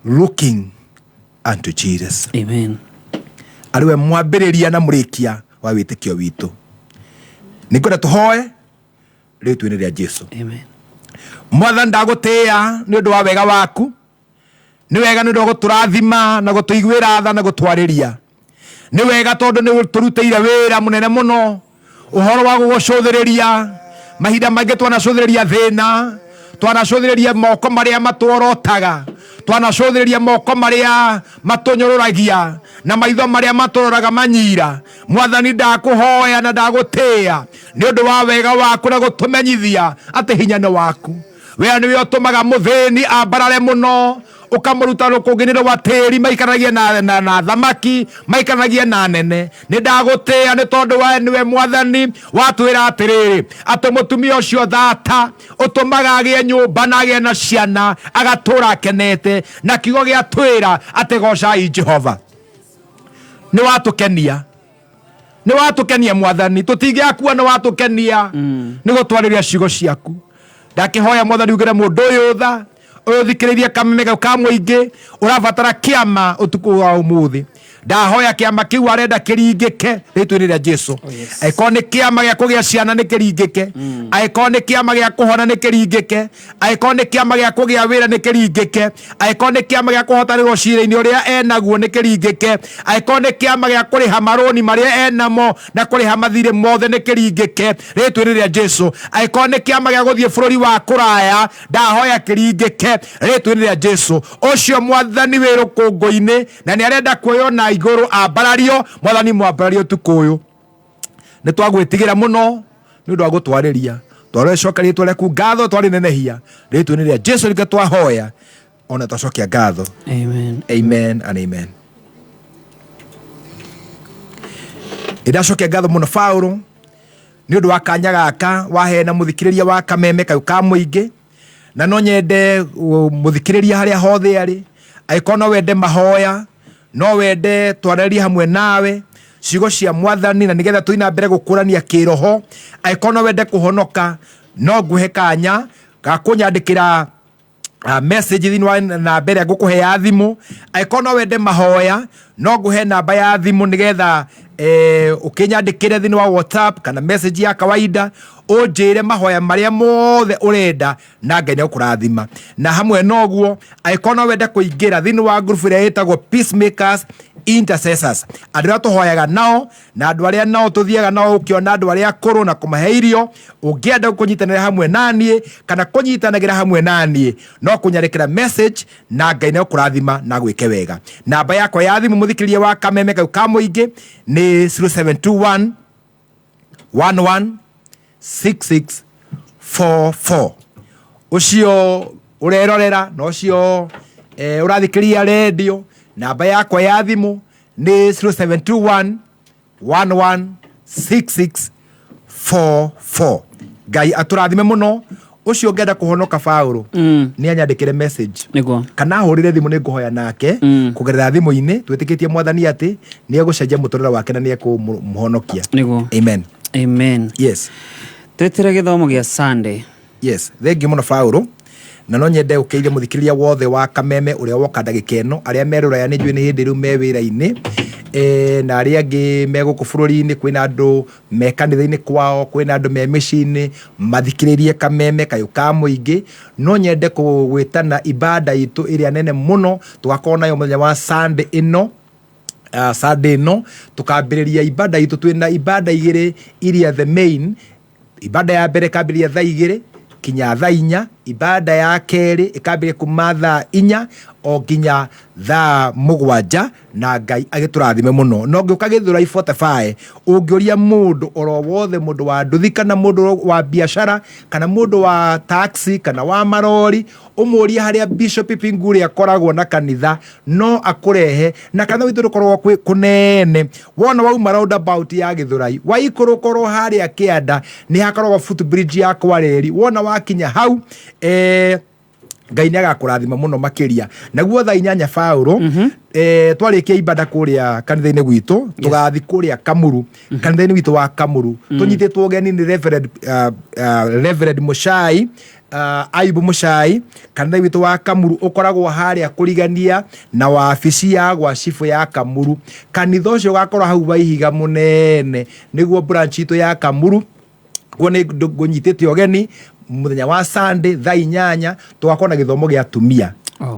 S5: Looking unto Jesus.
S3: Amen.
S5: Arĩ we mwambĩrĩria na mũrĩkia wa wĩtĩkio witũ. Nĩngwenda tũhoe rĩtwa-inĩ rĩa Jesu.
S3: Amen.
S5: Mwathani, ndagũtĩĩa nĩ ũndũ wa wega waku. Nĩ wega nĩ ũndũ wa gũtũrathima na gũtũiguĩra tha na gũtwarĩria. Nĩ wega tondũ nĩ ũtũrutĩire wĩra mũnene mũno, ũhoro wa gũgũcũthĩrĩria. Mahinda maingĩ twanacũthĩrĩria thĩna, twanacũthĩrĩria moko marĩa matworotaga, twanacũthĩrĩria moko marĩa matũnyũrũragia na maitho marĩa matũroraga manyira. Mwathani, ndakũhoya na ndagũtĩĩa nĩ ũndũ wa wega waku na gũtũmenyithia atĩ hinya nĩ waku. We nĩwe ũtũmaga mũthĩni ambarare mũno, ũkamũruta rũkũngũ-inĩ rwa tĩĩri, maikaranagie na thamaki, maikaranagie na nene. Nĩ ndagũtĩĩa nĩ tondũ we nĩwe Mwathani watwĩra atĩrĩrĩ, atĩ mũtumia ũcio thata ũtũmaga agĩe nyũmba na agĩe na ciana, agatũra akenete, na kiugo gĩa twĩra atĩ gocai Jehova. Nĩ watũkenia, nĩ watũkenia Mwathani, tũtingĩakua, nĩ watũkenia nĩ gũtwarĩria ciugo ciaku. Ndakĩhoya Mwathani ugĩre mũndũ ũyũ tha, ũyũ ũthikĩrĩirie kameme kau ka mũingĩ, ũrabatara kĩama ũtukũ wa ũmũthĩ. Ndahoya kĩama kĩu arenda kĩringĩke rĩtwa-inĩ rĩa Jesu. Angĩkorwo nĩ kĩama gĩa kũgĩa ciana nĩ kĩringĩke, angĩkorwo nĩ kĩama gĩa kũhona nĩ kĩringĩke, angĩkorwo nĩ kĩama gĩa kũgĩa wĩra nĩ kĩringĩke, angĩkorwo nĩ kĩama gĩa kũhotanĩrwo cira-inĩ ũrĩa enaguo nĩ kĩringĩke, angĩkorwo nĩ kĩama gĩa kũrĩha marũni marĩa enamo na kũrĩha mathirĩ mothe nĩ kĩringĩke rĩtwa-inĩ rĩa Jesu. Angĩkorwo nĩ kĩama gĩa gũthiĩ bũrũri wa kũraya, ndahoya kĩringĩke rĩtwa-inĩ rĩa Jesu. Ũcio Mwathani wĩ rũkũngũ-inĩ na nĩ arenda kuoywo na igũrũ ambarario, Mwathani mwambarario ũtukũ ũyũ. Nĩ twagwĩtigĩra mũno nĩ ũndũ wa gũtwarĩria. Twarecoka rĩtwa rĩaku ngatho, twarĩnenehia rĩtwa-inĩ rĩa Jesu nĩkĩo twahoya, ona twacokia ngatho.
S3: Amen.
S5: Amen and amen. Nĩ ndacokia ngatho mũno Paũlũ nĩ ũndũ wa kanya gaka waheana mũthikĩrĩria wa Kameme kau ka mũingĩ, na no nyende mũthikĩrĩria harĩa hothe arĩ, angĩkorwo no wende mahoya, no wende twarĩrie hamwe nawe ciugo cia mwathani, na nĩgetha tũthiĩ na mbere gũkũrania kĩroho, angĩkorwo no wende kũhonoka, no nguhe kanya ga kũnyandĩkĩra message thĩinĩ wa namba ĩrĩa ngũkũhe ya thimũ. Angĩkorwo no wende mahoya, no ngũhe namba ya thimũ nĩgetha ũkĩnyandĩkĩre thĩinĩ wa WhatsApp kana message ya kawaida, ũnjĩre mahoya marĩa mothe ũrenda, na Ngai nĩegũkũrathima. Na hamwe na ũguo, angĩkorwo no wende kũingĩra thĩinĩ wa group ĩrĩa ĩtagwo Peacemakers Intercessors, andũ arĩa tũhoyaga nao na andũ arĩa nao tũthiaga nao ũkĩona andũ arĩa akũrũ na kũmahe irio, ũngĩenda kũnyitanĩra hamwe naniĩ kana kũnyitanagĩra hamwe naniĩ, no kũnyandĩkĩra message, na Ngai nĩegũkũrathima na gwĩke wega. Namba yakwa ya thimũ, mũthikĩrĩria wa Kameme kau ka mũingĩ, nĩ 0721 11 6644. Ũcio ũrerorera na ũcio ũrathikĩrĩria rendio, namba yakwa ya thimũ nĩ 0721 116644. Ngai atũrathime mũno. Ũcio ũngĩenda kũhonoka, Paũlũ, nĩ anyandĩkĩre message
S3: nĩguo
S5: kana ahũrĩre thimũ, nĩ ngũhoya nake kũgerera thimũ-inĩ. Twĩtĩkĩtie mwathani atĩ nĩ egũcenjia mũtũrĩre wake na nĩ ekũmũhonokia.
S3: Nĩguo.
S5: Amen.
S3: Amen.
S5: Yes.
S3: Twĩtĩre gĩthomo gĩa Sunday.
S5: Yes, thengiũ mũno Paũlũ, na no nyende ũkĩire mũthikĩrĩria wothe wa Kameme ũrĩa woka ndagĩka ĩno, arĩa me rũraya nĩ njũĩ nĩ hĩndĩ rĩu me wĩra-inĩ, na arĩa angĩ me gũkũ bũrũri-inĩ, kwĩna andũ me kanitha-inĩ kwao, kwĩna andũ me mĩciĩ-inĩ mathikĩrĩrie Kameme kayũ ka mũingĩ. No nyende gwĩtana ibada itũ ĩrĩa nene mũno tũgakorwo nayo mũthenya wa Sunday ĩno. Sunday ĩno tũkambĩrĩria ibada itũ, twĩna ibada igĩrĩ iria the main. Ibada ya mbere ĩkambĩrĩria thaa 2 kinya thaa 4. Ibada ya kerĩ ĩkambĩrĩria kuma thaa 4 o nginya thaa 7, na Ngai agĩtũrathime mũno. Na ũngĩũka Gĩthũrai 45, ũngĩũria mũndũ oro wothe, mũndũ wa nduthi kana mũndũ wa biacara kana mũndũ wa taxi kana wa marori, ũmũrie harĩa Bishop Pinguri akoragwo na kanitha, no akũrehe. Na kanitha witũ ndũkoragwo kwĩ kũnene. Wona wauma roundabout ya Gĩthũrai, waikũrũkorwo harĩa kĩanda, nĩ hakoragwo footbridge ya Kwareri. Wona wakinya hau, Ngai nĩ agakũrathima mũno makĩria. Naguo thaa 8, Paũlũ, twarĩkia ibada kũrĩa kanitha-inĩ gwitũ, tũgathiĩ kũrĩa Kamuru, kanitha-inĩ witũ wa Kamuru. Tũnyitĩtwo ũgeni nĩ Reverend Muchai, Aibu Muchai. Kanitha witũ wa Kamuru ũkoragwo harĩa kũrigania na wabici ya gwa cibũ ya Kamuru. Kanitha ũcio ũgakorwo hau wa ihiga mũnene, nĩguo branch itũ ya Kamuru. Kuo nĩ ngũnyitĩte ũgeni mũthenya wa Sunday thaa 8, tũgakorwo na gĩthomo gĩa atumia.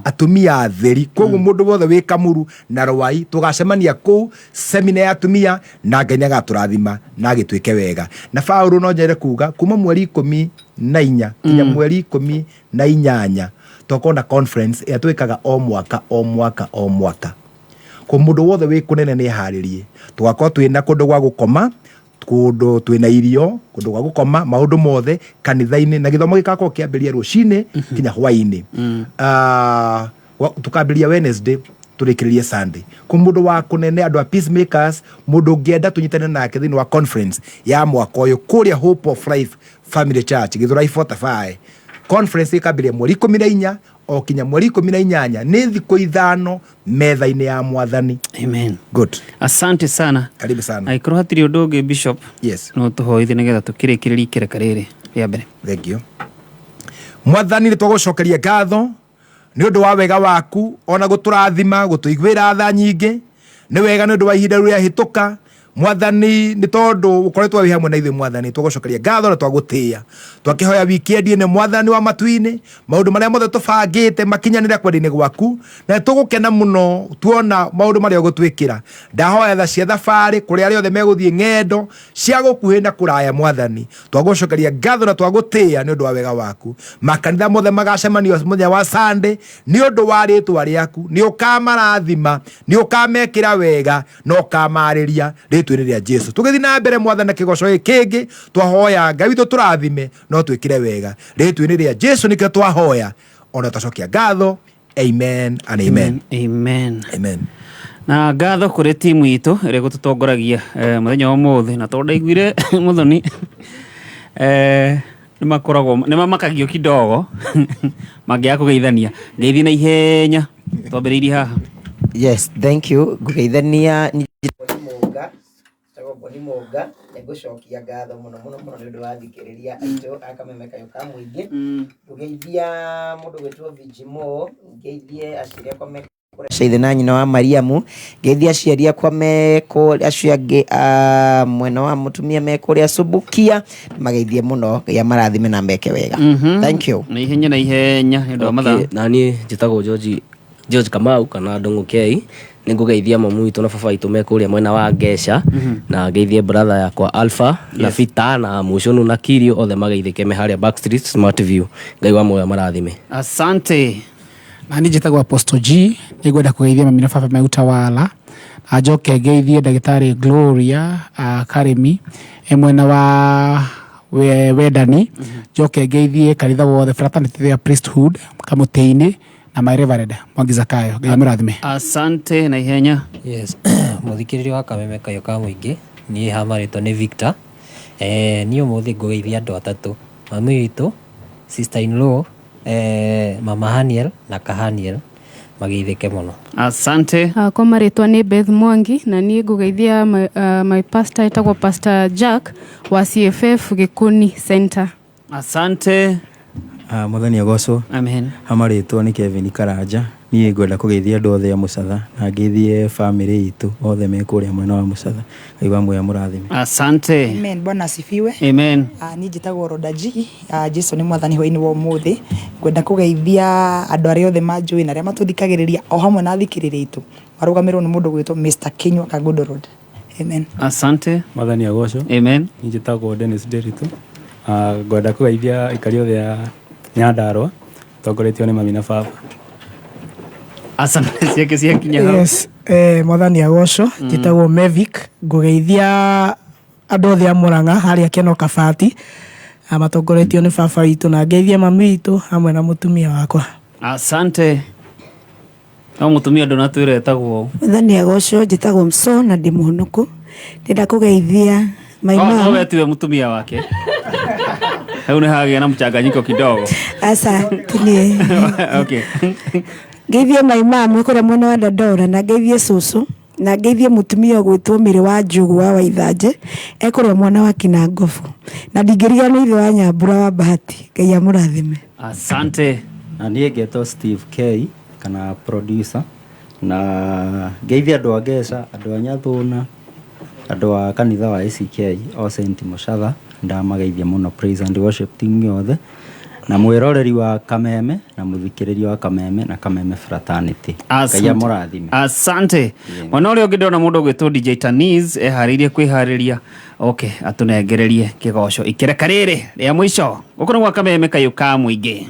S5: Atumia atheri. Koguo mũndũ wothe wĩ Kamuru na Rwai, tũgacemania kũu semina ya atumia, na Ngai nĩ agatũrathima na agĩtuĩke wega. Na Paũlũ, no nyende kuga kuma mweri 14 nginya mweri 18 tũgakorwo na conference ĩrĩa twĩkaga o mwaka, o mwaka, o mwaka. Ko mũndũ wothe wĩ kũnene nĩ eharĩrie. Tũgakorwo twĩna kũndũ gwa gũkoma, kũndũ twĩna irio, kũndũ gwa gũkoma, maũndũ mothe kanitha-inĩ, na gĩthomo gĩgakorwo kĩambĩrĩria rũcinĩ kinya hwaĩ-inĩ. Tũkambĩrĩria Wednesday, tũrĩkĩrĩrie Sunday. Kũ mũndũ wa kũnene, andũ a Peacemakers, mũndũ ũngĩenda tũnyitane nake thĩinĩ wa conference ya mwaka ũyũ kũrĩa Hope of Life Family Church, Gĩthũrai 45, conference ĩkambĩrĩria mweri 14 o kinya mweri 18, nĩ thikũ 5 metha-inĩ ya mwathani.
S3: Amen.
S5: Good.
S3: Asante sana.
S5: Karibu sana.
S3: Angĩkorwo hatirĩ ũndũ ũngĩ, Bishop,
S5: yes,
S3: no tũhoithie nĩgetha tũkĩrĩkĩrĩrie ikereka rĩrĩ rĩa mbere.
S5: Thank you. Mwathani, nĩ twagũcokeria ngatho nĩ ũndũ wa wega waku, ona gũtũrathima, gũtũiguĩra tha nyingĩ. Nĩ wega nĩ ũndũ wa ihinda rĩu rĩahĩtũka, mwathani, nĩ tondũ ũkoretwo wĩ hamwe na ithuĩ. Mwathani, twagũcokeria ngatho na twagũtĩĩa. Twakĩhoya wikendi ĩno, mwathani wa matu-inĩ, maũndũ marĩa mothe tũbangĩte makinyanĩre kwenda-inĩ gwaku, na tũgũkena mũno tuona maũndũ marĩa ũgũtwĩkĩra. Ndahoya tha cia thabarĩ kũrĩ arĩa othe megũthiĩ ng'endo cia gũkuhĩ na kũraya. Mwathani, twagũcokeria ngatho na twagũtĩĩa nĩ ũndũ wa wega waku. Makanitha mothe magacemanio mũthenya wa Sunday nĩ ũndũ wa rĩtwa rĩaku, nĩ ũkamarathima, nĩ ũkamekĩra wega na ũkamarĩria rĩtwa-inĩ rĩa Jesu. Tũgĩthiĩ na mbere, mwathani, na kĩgoco gĩkĩ kĩngĩ, twahoya Ngai witũ tũrathime no twĩkĩre wega. Rĩtwa-inĩ rĩa Jesu nĩkĩo twahoya ona twacokia ngatho. Amen and amen.
S3: Amen.
S5: Amen.
S3: Na ngatho kũrĩ timu itũ ĩrĩa ĩgũtũtongoragia mũthenya wa ũmũthĩ, na tondũ ndaiguire Muthoni nĩ makoragwo nĩ mamakagio kidogo mangĩaga kũgeithania. Ngeithi na ihenya twambĩrĩirie haha.
S7: Yes, thank you. Ngũgeithania njĩtagwo Boni Mũnga, nĩ ngũcokia ngatho mũno mũno mũno nĩ ũndũ wa athikĩrĩria aitũ a Kameme Kayũ ka Mũingĩ. Ngũgeithia mũndũ gwĩtwo Vijimo, ngeithie aciari akwa me kũrĩa ithe na nyina wa Mariamu, ngeithie aciari akwa me kũrĩa, acio angĩ a mwena wa mũtumia me kũrĩa Subukia, mageithie mũno, Ngai amarathime na meke wega. Thank you.
S3: Na ihenya na ihenya nĩ ũndũ wa mathaa.
S22: Okay, na niĩ njĩtagwo George George Kamau kana Ndung'u K. Nĩ ngũgeithia mamu witũ na baba witũ me kũrĩa mwena wa Ngeca, na ngeithie brother yakwa Alpha na
S3: Yes.
S22: Peter na Mũcũnũ na Kirio, othe mageithĩke me harĩa Back Street Smart View. Ngai wa muoyo amarathime.
S3: Asante.
S23: Na niĩ njĩtagwo Apostle G, nĩ ngwenda kũgeithia mami na baba me Utawala, na njoke ngeithie ndagĩtarĩ Gloria Karĩmi e mwena wa Wendani, njoke ngeithie kanitha wothe fraternity ya priesthood Kamũtĩ-inĩ na my reverend Mwangi Zakayo. Ngai amũrathime.
S3: Asante na ihenya.
S24: Yes, mũthikĩrĩria wa Kameme Kayũ ka Mũingĩ, niĩ hamarĩtwo nĩ Victor. Niĩ ũmũthĩ ngũgeithia andũ atatũ, mami witũ, sister in law, mama Haniel na Kahaniel, mageithĩke mũno.
S3: Asante.
S25: Kwa marĩtwa nĩ Beth Mwangi, na niĩ ngũgeithia my pastor etagwo Pastor Jack wa CFF Gĩkũni Center.
S3: Asante.
S26: Mwathani agocwo.
S3: Amen.
S26: Hamarĩtwo nĩ Kevin Karanja, niĩ ngwenda kũgeithia andũ othe a Mũcatha na ngeithie famĩlĩ itũ othe me kũrĩa mwena wa Mũcatha. Ngai wa muoyo amũrathime.
S3: Asante.
S27: Amen. Bwana asifiwe.
S3: Amen.
S27: Niĩ njĩtagwo Roda G. Jesu nĩ mwathani hwainĩ wa ũmũthĩ. Ngwenda kũgeithia andũ arĩa othe manjũĩ na arĩa matũthikagĩrĩria o hamwe na athikĩrĩria aitũ marũgamĩrĩrwo nĩ mũndũ gwĩtwo Mr. Kinyua Kangundo Road. Amen.
S3: Asante.
S28: Mwathani agocwo.
S3: Amen.
S28: Niĩ njĩtagwo Dennis Nderitu. Ngwenda kũgeithia aikari othe a Nyandarua tongoretio nĩ mami na baba.
S3: Asante ciake ciakinya hau.
S29: Yes, mwathani agocwo. Njĩtagwo Mevic, ngũgeithia andũ othe a Mũrang'a harĩa Keno Kabati, matongoretio nĩ baba witũ, na ngeithie mami witũ hamwe na mũtumia wakwa.
S3: Asante. No mũtumia ndũnatwĩra etagwo.
S30: Mwathani agocwo, njĩtagwo Mso na ndĩ mũhonoku, ndĩrenda kũgeithia my
S3: No
S30: mom.
S3: we tiwe mũtumia wake. Hau nĩ hagĩa na mchanganyiko kidogo.
S30: Aca ti niĩ.
S3: Okay.
S30: Ngeithie my mom kũrĩa mwena wa Dandora, na ngeithie cũcũ, na ngeithie mũtumia ũgwĩtwo Mĩrĩ wa Njugu wa Waithanje ekũrĩa mwena wa Kinangobu, na ndingĩriganĩrwo ithe wa Nyambura wa Bahati. Ngai amũrathime.
S3: Asante.
S26: Na niĩ ngetwo Steve K kana producer, na ngeithie andũ a Ngeca, andũ a Nyathũna, andũ a kanitha wa ACK o Saint Mũcatha, ndamageithia mũno praise and worship team yothe, na mwĩroreri wa Kameme na mũthikĩrĩria wa Kameme na Kameme fraternity. Ngai amũrathime.
S3: Asante. Mwena ũrĩa ũngĩ ndĩrona mũndũ ũgwĩtwo DJ Taniz eharĩirie kwĩharĩria okay atũnengererie kĩgoco ikereka rĩrĩ rĩa mũico gũkũ nĩ gwa Kameme Kayũ ka Mũingĩ.